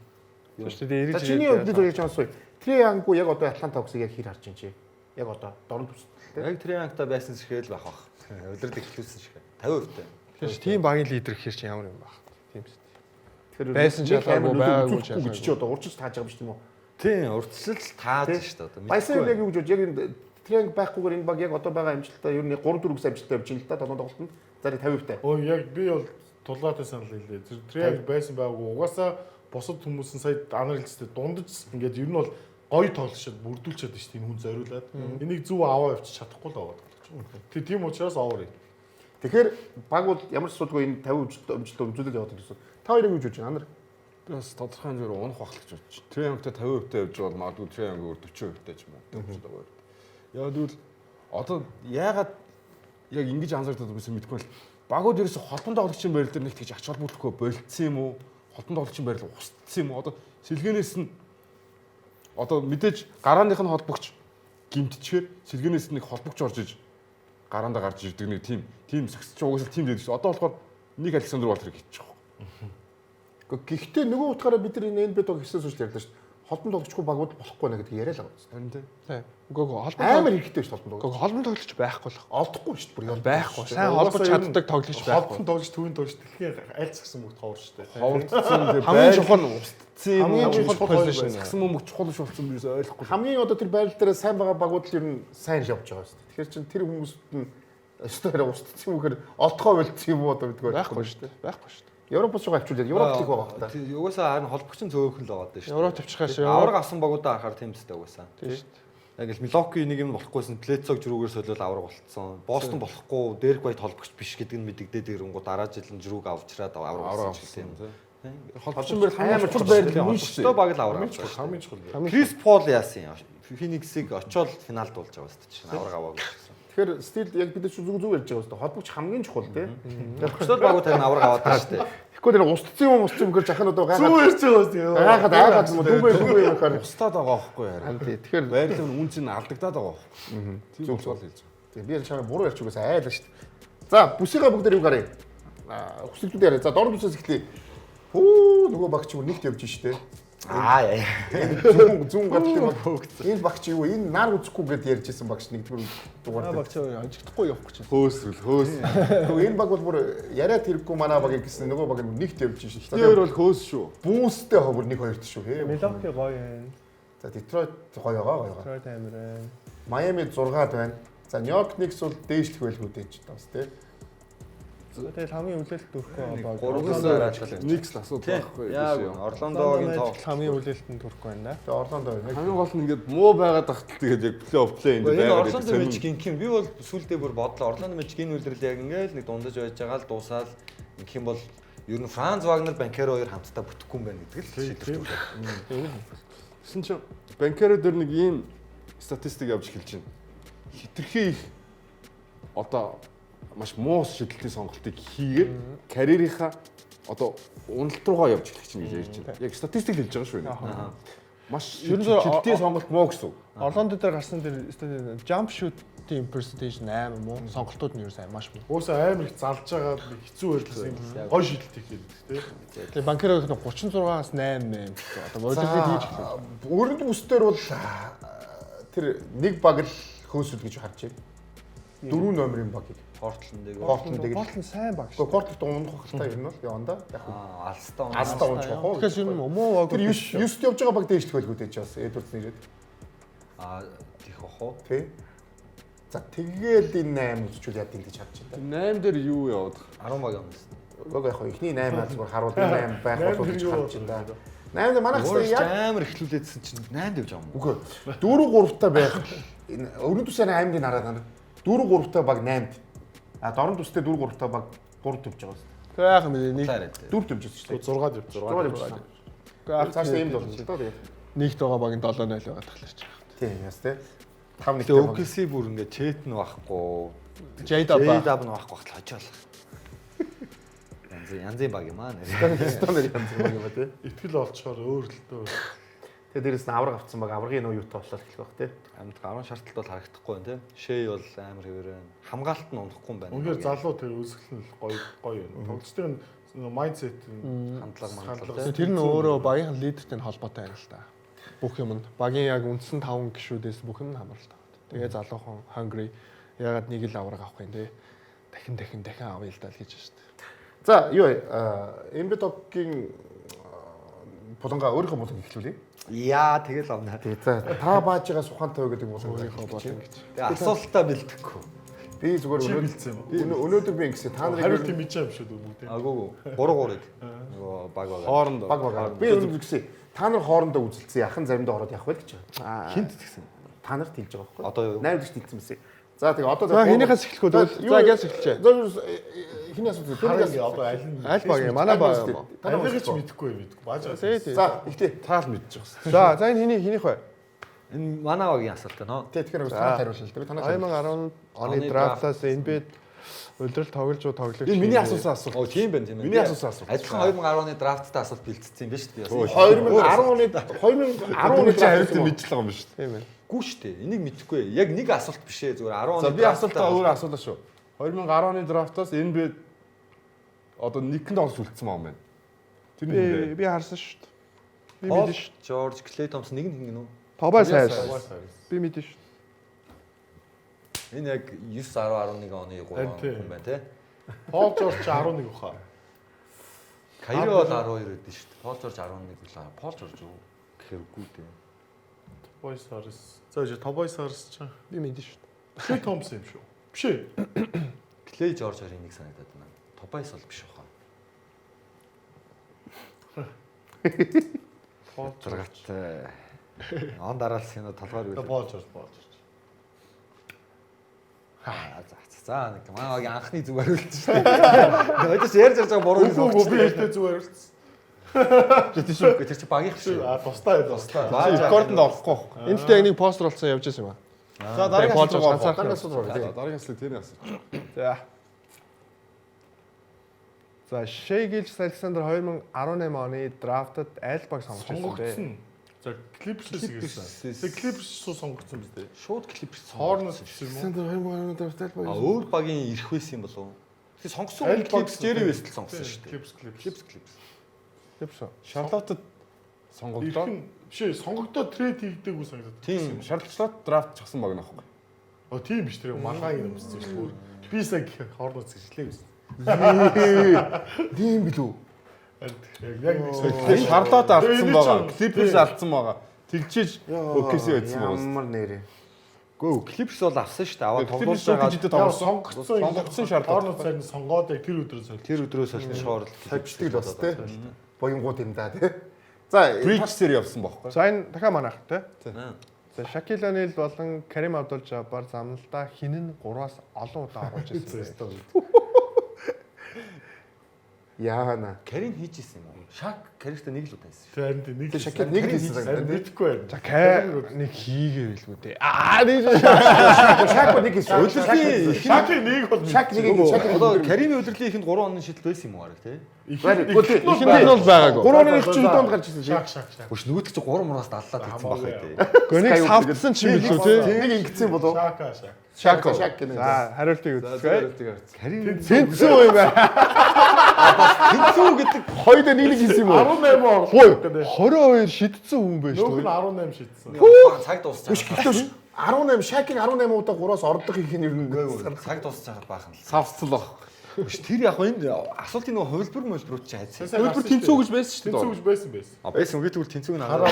Тийм шүү дээ. За Эргэж чиний хувьд би зүгээр чамаас сууя. Трей Янгу яг одоо Атланта Hawks-ыг яг хэр харж байна чи? Яг одоо дорн төсөлтэй. Яг Трен байсан шиг л байх бах. Улирал эхлүүлсэн шиг. 50% та. Тэгэхээр чи тийм багийн лидер гэхэр чи ямар юм байх. Тийм шүү дээ. Тэгэхээр Байсан ч нэг амар ялгаагүй, нөлөө байгаагүй ч үзүүлэхгүй гэж ялгаагүй. чи одоо урчиж тааж байгаа юм биш тийм үү? Тийм, урьдчилал тааж шүү дээ одоо. Баясан яг юу гэж бодож яг энэ Трей Янг байхгүйгээр энэ баг яг одоо байгаа амжилтаа ер нь 3 4 гэсэн амжилттай явж байна л да долоон тоглолтод. За 50% та. Өө яг би бол тулгаатай санал хэлээ. Тэр Трей байсан байгаагүй. Угаасаа бусад хүмүүс нь сая анар хэлцтэй дундаж ингээд ер нь бол гоё тоглолчод бүрдүүлчихэд шүү дээ энэ хүн зориулаад. Энийг зөв аваа явчих чадахгүй л байгаа тоглож. Тэг тийм учраас overrate. Тэгэхээр баг бол ямар ч асуудалгүй энэ 50% амжилттай үзүүлэл яваад байсан. Та хоёрыг юу гэж бодож байна? Анар. Би бас тодорхой хэмжээгээр унах байх л гэж бодож байна. Трей Янгтай 50% та явж байгаа бол магадгүй Трей Янг өөр 40% та ч юм уу. 40% та. Яг тэгвэл одоо яагаад яг ингэж анзаардаад байсан мэдэхгүй л багууд ерөөсө холбон тоглогчийн байрал дээр нэг тэгж ач холбогдолгүй болцсон юм уу? Холбон тоглогчийн байрал устдсан юм уу? Одоо сэлгэнээс нь одоо мэдээж гарааных нь холбогч гимтчихээр сэлгэнээс нэг холбогч орж иж гараандаа гарч ирдэг нэг тийм сагсч угаасаа тийм байдаг шүү. Одоо болохоор нэг Александр Волтерыг хийчих واخ. Гэхдээ нөгөө утгаараа бид нар энэ NBA тог хийсэн сүүл ярьлаа шүү дээ. Холбон тоглогчгүй багууд болохгүй нэ гэдэг яриа л байгаа. Харин тий. Тийм. Үгүй үгүй холбон Амар хэрэгтэй шүү дээ холбон тоглогч. Үгүй холбон тоглогч байхгүй л. Олдохгүй шүү дээ бүр яа. Байхгүй. Сайн холбож чаддаг тоглогч байхгүй. Холбон тоглож, төвийн тоглож дэлхийн аль цагсан бүгд ховор шүү дээ. Ховордсон тэгээ Хамгийн чухал устдсан юм. хамгийн чухал position. Сагсан бөмбөг чухал биш болсон би юусоо ойлгохгүй. Хамгийн одоо тэр байрал дээр сайн байгаа багууд л ер нь сайн л явж байгаа шүү дээ. Тэгэхээр чин тэр хүмүүст нь өстой хэрэг устдсан юм гэхээр олдохоо болцсон юм уу одоо мэдгүй. Байхгүй шүү дээ. Байхгүй шүү дээ. Европоос руу авчулаад Европ л их байгаа хта. Угаасаа харин холбогч нь зөөхөн л байгаа даа шүү. Европ тавьчихаас Авраг авсан багуудаа харахаар тийм үстэй угаасаа. Тийм шүү дээ. Яг л Милоки нэг юм болохгүйсэн Плецог жирүүгээр солиол авраг болцсон. Бостон болохгүй Дерек Вайт холбогч биш гэдэг нь мэдэгдээд ирэнгүү дараа жил нь жирүүг авчраад авраг Авраг болсон ч гэсэн юм. Холбогч байр хамгийн чухал байр нь шүү Холбогчтой дээ. баг л авраг авсан. Хамгийн чухал байр. Крис Пол яасан юм? Фениксийг очоод финалд болж байгаа шүү дээ. Авраг аваагүй гэсэн. Тэгэхээр стил яг бид нар зүг зүг ярьж байгаа шүү дээ. Холбогч хамгийн чухал тий. Холбогчтой багууд харин авраг аваад байгаа шүү дээ. Тэгэхгүй тэр устдсан юм устдсан юм гэхээр жахан одоо Зүг гайхаад ярьж байгаа шүү дээ. гайхаад айгаад юм уу дүнгүй дүнгүй юм гэхээр Устдаад байгаа байхгүй харин. тий. Тэгэхээр Байрлал нь үн чинь алдагдаад байгаа байхгүй. Тийм болохоор хэлж байгаа. тий, би чамайг буруу ярьж угсаа айлаа шүү дээ. За бүсийнхаа бүгд юу гарыг хүсэлтүүд яриа. За дор бүсээс эхлэе. Хүү нөгөө багч юм нэгт явж штэ. Аа яа. Зүүн зүүн гардаг юм баг. Энэ багч юу энэ нар үзэхгүй гэд ярьжсэн багч нэгдүгээр дугаар Манай дээр. багч ажигдахгүй явах гэж байна. Хөөсрөл хөөс. Нөгөө энэ баг бол бүр яриад хэрэггүй манай багийг гэсэн нөгөө баг нь нэгт явж штэ. Эхний хоёр бол хөөс шүү. Бүүстэй ховор нэг хоёрт шүү. Хээ. Милоки гоё юм. За Детройт гоё байгаа гоё байгаа. Детройт амар байна. Майами 6-ад байна. За Нью-Йорк Никс бол дээшлэх байлгүй дэж таас тий. Тэгэл хамгийн хүлээлт төрөхгүй баг. Гурван дараа Никс л асуудал байхгүй. Яг Орландогийн Тоглолт тоглолт. хамгийн хүлээлтэнд төрөхгүй байна да. Тэгээ Орландо байна. Хамгийн гол нь ингээд муу байгаад тахтал тэгээд яг плей-офф плей энд Энэ байгаад Орландо Мэжик инх юм. Би бол сүулдэ бүр бодлоо. Орландо Мэжик энэ үлрэл яг ингээл нэг дундаж байж байгаа л дуусаал инх юм бол ер нь Франц Вагнер Банкеро хоёр хамтдаа бүтэхгүй юм байна гэдэг л шийдвэр төрөлөө. Тэгсэн чинь Банкеро дээр нэг ийм статистик явж эхэлж байна. Хитрхи их одоо маш муу шидэлтийн сонголтыг хийгээд карьерийнхаа одоо уналт руугаа явж эхлэх чинь гэж ярьж байна. Яг статистик хэлж байгаа шүү энэ. Маш Ер нь зөв- шидэлтийн сонголт муу гэсэн үг. Орландо дээр гарсан тэр jump shoot-ийн percentage 8 муу. Сонголтууд нь ерөөсөө маш муу. Уусаа амар их залж байгаа нэг хэцүү байрлалаас юм гой шийдэлт хийх гэдэг тий. Тэгээ Банкеро гэх нь 36-аас 8 8 гэсэн. Одоо бодолтой хийж эхлэв. Өрөнд бүс дээр бол тэр нэг баг л хөөсөл гэж харж байна. Дөрөв номерын багийг. Портланд Портланд. Портланд сайн баг Гэхдээ шүү. Портланд унах хальтаа ер нь бол яванда яг хөө. Аа алстаа Алстаа унах хоо. Тэгэхээр ер нь муу баг Тэр биш шүү. 9-т явж байгаа баг дээшлэх байлгүй дэж бас Эдвардс нэрээд. Аа тийх бах уу? Тий. За тэгээл энэ 8 үзчихвэл яд ингэж харж байна. 8 дээр юу яваад? 10 баг юм гэсэн. Уг яг хөө эхний 8 аа зүгээр харуул энэ 8 байх болов гэж харж байна да. 8 дээр манайх Уурч яг амар эхлүүлээдсэн чинь 8 дэвж байгаа юм уу? Үгүй 4 3-та байх. Энэ өрнөд үсээр 8-ыг хараад байна. 4 3-та баг 8-д. А дорн төстэй 4 3-та баг 3 төвж байгаа юм. Тэгээ яах юм бэ? Нэг Талаар 4 төвж байсан шүү дээ. 6 явж 6 явж байсан. Цаашдаа ийм л болно л доо тэгээд. нэгт байгаа багийн 7-0 байгаа тахлаа чи. Тийм яс тий. 5 Тэгээ 1-тэй баг. OKC бүр ингээ чет нь байхгүй. J-Dub ба. J-Dub нь байхгүй хожоол. Янз янзын баг юм аа нэр. Стандарт янз бүр юм ба тий. Итгэл олцохоор өөр л дөө. Тэгээ дээрэс нь авраг авцсан баг аврагын нөө юутай боллоо эхлэх байх тий. Амьд гаруун шаардлагат бол харагдахгүй байна тий. Шэй бол амар хэвээр байна. Хамгаалалт нь унахгүй юм байна. Үнэхээр залуу тэр үзэсгэлэн л гоё гоё юм. Тоглолтын майндсет нь хандлага мандлага тий. Тэр нь өөрөө багийн лидертэй нь холбоотой юм л та. Бүх юм нь багийн яг үндсэн 5 гишүүдээс бүх юм нь хамааралтай. Тэгээ залуухан hungry ягаад нэг л авраг авах юм те. Дахин дахин дахин авъя л даа л гэж байна шүү дээ. За юу MB Dog-ийн булангаа өөрийнхөө буланг эхлүүлье. Яа тэгэл авна. Тэгээ за та баажигаас ухаантай вэ гэдэг буланг Өөрийнхөө булан гэж. Тэгээ асуултаа бэлдэхгүй. Би зүгээр Чи өнөөдөр бэлдсэн юм уу? өнөөдөр би ингэсэн та нарыг Хариулт мэдэж байгаа юм шүү дээ бүгд. Агуу 3 3-ыг нөгөө баг баг. Хоорондоо. баг баг. Би өнөөдөр ингэсэн та нар хоорондоо үзэлцсэн яхан заримдаа ороод явах байл гэж байгаа. Хинт тэгсэн. Та нарт хэлж байгаа байхгүй. Одоо юу? 8 дэвш хэлсэн байсан. За тэгээ одоо За хэнийхээс эхлэх үү тэгвэл? За гээс эхэлчихэ. За хиний асуулт Харин ингээ одоо аль нь Аль баг юм? Манай баг юм уу? Алийг ч мэдэхгүй юм мэдэхгүй. Бааж байгаа. Тий, тий. За ихтэй. Таал мэдчих байсан. За за энэ хиний хинийх вэ? Энэ манай багийн асуулт нөө. Тэ тэгэхээр танаа хариулна л дээ. Би танаа 2010 оны Оны драфтаас NBA улирал тоглож уу тоглогч. Энэ миний асуусан асуулт. Оо тийм байна тийм байна. Миний асуусан асуулт. Адилхан 2010 оны драфттай асуулт бэлдсэн юм байна шүү дээ. Би бас. 2010 оны 2010 оны чи хариултыг мэдчихэл байгаа юм биш үү? Тийм ээ. Гүү шүү дээ. Энийг мэдэхгүй. Яг нэг асуулт биш ээ. Зүгээр 10 оны За би асуултаа өөрөө асуулаа шүү. 2010 оны драфтаас NBA одоо нэгэн тоглож үлдсэн байгаа юм байна. Тэр нь Би хин бэ? би харсан шүү дээ. Би Пол мэдэн шүү. Жорж, Клей Томпсон нэг нь хин гинүү? Тобайс Харрис. Tobias Harris. Би мэдэн шүү. Энэ яг 9 10 11 оны Харин 3 тий. хүн байна те. Пол Жорж чи 11 ухаа. Кайри бол 12 байдсан шүү дээ. Пол Жорж 11 үлээ. Пол Жорж юу гэхээр үгүй дээ. Tobias Harris. За жи Tobias Harris чи. Би мэдэн шүү. Клей Томпсон юм шүү. Биш ээ. Клей Жорж хоёрын нэг санагдаад байна. Тобайс бол биш баха. Пол Жорж. Зургатай. Он дараалсан юм толгоор За үйл. Пол Жорж, Пол Жорж. За за за нэг манай багийн анхны зүг хариулт шүү дээ. Өдөөс ярьж ярьж байгаа буруу Үгүй үгүй би ихтэй зүг хариулсан. Тэр шүү. Тэр чи багийнх шүү. А тусдаа байл тусдаа. Рекордонд орохгүй байхгүй. Энэ дэхтэй яг нэг постэр болсон явж байсан юм аа. За дараагийн Пол асуулт Жорж руу ганцаархан. Дараагийн асуулт руу оръё, За дараагийн асуулт тэрний асуулт. За. За Shai Gilgeous-Alexander 2018 оны драфтад аль баг сонгож ирсэн бэ? Сонгогдсон. За Clippers-ээс ирсэн. Clippers-ээс. Тэгээ Clippers шууд сонгогдсон биз дээ. Шууд Clippers Hornets гэсэн юм уу? Александр 2018 драфт аль А баг. өөр багийн ирэх байсан юм болов уу? Тэгээ сонгосон Аль хүн Clippers баг Jerry West л сонгосон шүү дээ. Clippers Clippers. Clippers Clippers. Clippers. Шарлоттод Ирэх сонгогдоод нь биш ээ сонгогдоод трейд хийгдээгүй санагдаад. тийм Шарлотод драфт чагсан баг нөхгүй. Оо тийм биш тэр малгай юм өмссөн шүү дээ. Би сая Hornets гэж лээ гэсэн. Тийм билүү? Харин яг яг нэг Тэгэхээр Шарлот алдсан энэ байгаа. чинь- Clippers тий. алдсан байгаа. Тэгчиж OKC байсан байгаа. Ямар нэрээ. Гөө Clippers бол авсан шүү дээ. Аваад Clippers тоглуулж байгаа. OKC-д Яг тоглосон. сонгогдсон Сонгогдсон Шарлот. Hornets харин сонгоод яг тэр өдрөө соль. Тэр өдрөө солилцохоор л Тавьчихдаг л бас тий. Боёнгууд юм да тий. За Bridge-сээр явсан байхгүй. За энэ дахиад манайх тий. За Shaquille O'Neal болон Kareem Abdul-Jabbar замналдаа хин нь 3-аас олон удаа оруулж ирсэн бэ? Яана. Карим хийж исэн юм уу? Шак Каримтай нэг л удаа хийсэн шүү. Тэр харин тийм нэг Тэг Шакил нэг л хийсэн Харин санагдав. мэдэхгүй байна. За Кай нэг хийгээ билгүү дээ. Аа нэг Шак нэг хийсэн. Удирдлагын Шакийн нэг бол Шак нэг Шак Одоо Каримийн удирдлагын ихэнд 3 оны шидэл байсан юм уу арга тий? Ихэнд нь бол байгаагүй. 3 оны чи хэдэн онд гарч ирсэн Шак шак шак. Хөш нөгөөдөг чи 3 мураас даллаад хийсэн байх тий. Гэхдээ нэг савдсан ч юм билүү тий. Нэг ингэсэн болов. Шака шак. Шако. Шак гэнэ. За хариултыг үзье. Карим Тэнцүү юм байна. тэнцүү гэдэг Хоёул нэг нэг хийсэн юм уу? 18 орлоо. Хой 22 шидсэн хүн байж Нөөх нь шүү. 18 шидсэн. цаг дуусч Биш байгаа. гэхдээ 18 Шакийн 18 удаа 3-аас ордог хийх нь ер нь Цаг дуусч байгаа баахан л. Савцл баг. Хөш тэр яг энэ асуултын нөгөө хувилбар мөлбрүүд чи хайцсан. Хөлбөр тэнцүү гэж байсан шүү Тэнцүү дээ. гэж байсан байсан. А байсан үгүй тэгвэл тэнцүүг нь хараа.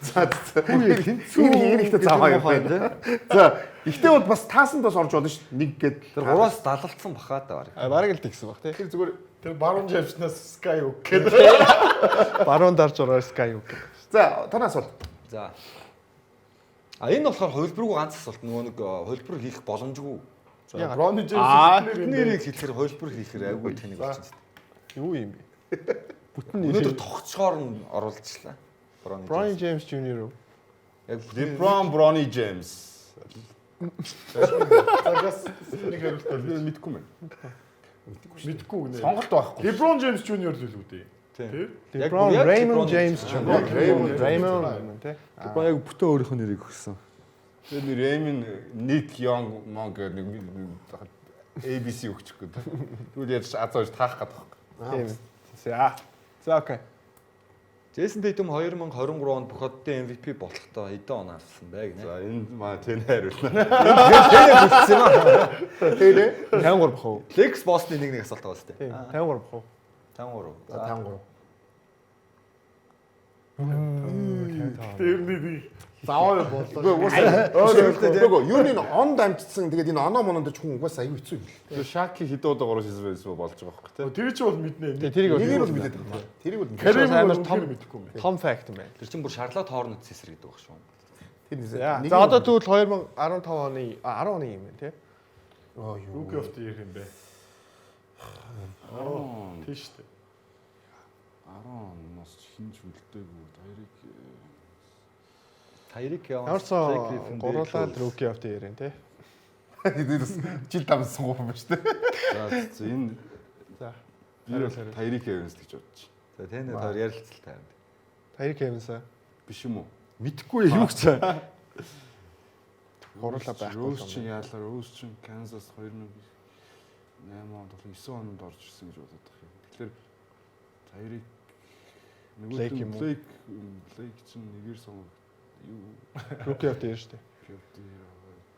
За за. Тэнцүү ихтэй заваа юм байна. За ихтэй бол бас таасанд бас орж болно шүү дээ. Нэг гээд Тэр 3-аас далалцсан баха да барыг. Бараг л тэгсэн баг тий. тэр зүгээр Тэр баруун жавчнаас Sky үг гэдэг. Баруун дарж ороо Sky үг. За танаас асуулт. За. А энэ болохоор хувилбаргүй ганц асуулт нөгөө нэг хувилбар хийх боломжгүй. Яагаад? Брони Джеймс Нэрийг хэлэхэр хувилбар хийхээр айгүй тэнэг болчихсон. Юу юм бэ? Бүтэн Өнөөдөр нэр. тогтцохоор нь оруулчихлаа. Брони Brian James Jr. үү? Яг LeBron Bronny James. Загас нэг хариултаа Би мэдэхгүй юм. мэдгүй гинэ. Сонголт байхгүй. LeBron James Jr. л үлээ дээ. Тийм. Тэр Яг LeBron яг Raymond LeBron James James. Jr. Raymond Raymond тий. LeBron яг бүтэн өөрийнх нь нэрийг өгсөн. Тэр нэг Raymond Nick Young Monk гэдэг нэг ABC өгчих гээд. Тэгвэл яаж азаа хийж таах гэдэг байхгүй. Тийм. За. За окей. Джейсон Тейтум 2023 онд бүх хотын MVP болохдоо хэдэн он авсан бэ гинэ. За энэ маа тэн хариулна. Тэнэ бүтсэн юм аа. Тийм ээ. 53 бах уу? Лекс Босны нэг нэг асуулт байгаа сте. Тийм. 53 бах уу? 53. За 53. Тэр нэг заваа юм боллоо. Үгүй угаасаа үгүй юу энэ онд амжицсан тэгээд энэ оноо монон дээр ч хүн угаасаа аюу хэцүү юм л. Тэр Шаки хэдэн удаа 3 хийсэн байсан болж байгаа байхгүй тий. Тэр чи бол мэднэ. Тийм тэрийг бол Нэгийг бол мэдээд байгаа. Тэрийг бол мэдээд. Карим Амар амар том том мэдэхгүй юм. том факт юм байна. Тэр чинь бүр Шарлот Хорнетс эсрэг гэдэг баг шүү. Тэр За. За одоо тэгвэл 2015 оны 10 оны юм байна тий. Оо юу. Rookie of the year юм бэ. Аа тийм шүү дээ. 10 оноос хинж үлдээгүй. Тайрик Тайрик Яванс. Ямар ч сан гурлаа л Rookie of the Year юм тий. Тэр бас жил дамсан гоо юм ба шүү дээ. За энэ За. би бол Тайрик Эванс гэж бодож. За тэнэ таар ярилцалтай юм. Tyreek Evans Биш юм уу? Мэдхгүй юу гэж. гурлаа байхгүй. Роуз чин яалаа Роуз чин Канзас 2008 онд болон 9 онд орж ирсэн гэж бодоод байх юм. Тэгэхээр Тайрик Blake юм уу? Blake Blake чинь нэгээр сонгог. Юу Rookie of the Year шүү дээ.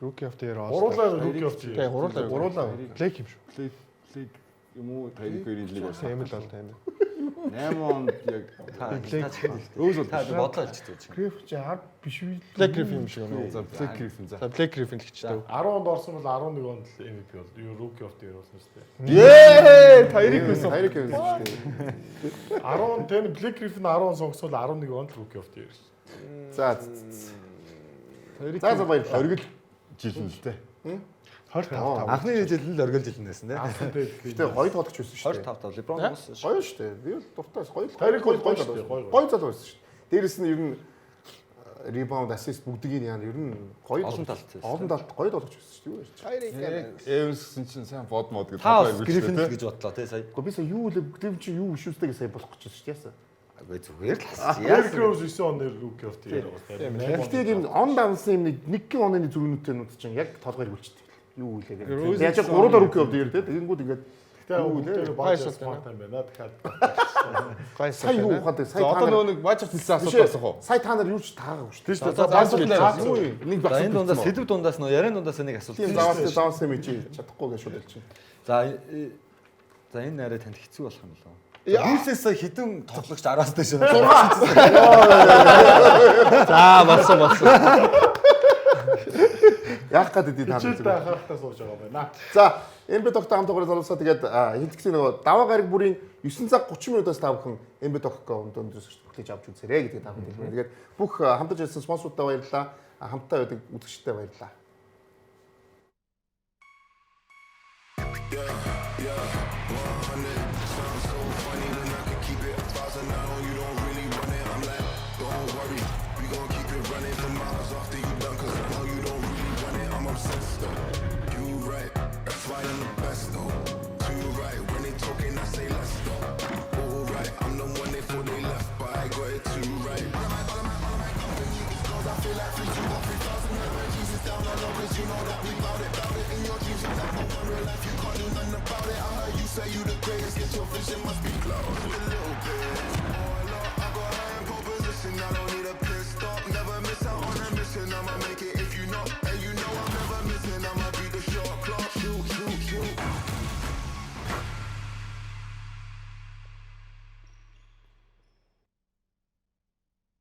Rookie of the Year. Гуруулаа Rookie of the Year. Тийм, гуруулаа. Гуруулаа. Blake юм шүү. Blake Blake юм уу? Tyreek хоёрын лиг болсон. Тийм л бол тийм. 8 онд яг Та Blake Rose бол та бодлоо хэлчихсэн чинь. Гриф чи 10 биш үү? Blake Griffin юм шиг байна. За Blake Griffin за. За Blake Griffin л гэж дээ. 10 онд орсон бол 11 онд л MVP бол юу Rookie of the Year болсон шүү дээ. Ее, Tyreek байсан. Tyreek байсан шүү дээ. 10 он тэр Blake Griffin 10 он сонгосон бол 11 онд л Rookie of the Year. За Tyreek За за баярлалаа. Оргил жил нь л дээ. 25 5. Анхны жил нь л оргил жил нь байсан тий. Гэтэ гоё тоглогч байсан шүү дээ. 25 5 LeBron уус. Гоё шүү дээ. Би бол дуртай байсан. Гоё л Tyreek гоё гоё гоё шүү дээ. Гоё, гоё залуу байсан шүү дээ. Дээрэс нь ер нь ребаунд, ассист бүгдийг нь яана ер нь гоё Олон тоглогч. талд байсан. Олон талд гоё тоглогч байсан шүү дээ. Юу ярьж байгаа. Evans гэсэн чинь сайн бод мод гэж Та бас Griffin л гэж бодлоо тий сая. Гэхдээ би сая юу лээ бүгд чинь юу биш үстэй гэж сая болох гэж байсан шүү дээ. Яасан. Үгүй зүгээр л хасчих. Derrick Яасан. Rose 9 он нэр Rookie of the Year болсон. Гэхдээ тийм он давсан юм нэг нэгэн оны зүрхнүүтэй нүд чинь яг толгой эргүүлчихдэг. Юу үлээ Rose гэдэг. Яг чи гуруулаа rookie of the year те. Тэгэнгүүт ингээд Гэтэ бүгдээр баг Гоё smart юм байна. Дахиад Гоё сая юу ухаад сая За та одоо нар нөгөө нэг Бажарт хэлсэн Биш асуулт ээ, асуух уу? Сая та нар юу ч таагаагүй шүү дээ. Тийм шүү дээ. За заавал Юу юм? нэг За энэ асуулт дундаас сэдв дундаас нөө яриан дундаас нэг асуулт. Тийм заваас заваас мэдээ чадахгүй гэж шууд хэлчихэв. За за энэ арай танд хэцүү болох юм болов. Гүсээс хідэн тоглогч 10-аас дээш. За болсон болсон. Яах гээд идэв та нар. хичээлдээ анхааралтай сууж байгаа байна. За, МБ тогтой хамт тоглож залуусаа тэгээд хилтгэлийн нөгөө даваа гараг бүрийн 9 цаг 30 минутаас та бүхэн МБ тогтоо өндрөөс хүлээж авч үзээрэй гэдгийг та бүхэнд хэлмээр. Тэгээд бүх хамтарч ажилласан спонсорудаа баярлалаа. Хамтдаа байдаг үзэгчдэд баярлалаа. Yeah, 100. Sounds so funny when I could keep it 1,000 now. You don't really run it. I'm like, don't worry, we gon' keep it running for miles after you done. 'Cause now you don't really run it. I'm obsessed though.